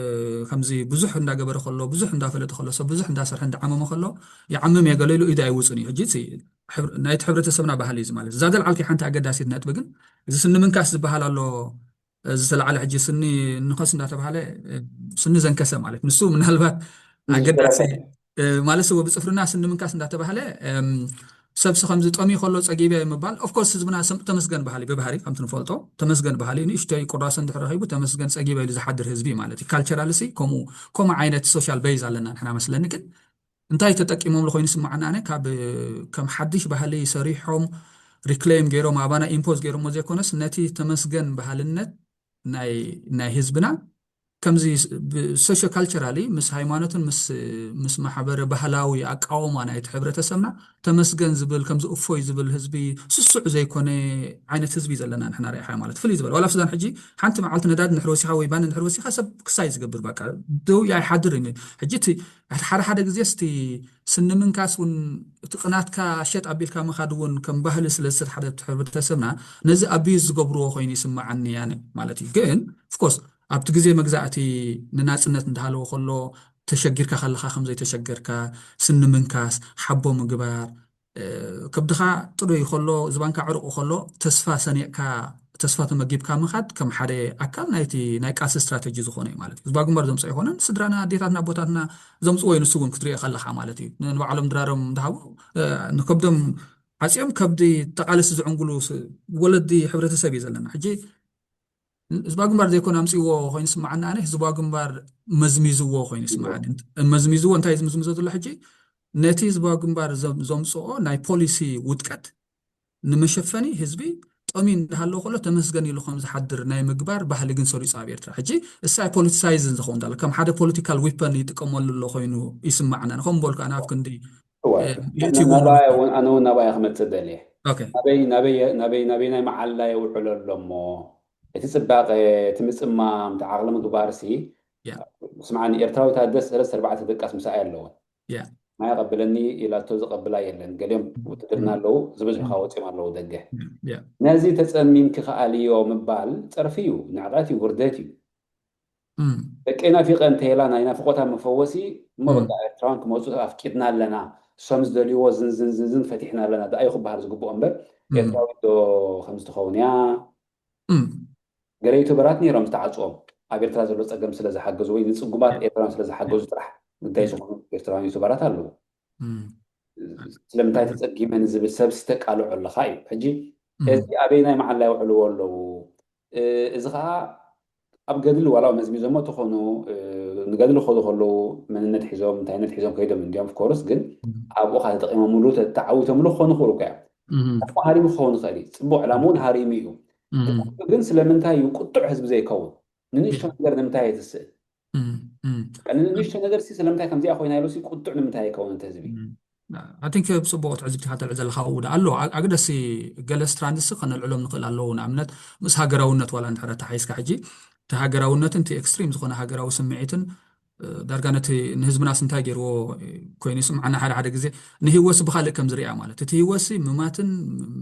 ከምዚ ብዙሕ እንዳገበረ ከሎ፣ ብዙሕ እንዳፈለጠ ከሎ፣ ሰብ ብዙሕ እንዳሰርሐ እንዳዓመመ ከሎ፣ ይዓምም እየ ገለ ኢሉ ኢዱ ኣይውጽን እዩ። ሕጂ እቲ ሕብረ-፣ ናይቲ ሕብረተሰብና ባህሊ እዩ እዚ ማለት። እዛ ዘልዓልኪ ሓንቲ ኣገዳሲት ነጥቢ ግን፣ እዚ ስኒ ምንካስ ዝበሃል ኣሎ፣ ዝተላዕለ ሕጂ ስኒ ንኸስ እንዳተባሃለ፣ እ፣ ስኒ ዘንከሰ ማለት ንሱ ምናልባት ኣገዳሲ፣ ዝተረፈ። እ፣ ማለት ሰው ብጽፍርና ስኒ ምንካስ እንዳተባሃለ፣ እም፣ ሰብሲ ከምዚ ጠምዩ ከሎ ጸጊበ ምባል፣ ኦፍኮርስ ህዝብና ተመስገን ባህሊ ብባህሪ ከምቲ ንፈልጦ ተመስገን ባህሊ ንእሽተይ ቁራሰ እንድሕር ረኺቡ ተመስገን ጸጊበ ኢሉ ዝሓድር ህዝቢ ማለት እዩ። ካልቸራልሲ ከምኡ ከምኡ ዓይነት ሶሻል ቤዝ ኣለና ንሕና መስለኒ። ግን እንታይ ተጠቂሞምሉ ኮይኑ ይስምዓና ኣነ ካብ ከም ሓድሽ ባህሊ ሰሪሖም ሪክሌም ገይሮም ኣባና ኢምፖዝ ገይሮሞ ዘይኮነስ ነቲ ተመስገን ባህልነት ናይ ህዝብና ከምዚ ሶሾ ካልቸራሊ ምስ ሃይማኖትን ምስ ማሕበረ ባህላዊ ኣቃውማ ናይቲ ሕብረተሰብና ተመስገን ዝብል ከምዚ እፎይ ዝብል ህዝቢ ስሱዕ ዘይኮነ ዓይነት ህዝቢ ዘለና ንሕና ርኢኻ ማለት ፍልይ ዝበለ ዋላ ኣብዛን ሕጂ ሓንቲ መዓልቲ ነዳድ እንድሕር ወሲኻ ወይ ባኒ እንድሕር ወሲኻ ሰብ ክሳይ ዝገብር በቃ ደው ኣይሓድርን እዩ። ሕጂ እቲ ሓደ ሓደ ግዜ እስቲ ስኒ ምንካስ እውን እቲ ቅናትካ ሸጥ ኣቢልካ ምኻድ እውን ከም ባህሊ ስለ ዝተሓደ ሕብረተሰብና ነዚ ኣቢዩዝ ዝገብርዎ ኮይኑ ይስምዓኒ ኣነ ማለት እዩ። ግን ኦፍኮርስ ኣብቲ ግዜ መግዛእቲ ንናፅነት እንዳሃለወ ከሎ ተሸጊርካ ከለኻ ከም ዘይተሸገርካ ስኒ ምንካስ ሓቦ ምግባር ከብድኻ ጥሩይ ከሎ ዝባንካ ዕሩቑ ከሎ ተስፋ ሰኒቕካ ተስፋ ተመጊብካ ምኻድ ከም ሓደ ኣካል ናይቲ ናይ ቃልሲ ስትራተጂ ዝኾነ እዩ ማለት እዩ። ህዝባዊ ግንባር ዘምፅኦ ኣይኮነን። ስድራና ኣዴታትና ኣቦታትና ዘምፅዎ እዩ። ንሱ እውን ክትሪኦ ከለኻ ማለት እዩ ንባዕሎም ድራሮም እንዳሃቡ ንከብዶም ዓፅዮም ከብዲ ተቓለስቲ ዝዕንግሉ ወለዲ ሕብረተሰብ እዩ ዘለና ሕጂ። ህዝባዊ ግንባር ዘይኮነ ኣምፅዎ ኮይኑ ስምዓና ኣነ ህዝባዊ ግንባር መዝሚዝዎ ኮይኑ ስምዓኒ። መዝሚዝዎ እንታይ ዝምዝምዞ ዘሎ ሕጂ ነቲ ህዝባዊ ግንባር ዘምፅኦ ናይ ፖሊሲ ውድቀት ንመሸፈኒ ህዝቢ ጠሚ እንዳሃለዎ ከሎ ተመስገን ኢሉ ከም ዝሓድር ናይ ምግባር ባህሊ ግን ሰሪፁ ኣብ ኤርትራ ሕጂ። እሳ ፖለቲሳይዝን ዝኸውን ዳሎ ከም ሓደ ፖለቲካል ዊፐን ይጥቀመሉ ኣሎ ኮይኑ ይስማዕና። ንከም በልኩ ኣነ ኣብ ክንዲ ኣነ እውን ናባያ ክመፅእ ደልየ ናበይ ናበይ ናይ መዓላ የውዕሎ ኣሎ እሞ እቲ ፅባቐ እቲ ምፅማም እቲ ዓቕሊ ምግባር ሲ ስምዓኒ ኤርትራዊት ኣደ ሰለስተ ኣርባዕተ ደቃስ ምሳኣ ኣለወን ማይ ኣቐብለኒ ኢላቶ ዝቐብላ የለን። ገሊኦም ውትድርና ኣለዉ ዝበዝሑ ካብ ወፂኦም ኣለዉ ደገ። ነዚ ተፀሚምኪ ከኣልዮ ምባል ፀርፊ እዩ፣ ንዕቐት እዩ፣ ውርደት እዩ። ደቀይ ናፊቐ እንተይላ ናይ ናፍቖታ መፈወሲ እሞ በቃ ኤርትራውያን ክመፁ ኣፍቂድና ኣለና፣ እሶም ዝደልይዎ ዝንዝን ዝንዝን ፈቲሕና ኣለና ደኣ እዩ ክበሃል ዝግብኦ እምበር ኤርትራዊት ዶ ከምዚ ትኸውን እያ? ገለ ዩቱበራት ነይሮም ዝተዓፅዎም ኣብ ኤርትራ ዘሎ ፀገም ስለ ዝሓገዙ ወይ ንፅጉማት ኤርትራውያን ስለ ዝሓገዙ ጥራሕ ግዳይ ዝኾኑ ኤርትራውያን ዩቱበራት ኣለዉ። ስለምንታይ ተፀጊመ ንዝብል ሰብ ዝተቃልዖ ኣለኻ እዩ። ሕጂ እዚ ኣበይ ናይ መዓላ ይውዕልዎ ኣለዉ? እዚ ከዓ ኣብ ገድሊ ዋላ መዝሚዞሞ ተኾኑ ንገድሊ ክኸዱ ከለዉ መንነት ሒዞም እንታይነት ሒዞም ከይዶም እንዲዮም ኮርስ ግን ኣብኡ ካ ተጠቂሞምሉ ተዓዊቶምሉ ክኾኑ ክኽእሉ እኮ እዮም። ዕላማ ሃሪሙ ክኸውን ይኽእል እዩ። ፅቡቅ ዕላማ እውን ሃሪሙ እዩ። ግን ስለምንታይ እዩ ቁጡዕ ህዝቢ ዘይከውን? ንንእሽቶ ነገር ንምንታይ እየ ትስእል? ንንእሽቶ ነገር ሲ ስለምንታይ ከምዚኣ ኮይና ኢሉ ሲ ቁጡዕ ንምንታይ ኣይከውን እቲ ህዝቢ? I think ብፅቡቅ ትዕዝብቲ ኢኻ ተልዕል ዘለኻ ውዳ ኣሎ ኣግደሲ ገለ ስትራንድስ ከነልዕሎም ንኽእል ኣለዉ። ንኣብነት ምስ ሃገራውነት ዋላ እንድሕር ኣተሓሒዝካ ሕጂ እቲ ሃገራውነትን እቲ ኤክስትሪም ዝኾነ ሃገራዊ ስምዒትን ዳርጋ ነቲ ንህዝብናስ እንታይ ገይርዎ ኮይኑ ይስምዓና ሓደ ሓደ ግዜ ንህይወትሲ ብኻልእ ከም ዝሪኣ ማለት እቲ ህይወትሲ ምማትን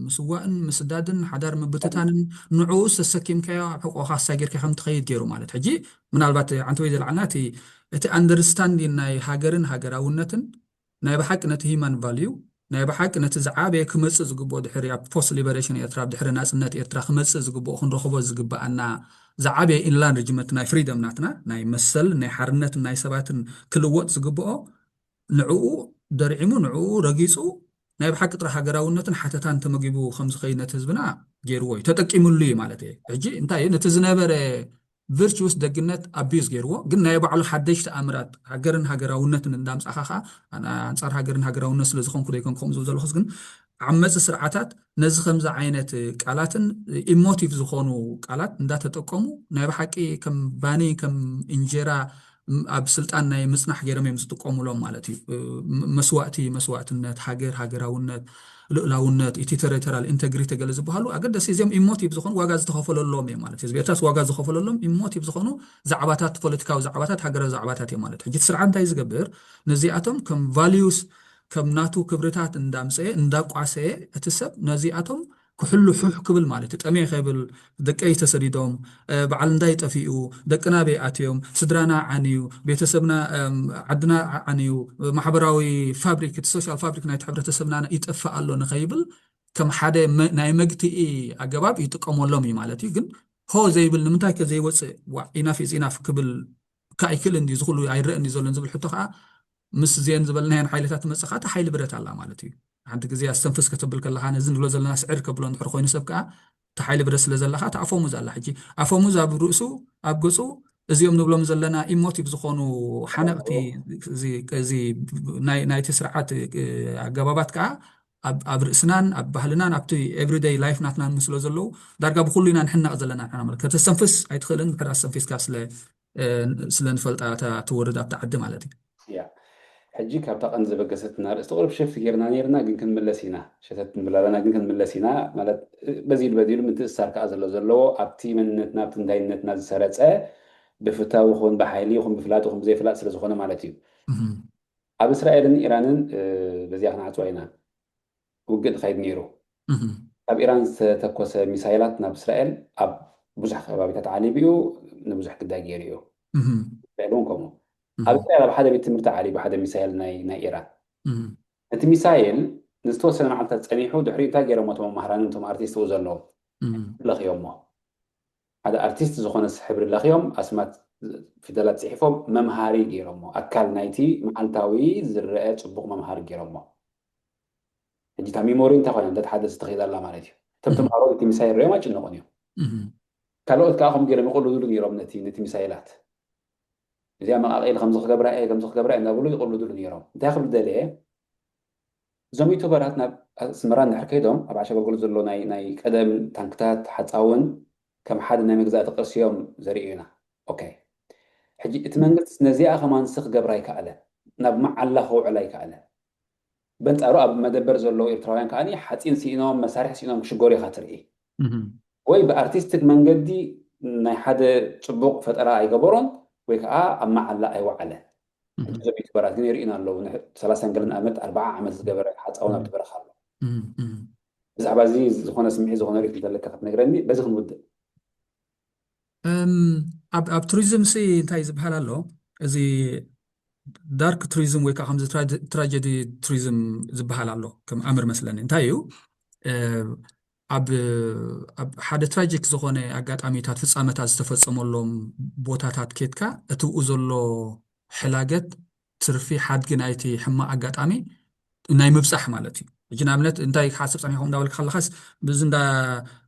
ምስዋእን ምስዳድን ሓዳር ምብትታንን ንዕኡ ዝተሰኪምካዮ ኣብ ሕቆኻ ክሳይ ጌርካ ከም ትኸይድ ገይሩ ማለት ሕጂ ምናልባት ዓንተወይ ዘልዓልና እቲ እቲ ኣንደርስታንዲን ናይ ሃገርን ሃገራውነትን ናይ ብሓቂ ነቲ ሂማን ቫልዩ ናይ ብሓቂ ነቲ ዝዓበየ ክመፅእ ዝግብኦ ድሕሪ ኣብ ፖስት ሊበሬሽን ኤርትራ ድሕሪ ናፅነት ኤርትራ ክመፅእ ዝግብኦ ክንረኽቦ ዝግብኣና ዝዓበየ ኢንላንድ ርጅመት ናይ ፍሪደም ናትና ናይ መሰል ናይ ሓርነትን ናይ ሰባትን ክልወጥ ዝግብኦ ንዕኡ ደርዒሙ ንዕኡ ረጊፁ ናይ ብሓቂ ጥራሕ ሃገራውነትን ሓተታን ተመጊቡ ከምዝኸይድ ነቲ ህዝብና ገይርዎ እዩ ተጠቂምሉ እዩ ማለት እየ። ሕጂ እንታይ እዩ ነቲ ዝነበረ ቨርቹስ ደግነት ኣቢዩዝ ገይርዎ ግን ናይ ባዕሉ ሓደሽቲ ኣምራት ሃገርን ሃገራውነትን እንዳምፃእካ ከዓ ኣንፃር ሃገርን ሃገራውነት ስለዝኾንኩ ዶ ይኮን ከምኡ ዝብል ዘለኹስ ግን ዓመፂ ስርዓታት ነዚ ከምዚ ዓይነት ቃላትን ኢሞቲቭ ዝኾኑ ቃላት እንዳተጠቀሙ ናይ ብሓቂ ከም ባኒ ከም እንጀራ ኣብ ስልጣን ናይ ምፅናሕ ገይሮም እዮም ዝጥቀሙሎም ማለት እዩ። መስዋእቲ መስዋእትነት ሃገር ሃገራውነት ልኡላውነት እቲ ቴሪቶሪያል ኢንተግሪቲ ገለ ዝበሃሉ ኣገደሲ እዚኦም ኢሞቲቭ ዝኾኑ ዋጋ ዝተኸፈለሎም እዮም ማለት እዩ። ህዝቢ ኤርትራስ ዋጋ ዝኸፈለሎም ኢሞቲቭ ዝኾኑ ዛዕባታት ፖለቲካዊ ዛዕባታት ሃገራዊ ዛዕባታት እዮም ማለት ሕጂ እቲ ስርዓት እንታይ ዝገብር ነዚኣቶም ከም ቫልዩስ ከም ናቱ ክብርታት እንዳምፀየ እንዳቋሰየ እቲ ሰብ ነዚኣቶም ክሕሉ ሑሕ ክብል ማለት እዩ። ጠሜ ከብል ደቀይ ተሰዲዶም በዓል እንዳይ ጠፊኡ ደቅና በይ ኣትዮም ስድራና ዓንዩ ቤተሰብና ዓድና ዓንዩ ማሕበራዊ ፋብሪክ እቲ ሶሻል ፋብሪክ ናይቲ ሕብረተሰብና ይጠፍእ ኣሎ ንኸይብል ከም ሓደ ናይ መግትኢ ኣገባብ ይጥቀመሎም እዩ ማለት እዩ። ግን ሆ ዘይብል ንምንታይ ከ ዘይወፅእ ኢናፍ ኢዝ ኢናፍ ክብል ከ ኣይክእልን ድዩ ዝኩሉ ኣይረእን እዩ ዘሎን ዝብል ሕቶ ከዓ ምስ ዜን ዝበልናየን ሓይልታት ትመፅእ ከዓ ሓይሊ ብረት ኣላ ማለት እዩ። ሓንቲ ግዜ ኣስተንፍስ ከተብል ከለኻ፣ ነዚ ንብሎ ዘለና ስዕር ከብሎ እንድሕር ኮይኑ ሰብ ከዓ፣ እቲ ሓይሊ ብረት ስለ ዘለካ፣ እቲ ኣፈሙዝ ኣላ። ሕጂ ኣፈሙዝ ኣብ ርእሱ፣ ኣብ ገጹ፣ እዚኦም ንብሎም ዘለና ኢሞቲቭ ዝኾኑ ሓነቕቲ፣ እዚ፣ እዚ ናይ፣ ናይቲ ስርዓት፣ እ፣ ኣገባባት ከዓ ኣብ፣ ኣብ ርእስናን ኣብ ባህልናን ኣብቲ ኤቭሪደይ ላይፍ ናትናን ስለ ዘለዉ፣ ዳርጋ ብኩሉ ኢና ንሕነቕ ዘለና ንሕና ማለት። ከተስተንፍስ ኣይትኽእልን፣ ድሕር ኣስተንፊስካ ስለ፣ እ፣ ስለ ንፈልጣ እታ ትወርድ ኣብቲ ዓዲ ማለት እዩ። ያ ሕጂ ካብታ ቀንዲ ዘበገሰትና ርእስቲ ቁሩብ ሽፍት ጌርና ነይርና፣ ግን ክንምለስ ኢና። ሸተት ንብል ኣለና፣ ግን ክንምለስ ኢና። ማለት በዚሉ በዚሉ ምትእስሳር ከዓ ዘሎ ዘለዎ ኣብቲ መንነትና፣ ኣብቲ እንታይነትና ዝሰረጸ፣ ብፍታው ይኹን ብሓይሊ ይኹን ብፍላጥ ይኹን ብዘይፍላጥ ስለ ዝኾነ ማለት እዩ። እህም። ኣብ እስራኤልን ኢራንን፣ እ፣ በዚኣ ክንዓጽዋ ኢና። ውግእ ተኻይዱ ነይሩ። እህም። ካብ ኢራን ዝተተኮሰ ሚሳይላት ናብ እስራኤል ኣብ ብዙሕ ከባቢታት ዓሊቡ እዩ፣ ንብዙሕ ግዳይ ገይሩ እዩ። እህም። እስራኤል እውን ከምኡ። ኣብ እህም። እስራኤል ኣብ ሓደ ቤት ትምህርቲ ዓሊቡ ሓደ ሚሳይል ናይ፣ ናይ ኢራን። እህም። እቲ ሚሳይል ንዝተወሰነ መዓልታት ጸኒሑ፣ ድሕሪኡ እንታይ ገይሮሞ እቶም መማህራንን እቶም ኣርቲስት ዘለዉ? እህም። ለኽዮሞ። ሓደ ኣርቲስት ዝኾነስ ሕብሪ ለኽዮም፣ ኣስማት ፊደላት ጽሒፎም፣ መምሃሪ ገይሮሞ። ኣካል ናይቲ መዓልታዊ ዝረአ ጽቡቕ መምሃሪ ገይሮሞ። ሕጂ እታ ሚሞሪ እንታይ ኮይና? እንዳተሓደሰት ትኸይድ ኣላ ማለት እዩ። እቶም እም። ተምሃሮ እቲ ሚሳይል ሪኦም ኣይጭነቑን እዮም። እም። ካልኦት ከዓ ከምኡ ገይሮም ይቕልዱሉ ነይሮም ነቲ፣ ነቲ ሚሳይላት። እዚኣ መቃቒል ከምዚ ክገብራ እየ፣ ከምዚ ክገብራ እየ እንዳበሉ ይቕልዱሉ ነይሮም። እንታይ ክብል ደልየ? እዞም ዩቱበራት ናብ ኣስመራ እንድሕር ከይዶም፣ ኣብ ዓሻ ገልገሎ ዘሎ ናይ፣ ናይ ቀደም ታንክታት፣ ሓጻውን ከም ሓደ ናይ መግዛእቲ ቅርሲ እዮም ዘርእዩና። ኦኬ። ሕጂ እቲ መንግስቲ ነዚኣ ከማንሲ ክገብራ ኣይከኣለን። ናብ መዓላ ከውዕላ ኣይከኣለን። በንጻሩ ኣብ መደበር ዘለዉ ኤርትራውያን ከኣ ሓጺን ስኢኖም፣ መሳርሒ ስኢኖም ክሽገሩ ኢኻ ትርኢ። እህም። ወይ ብኣርቲስቲክ መንገዲ ናይ ሓደ ጽቡቕ ፈጠራ ኣይገበሮን፣ ወይ ከኣ ኣብ መዓላ ኣይወዓለን። እህም። ሕጂ እዞም ዩቱበራት ግን የርእዩና ኣለዉ። ንሕ-፣ ሰላሳን ገለን ዓመት፣ ኣርብዓ ዓመት ዝገበረ ሓጻውን ኣብቲ በረኻ ኣሎ። እም፣ እም። ብዛዕባ እዚ ዝኾነ ስምዒት፣ ዝኾነ ሪኢቶ እንተለካ ክትነግረኒ፣ በዚ ክንውድእ። እም፣ ኣብ፣ ኣብ ቱሪዝም ሲ እንታይ ዝበሃል ኣሎ? እዚ ዳርክ ቱሪዝም ወይ ከዓ ከምዚ ትራጀ-፣ ትራጀዲ ቱሪዝም ዝበሃል ኣሎ፣ ከም ኣምር መስለኒ። እንታይ እዩ? እ፣ ኣብ፣ ኣብ ሓደ ትራጂክ ዝኾነ ኣጋጣሚታት፣ ፍጻመታት ዝተፈጸመሎም ቦታታት ኬድካ፣ እቲ ብኡ ዘሎ ሕላገት፣ ትርፊ፣ ሓድጊ ናይቲ ሕማቕ ኣጋጣሚ ናይ ምብጻሕ ማለት እዩ። ሕጂ ንኣብነት እንታይ ክሓስብ ጸኒሕኩም እንዳበልካ ከለኻስ፣ ብዚ እንዳ፣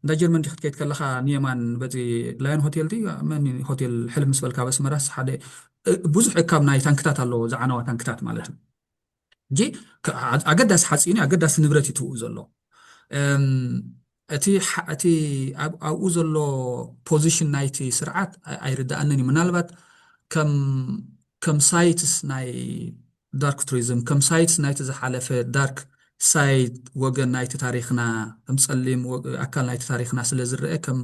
እንዳ ጀርመን ዲኽ ክትከይድ ከለኻ፣ ንየማን በዚ ላዮን ሆቴል ድዩ? መን ሆቴል ሕልፍ ምስ በልካ፣ ኣብ ኣስመራስ ሓደ፣ እ፣ ብዙሕ እካብ ናይ ታንክታት ኣለዎ፣ ዝዓነዋ ታንክታት ማለት እዩ። ሕጂ ከ-፣ ኣ-፣ ኣገዳሲ ሓፂን እዩ፣ ኣገዳሲ ንብረት እዩ ትብኡ ዘሎ። እም፣ እቲ ሓ-፣ እቲ ኣብ-፣ ኣብኡ ዘሎ ፖዚሽን ናይቲ ስርዓት ኣይ-፣ ኣይርድኣንን እዩ። ምናልባት ከም፣ ከም ሳይትስ ናይ ዳርክ ቱሪዝም፣ ከም ሳይትስ ናይቲ ዝሓለፈ ዳርክ ሳይድ ወገን ናይቲ ታሪኽና፣ ከም ጸሊም ወ-፣ ኣካል ናይቲ ታሪኽና ስለ ዝረአ፣ ከም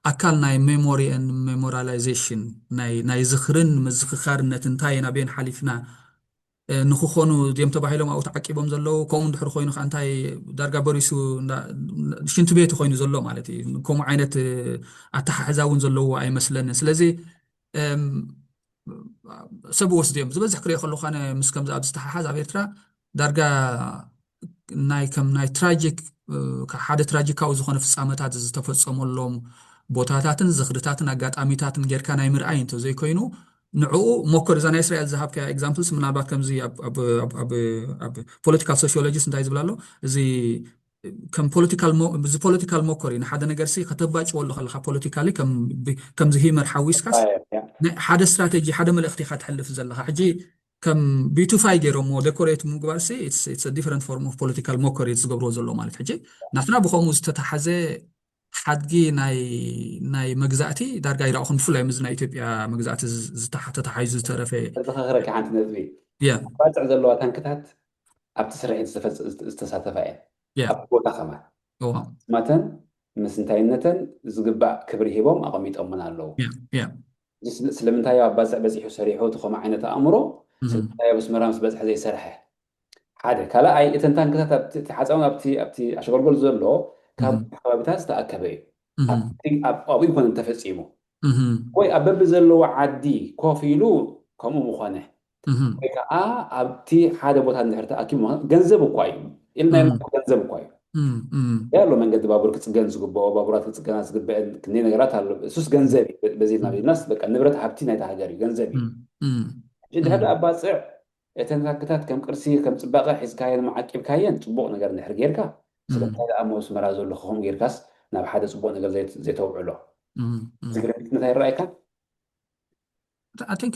ኣካል ናይ ሜሞሪ ኤንድ ሜሞራላይዜሽን፣ ናይ፣ ናይ ዝኽርን ምዝኽኻርን ነቲ እንታይ ናበየን ሓሊፍና፣ እ፣ ንክኾኑ ድዮም ተባሂሎም ኣብኡ ተዓቂቦም ዘለዉ? ከምኡ እንድሕር ኮይኑ ከኣ እንታይ ዳርጋ በሪሱ እንዳ-፣ ሽንቲ ቤት ኮይኑ ዘሎ ማለት እዩ። ከምኡ ዓይነት፣ እ፣ ኣተሓሕዛ እውን ዘለዎ ኣይመስለንን። ስለዚ፣ እም፣ ሰብ ወስድዮም ዝበዝሕ ክሪኦ ከለኹ ኣነ ምስ ከምዚ ኣብ ዝተሓሓዝ ኣብ ኤርትራ ዳርጋ ናይ ከም ናይ ትራጂክ፣ እ፣ ሓደ ትራጂካዊ ዝኾነ ፍጻመታት ዝተፈጸመሎም ቦታታትን ዝኽርታትን ኣጋጣሚታትን ጌርካ ናይ ምርኣይ እንተዘይኮይኑ፣ ንዕኡ ሞከር። እዛ ናይ እስራኤል ዝሃብካ ኤግዛምፕልስ ምናልባት ከምዚ ኣብ፣ ኣብ፣ ኣብ፣ ኣብ፣ ኣብ ፖለቲካል ሶሺዮሎጂስት እንታይ ዝብል ኣሎ፣ እዚ ከም ፖለቲካል ሞ-፣ እዚ ፖለቲካል ሞከር እዩ። ንሓደ ነገር ሲ ከተባጭወሉ ከለኻ ፖለቲካሊ ከም ብ-፣ ከምዚ ሂመር ሓዊስካስ ያ። ናይ ሓደ ስትራቴጂ፣ ሓደ መልእኽቲ ኢኻ ትሕልፍ ዘለኻ። ሕጂ ከም ቢዩቲፋይ ገይሮሞ ዴኮሬት ምግባር ሲ it's, it's a different form of political ሞከር እዩ ዝገብርዎ ዘሎ ማለት። ሕጂ ናትና ብኸምኡ ዝተታሓዘ ሓድጊ ናይ፣ ናይ መግዛእቲ ዳርጋ ይረኣኹን፣ ብፍላይ ምስ ናይ ኢትዮጵያ መግዛእቲ ዝ-፣ ዝተሓ-፣ ተታሓሒዙ ዝተረፈ። ከዘኻኽረካ ሓንቲ ነጥቢ። ያ። ባጽዕ ዘለዋ ታንክታት ኣብቲ ስርሒት ዝተፈጸ-፣ ዝተ-፣ ዝተሳተፋ እየን። ያ። ኣብ ቦታ ከማን እዋ። ስማተን ምስ እንታይነተን ዝግባእ ክብሪ ሂቦም ኣቐሚጦምን ኣለዉ። ያ፣ ያ። እዚ ስለ-፣ ስለምንታይ ኣብ ባጽዕ በጺሑ ሰሪሑ እቲ ከምኡ ዓይነት ኣእምሮ፣ እም። ስለምንታይ ኣብ ኣስመራ ምስ በጽሐ ዘይሰርሐ? ሓደ። ካልኣይ፣ እተን ታንክታት ኣብቲ፣ እቲ ሓጻውን ኣብቲ፣ ኣብቲ ኣሸጎልጎል ዘሎ ካብ እም። ብዙሕ ከባቢታት ዝተኣከበ እዩ። እም። ኣብቲ፣ ኣብ፣ ኣብኡ ይኮነን ተፈጺሙ። እም። ወይ ኣብ በቢ ዘለዎ ዓዲ ኮፍ ኢሉ ከምኡ ምኾነ። እም። ወይ ከዓ ኣብቲ ሓደ ቦታ እንድሕር ተኣኪቡ ምኾነ፣ ገንዘብ እኳ እዩ። ኢልና እም። ኢልና ገንዘብ እኳ እዩ። እም፣ እም። እንታይ ኣሎ መንገዲ ባቡር ክጽገን ዝግብኦ፣ ባቡራት ክጽገና ዝግበአን ክንደይ ነገራት ኣሎ። እሱስ ገንዘብ እዩ። በዚ ኢልና እም። ኢልናስ በቃ ንብረት ሃብቲ ናይታ ሃገር እዩ፣ ገንዘብ እዩ። እም፣ እም። ሕጂ እንድሕር እም። ደኣ ኣብ ባጽዕ እተን ታክታት ከም ቅርሲ፣ ከም ጽባቐ ሒዝካየን፣ ዓቂብካየን፣ ጽቡቕ ነገር እንድሕር ጌርካ፣ ስለምንታይ ደኣ ኣብ ኣስመራ ዘሎ ከምኡ ጌርካስ ናብ ሓደ ጽቡቕ ነገር ዘይት-፣ ዘይተውዕሎ? ዝገርም እንታይ ይረኣየካ? I think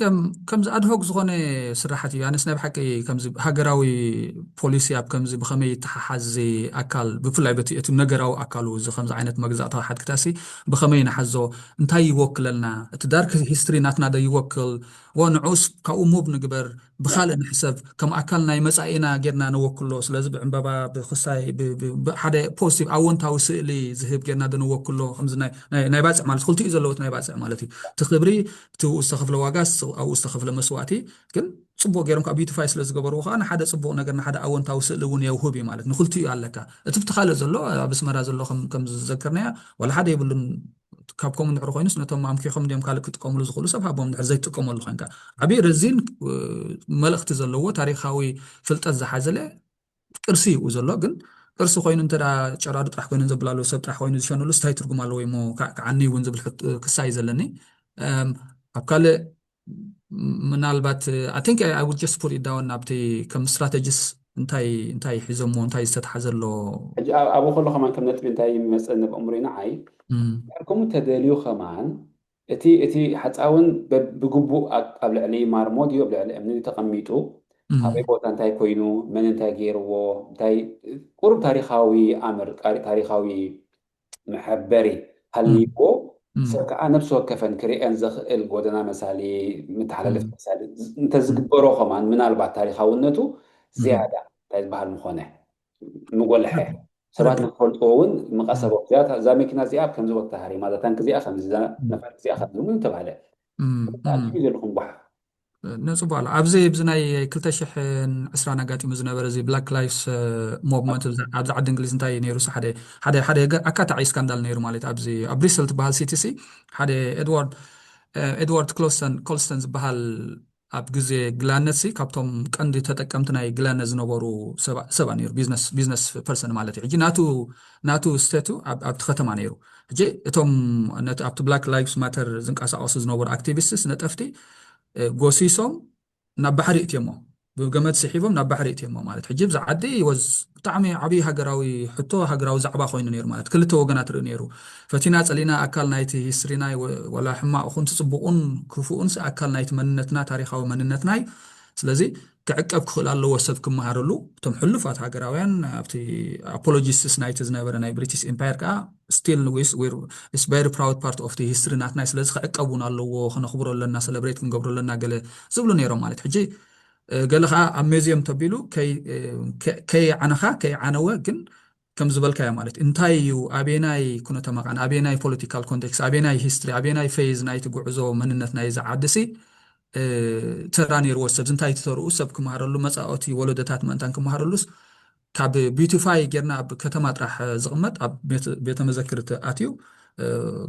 ከምዚ ኣድሆክ ዝኾነ ስራሓት እዩ። ኣነስ ናይ ብሓቂ ከምዚ ሃገራዊ ፖሊሲ ኣብ ከምዚ ብኸመይ ይተሓሓዝ፣ እዚ ኣካል፣ ብፍላይ በቲ እቲ ነገራዊ ኣካሉ፣ እዚ ከምዚ ዓይነት መግዛእታዊ ሓድግታሲ ብኸመይ ንሓዞ፣ እንታይ ይወክለልና፣ እቲ ዳርክ ሂስትሪ ናትና ዶ ይወክል፣ ወ ንዑስ ካብኡ ሙቭ ንግበር፣ ብኻልእ ንሕሰብ፣ ከም ኣካል ናይ መጻኢና ጌርና ንወክሎ። ስለዚ ብዕምበባ፣ ብክሳይ፣ ብ-፣ ብ-፣ ብሓደ ፖዚቲቭ ኣወንታዊ ስእሊ ዝህብ ጌርና ዶ ንወክሎ? ከምዚ ናይ፣ ናይ፣ ናይ ባጽዕ ማለት ክልቲኡ ዘለዎት ናይ ባጽዕ ማለት እዩ። እቲ ክብሪ፣ እቲ ኣብኡ ዝተኸፍለ ዋጋ፣ ኣብኡ ዝተኸፍለ መስዋእቲ፣ ግን ጽቡቕ ገይሮም ከዓ ቢዩቲፋይ ስለ ዝገበርዎ ከዓ ንሓደ ጽቡቕ ነገር፣ ንሓደ ኣወንታዊ ስእሊ እውን የውህብ እዩ ማለት ንክልቲኡ ኣለካ። እቲ ብቲ ካልእ ዘሎ ኣብ ኣስመራ ዘሎ ከም ከም ዝዘከርናያ ዋላ ሓደ የብሉን። ካብ ከምኡ እንድሕር ኮይኑስ ነቶም ኣምኪኾም እንዲዮም ካልእ ክጥቀምሉ ዝኽእሉ ሰብ ሃቦም እንድሕር ዘይትጥቀመሉ ኮይንካ። ዓብዪ ረዚን መልእኽቲ ዘለዎ ታሪኻዊ ፍልጠት ዝሓዘለ ቅርሲ እዩ ዘሎ። ግን ቅርሲ ኮይኑ እንተ ጨራዱ ጥራሕ ኮይኑ ዘብላሉ ሰብ ጥራሕ ኮይኑ ዝሸኑሉ ስታይ ትርጉም ኣለዎ እሞ ክዓኒ እውን ዝብል ክሳ እዩ ዘለኒ። ኣብ ካልእ ምናልባት I think I would just put it down ኣብቲ ከም ስትራተጂስ እንታይ እንታይ ሒዞሞ እንታይ ዝተትሓዘሎ ኣብኡ ከሎ ከማን ከም ነጥቢ እንታይ ይመፀ ንብእምሮ ንዓይ ከምኡ ተደልዩ ከማን እቲ እቲ ሓፃውን ብግቡእ ኣብ ልዕሊ ማርሞ ድዩ ኣብ ልዕሊ እምኒ ተቐሚጡ ኣበይ ቦታ እንታይ ኮይኑ መን እንታይ ገይርዎ እንታይ ቁሩብ ታሪካዊ ኣምር ታሪካዊ መሐበሪ ሃልይዎ ሰብ ከዓ ነብሲ ወከፈን ክርእየን ዘኽእል ጎደና መሳሊ መተሓላለፊ መሳሊ እንተዝግበሮ ከማን ምናልባት ታሪካውነቱ ዝያዳ እንታይ ዝበሃል ምኾነ ምጎልሐ ሰባት ንክፈልጥዎ እውን ምቐሰቦ እዛ መኪና እዚኣ ከምዚ ወቅቲ ሃሪማ እዛ ታንክ እዚኣ ከምዚ ነፋሪት እዚኣ ከምዚ እውን ተባህለ ዘለኹም ጓሕ ነፅቡ ኣሎ ኣብዚ ብዚ ናይ ክልተ ሽሕን ዕስራን ኣጋጢሙ ዝነበረ እዚ ብላክ ላይፍስ ሞቭመንት ኣብዚ ዓዲ እንግሊዝ እንታይ ነይሩ ሓደ ሓደ ሓደ ኣካታዒ ስካንዳል ነይሩ ማለት ኣብዚ ኣብ ብሪሰል ትበሃል ሲቲ ሲ ሓደ ኤድዋርድ ኤድዋርድ ኮልስተን ዝበሃል ኣብ ግዜ ግላነት ሲ ካብቶም ቀንዲ ተጠቀምቲ ናይ ግላነት ዝነበሩ ሰባ ነይሩ ቢዝነስ ቢዝነስ ፐርሰን ማለት እዩ ሕጂ ናቱ ናቱ ስቴቱ ኣብቲ ከተማ ነይሩ ሕጂ እቶም ኣብቲ ብላክ ላይፍስ ማተር ዝንቀሳቀሱ ዝነበሩ ኣክቲቪስትስ ነጠፍቲ ጎሲሶም ናብ ባሕሪ እትዮሞ ብገመድ ስሒቦም ናብ ባሕሪ እትዮሞ ማለት ሕጂ ብዚ ዓዲ ወዝ ብጣዕሚ ዓብዪ ሃገራዊ ሕቶ ሃገራዊ ዛዕባ ኮይኑ ነይሩ ማለት ክልተ ወገናት ርኢ ነይሩ ፈቲና ፀሊና ኣካል ናይቲ ሂስትሪና ወላ ሕማቕ ኹን ትፅቡቑን ክፉኡን ኣካል ናይቲ መንነትና ታሪካዊ መንነትና እዩ ስለዚ ክዕቀብ ክኽእል ኣለዎ ሰብ ክመሃረሉ እቶም ሕሉፋት ሃገራውያን ኣብቲ ኣፖሎጂስትስ ናይቲ ዝነበረ ናይ ብሪቲሽ ኤምፓየር ከዓ still it's very proud part of the history ናትና ስለዚ ክዕቀብ እውን ኣለዎ ክነኽብሮ ኣለና ሰለብሬት ክንገብሮ ኣለና ገለ ዝብሉ ነይሮም ማለት ሕጂ ገለ ከዓ ኣብ ሜዚየም ተቢሉ ከይዓነኻ ከይዓነወ ግን ከም ዝበልካዮ ማለት እንታይ እዩ ኣበናይ ኩነተ መቃን ኣበናይ ፖለቲካል ኮንቴክስት ኣበናይ ሂስትሪ ኣበናይ ፌዝ ናይቲ ጉዕዞ መንነት ናይ ዝዓድሲ ተራ ነይርዎ ሰብ እንታይ ትተርኡ ሰብ ክመሃረሉ መፃኦቲ ወለዶታት ምእንታን ክመሃረሉስ ካብ ቢዩቲፋይ ጌርና ኣብ ከተማ ጥራሕ ዝቕመጥ ኣብ ቤተ መዘክርት ኣትዩ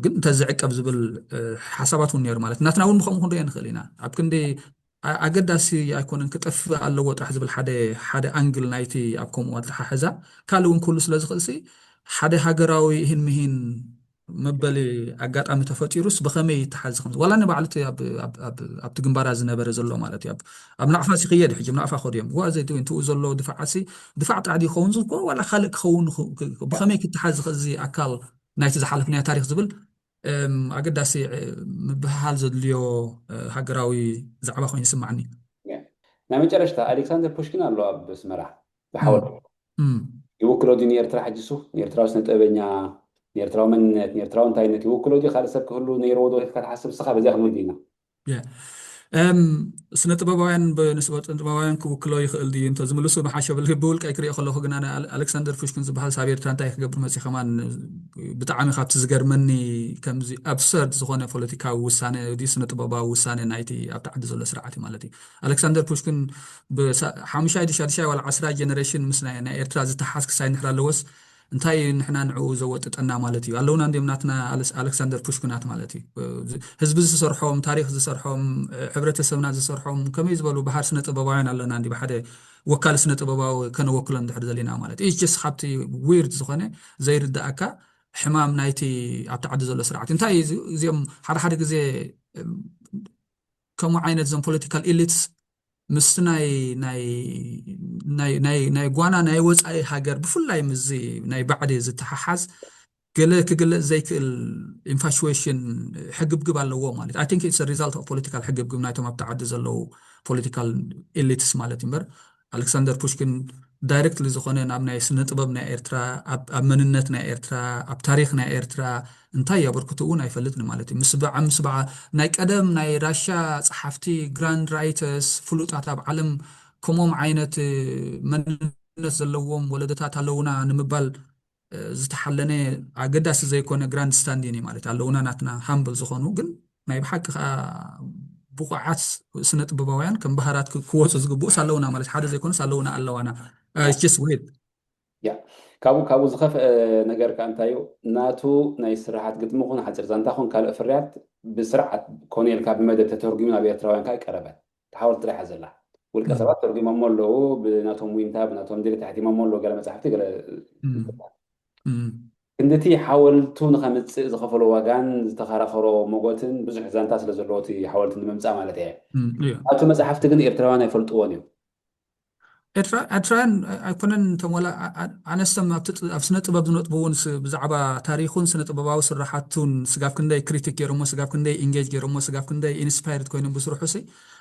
ግን እንተዝዕቀብ ዝብል ሓሳባት እውን ነይሩ ማለት ናትና እውን ብከምኡ ክንሪኦ ንኽእል ኢና ኣብ ክንዲ ኣገዳሲ ኣይኮነን ክጠፍእ ኣለዎ ጥራሕ ዝብል ሓደ ሓደ ኣንግል ናይቲ ኣብ ከምኡ ኣተሓሕዛ ካልእ እውን ክህሉ ስለ ዝኽእል ሓደ ሃገራዊ ይህን ምሂን መበሊ ኣጋጣሚ ተፈጢሩስ ብኸመይ ይተሓዝ ከም ዋላ ንባዕሉ ኣብቲ ግንባራ ዝነበረ ዘሎ ማለት እዩ ኣብ ናቕፋ ሲ ክየድ ሕጂ ናቕፋ ከዱ እዮም ዋ ዘይ እንትኡ ዘሎ ድፋዓት ሲ ድፋዕ ጣዕዲ ይኸውን ዝኮ ዋላ ካልእ ክኸውን ብኸመይ ክተሓዝ ዝኽእል እዚ ኣካል ናይቲ ዝሓለፍናዮ ታሪክ ዝብል ኣገዳሲ ምብህሃል ዘድልዮ ሃገራዊ ዛዕባ ኮይኑ ይስማዓኒ ናይ መጨረሽታ ኣሌክሳንደር ፑሽኪን ኣሎ ኣብ ኣስመራ ብሓወል ይውክሎ ድዩ ንኤርትራ ሕጂ ሱ ንኤርትራዊ ስነ ጥበበኛ ንኤርትራዊ መንነት ንኤርትራዊ እንታይነት ይውክሎ ድዩ ካልእ ሰብ ክህሉ ነይርዎ ዶ ኢልካ ትሓስብ ንስኻ በዚኣ ክንወዲ ኢና ስነ ጥበባውያን ብንስበ ጥበባውያን ክውክሎ ይኽእል ድዩ እንተ ዝምልሱ መሓሸ ብውልቀይ ክሪኦ ከለኹ ግን ኣነ ኣሌክሳንደር ፑሽኪን ዝበሃል ሳብ ኤርትራ እንታይ ክገብር መፂ ከማን ብጣዕሚ ካብቲ ዝገርመኒ ከምዚ ኣብሰርድ ዝኾነ ፖለቲካዊ ውሳነ ስነ ጥበባዊ ውሳነ ናይቲ ኣብቲ ዓዲ ዘሎ ስርዓት እዩ ማለት እዩ ኣሌክሳንደር ፑሽኪን ሓሙሻይ ድሻድሻይ ዋላ ዓስራ ጀነሬሽን ምስ ናይ ኤርትራ ዝተሓዝ ክሳይ ንሕር ኣለዎስ እንታይ ንሕና ንዕኡ ዘወጥጠና ማለት እዩ ኣለውና እንዲም ናትና ኣሌክሳንደር ፑሽኩናት ማለት እዩ ህዝቢ ዝሰርሖም ታሪክ ዝሰርሖም ሕብረተሰብና ዝሰርሖም ከመይ ዝበሉ ባህር ስነ ጥበባውያን ኣለና እንዲ ሓደ ወካል ስነ ጥበባዊ ከነወክሎ እንድሕር ዘለና ማለት እዩ ስ ካብቲ ዊርድ ዝኾነ ዘይርዳእካ ሕማም ናይቲ ኣብቲ ዓዲ ዘሎ ስርዓት እንታይ እዚኦም ሓደ ሓደ ግዜ ከምኡ ዓይነት ዞም ፖለቲካል ኤሊትስ ምስቲ ናይ ናይ ናይ ናይ ናይ ጓና ናይ ወፃኢ ሃገር፣ ብፍላይ ምስዚ ናይ ባዕዲ ዝተሓሓዝ ገለ ክግለጽ ዘይክእል ኢንፋሽዌሽን ሕግብግብ ኣለዎ ማለት። I think it's a result of political ሕግብግብ ናይቶም ኣብቲ ዓዲ ዘለዉ ፖለቲካል ኤሊትስ ማለት እዩ። እምበር ኣሌክሳንደር ፑሽኪን ዳይሬክትሊ ዝኾነ ናብ ናይ ስነ ጥበብ ናይ ኤርትራ፣ ኣብ ኣብ መንነት ናይ ኤርትራ፣ ኣብ ታሪኽ ናይ ኤርትራ እንታይ የበርክቱ እውን ኣይፈልጥን ማለት እዩ። ምስ በዓ ምስ በዓ ናይ ቀደም ናይ ራሻ ጸሓፍቲ፣ ግራንድ ራይተርስ፣ ፍሉጣት ኣብ ዓለም ከምኦም ዓይነት መንነት ዘለዎም ወለዶታት ኣለውና ንምባል ዝተሓለነ ኣገዳሲ ዘይኮነ ግራንድ ስታንዲን እዩ ማለት ኣለውና። ናትና ሃምብል ዝኾኑ ግን ናይ ብሓቂ ከዓ ብቑዓት ስነ ጥበባውያን ከም ባህራት ክወፁ ዝግብኡስ ኣለውና ማለት ሓደ ዘይኮነስ ኣለውና ኣለዋና። Just wait። ያ ካብኡ ካብኡ ዝኸፍአ ነገር ከዓ እንታይ እዩ? ናቱ ናይ ስራሓት ግጥሚ ኹን ሓፂር ዛንታ ኹን ካልእ ፍርያት ብስርዓት ኮነ ኢልካ ብመደብ ተተርጉሙ ናብ ኤርትራውያን ከዓ ይቀረበ። ሓወልቲ ጥራሕ እያ ዘላ። ውልቀ ሰባት ተርጉሞሞ ኣለዉ፣ ብናቶም ዊንታ ብናቶም ድሌት ኣሕቲሞሞ ኣለዉ። ገለ መጻሕፍቲ ገለ ክንድቲ ሓወልቱ ንኸምጽእ ዝኸፈሎ ዋጋን ዝተኸራኸሮ መጎትን ብዙሕ ዛንታ ስለ ዘለዎ እቲ ሓወልቲ ንምምጻእ ማለት እየ። ኣብቲ መጽሓፍቲ ግን ኤርትራውያን ኣይፈልጥዎን እዮም። ኤርትራውያን ኣይኮነን እቶም ዋላ ኣነስቶም ኣብ ስነ ጥበብ ዝነጥቡ እውን ብዛዕባ ታሪኹን ስነ ጥበባዊ ስራሓቱን ስጋብ ክንደይ ክሪቲክ ገይሮሞ፣ ስጋብ ክንደይ ኢንጌጅ ገይሮሞ፣ ስጋብ ክንደይ ኢንስፓየርድ ኮይኖም ብስርሑ ሲ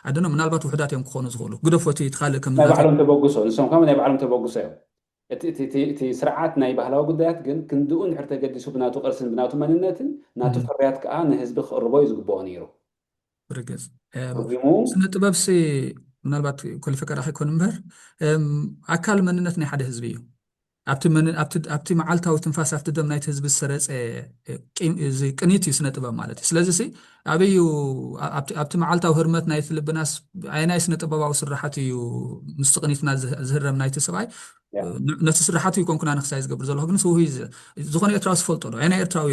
ኣደኖ ምናልባት ውሕዳት እዮም ክኾኑ ዝኽእሉ። ግደፎ እቲ ካልእ ከም ናይ ባዕሎም ተበግሶ ንሶም ከ ናይ ባዕሎም ተበግሶ እዮም። እቲ ስርዓት ናይ ባህላዊ ጉዳያት ግን ክንድኡ እንድሕር ተገዲሱ ብናቱ ቅርስን ብናቱ መንነትን ናቱ ፍርያት ከዓ ንህዝቢ ክቕርቦ እዩ ዝግብኦ ነይሩ። ብርግፅ ስነ ጥበብ ሲ ምናልባት ኮሊፈ ቀዳ ከይኮን እምበር ኣካል መንነት ናይ ሓደ ህዝቢ እዩ። ኣብቲ መዓልታዊ ትንፋስ ኣብቲ ደም ናይቲ ህዝቢ ዝሰረፀ ቅኒት እዩ ስነ ጥበብ ማለት እዩ። ስለዚ ሲ ኣበዩ ኣብቲ መዓልታዊ ህርመት ናይቲ ልብናስ ኣየናይ ስነ ጥበባዊ ስራሓት እዩ ምስቲ ቅኒትና ዝህረም ናይቲ ሰብኣይ ነቲ ስራሓቱ ይኮንኩን ኣነ ክሳይ ዝገብር ዘለኹ ግን ስውሂ ዝኾነ ኤርትራዊ ዝፈልጦ ዶ ኣየናይ ኤርትራዊ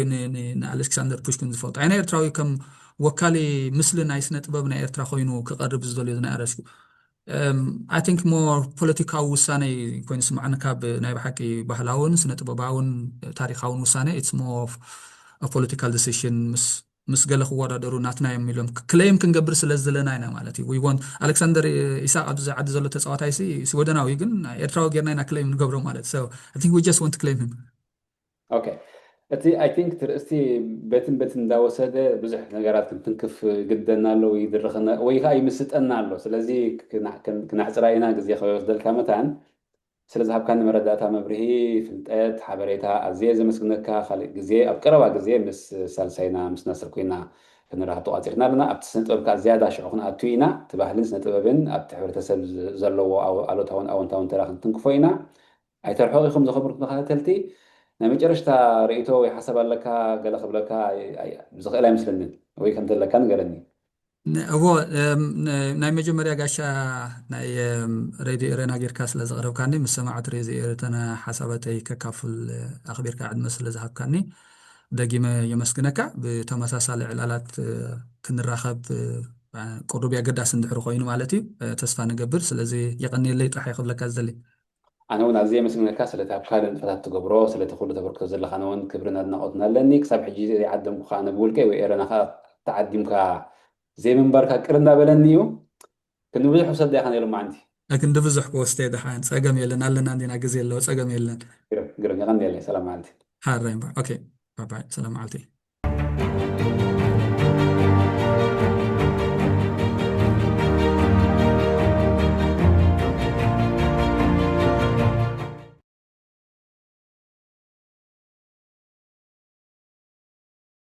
ንኣሌክሳንደር ፑሽኪን ዝፈልጦ ኣየናይ ኤርትራዊ ከም ወካሊ ምስሊ ናይ ስነ ጥበብ ናይ ኤርትራ ኮይኑ ክቐርብ ዝደልዮ ዝናይ ኣረሽኩ I think more ፖለቲካዊ ውሳነ ኮይኑ ስማዕኒ ካብ ናይ ብሓቂ ባህላውን ስነ ጥበባውን ታሪካውን ውሳነ it's more of a political decision ምስ ምስ ገለ ክወዳደሩ ናትና እዮም ኢሎም ክለይም ክንገብር ስለ ዝለና ኢና ማለት እዩ። We want ኣሌክሳንደር ኢሳቅ ኣብዚ ዓዲ ዘሎ ተፃዋታይ ሲ ስወደናዊ ግን ኤርትራዊ ጌርና ኢና ክለይም ንገብሮ ማለት so I think we just want to claim him። ኦኬ እቲ I think ትርእስቲ በትን በትን እንዳወሰደ ብዙሕ ነገራት ክንትንክፍ ግደና ኣሎ ወይ ይድርኽና ወይ ከዓ ይምስጠና ኣሎ። ስለዚ ክናሕፅራ ኢና ግዜ ከይወስደልካ መታን ስለ ዝሃብካኒ መረዳእታ መብርሂ ፍልጠት ሓበሬታ ኣዝየ ዘመስግነካ። ካልእ ግዜ ኣብ ቀረባ ግዜ ምስ ሳልሳይና ምስ ናስር ኮይና ክንራኸብ ተቋፂርና ኣለና። ኣብቲ ስነ ጥበብ ከዓ ዝያዳ ሽዑ ክንኣቱ ኢና። እቲ ባህልን ስነ ጥበብን ኣብቲ ሕብረተሰብ ዘለዎ ኣሉታውን ኣወንታውን ተራ ክንትንክፎ ኢና። ኣይተርሕቑ ኢኹም ዘኸበርኩም ተኸታተልቲ። ናይ መጨረሽታ ርእይቶ ወይ ሓሳብ ኣለካ ገለ ክብለካ ዝኽእል ኣይመስለንን ወይ ከም ዘለካ ንገረኒ። እዎ ናይ መጀመርያ ጋሻ ናይ ሬድዮ ኤረና ጌርካ ስለ ዘቕረብካኒ ምስ ሰማዕቲ ሬድዮ ኤረና ሓሳባተይ ከካፍል ኣኽቢርካ ዕድመ ስለ ዝሃብካኒ ደጊመ የመስግነካ። ብተመሳሳሊ ዕላላት ክንራኸብ ቅሩብ የገዳሲ እንድሕር ኮይኑ ማለት እዩ ተስፋ ንገብር። ስለዚ የቐንየለይ ጥራሕ ክብለካ ዝደሊ። ኣነ እውን ኣዝየ የመስግነካ ስለቲ ኣብ ካልእ ንጥፈታት ትገብሮ ስለቲ ኩሉ ተበርክቶ ዘለካ ኣነ እውን ክብርን ኣድናቆትን ኣለኒ። ክሳብ ሕጂ ዘይዓደምኩ ከዓ ኣነ ብውልቀይ ወይ ኤረና ከዓ ተዓዲምካ ዘይምንባርካ ቅር እንዳበለኒ እዩ። ክንዲ ብዙሕ ውሰድ ዳይካ ነይሩ ማዓንቲ ክንዲ ብዙሕ ክወስደ ደሓን ጸገም የለን ኣለና እንዲና ግዜ ኣለዎ ጸገም የለን። ግርም የቐንየለይ ሰላም ማዓንቲ። ሓራይ እምበር ኦኬ ባባይ ሰላም ማዓልቲ።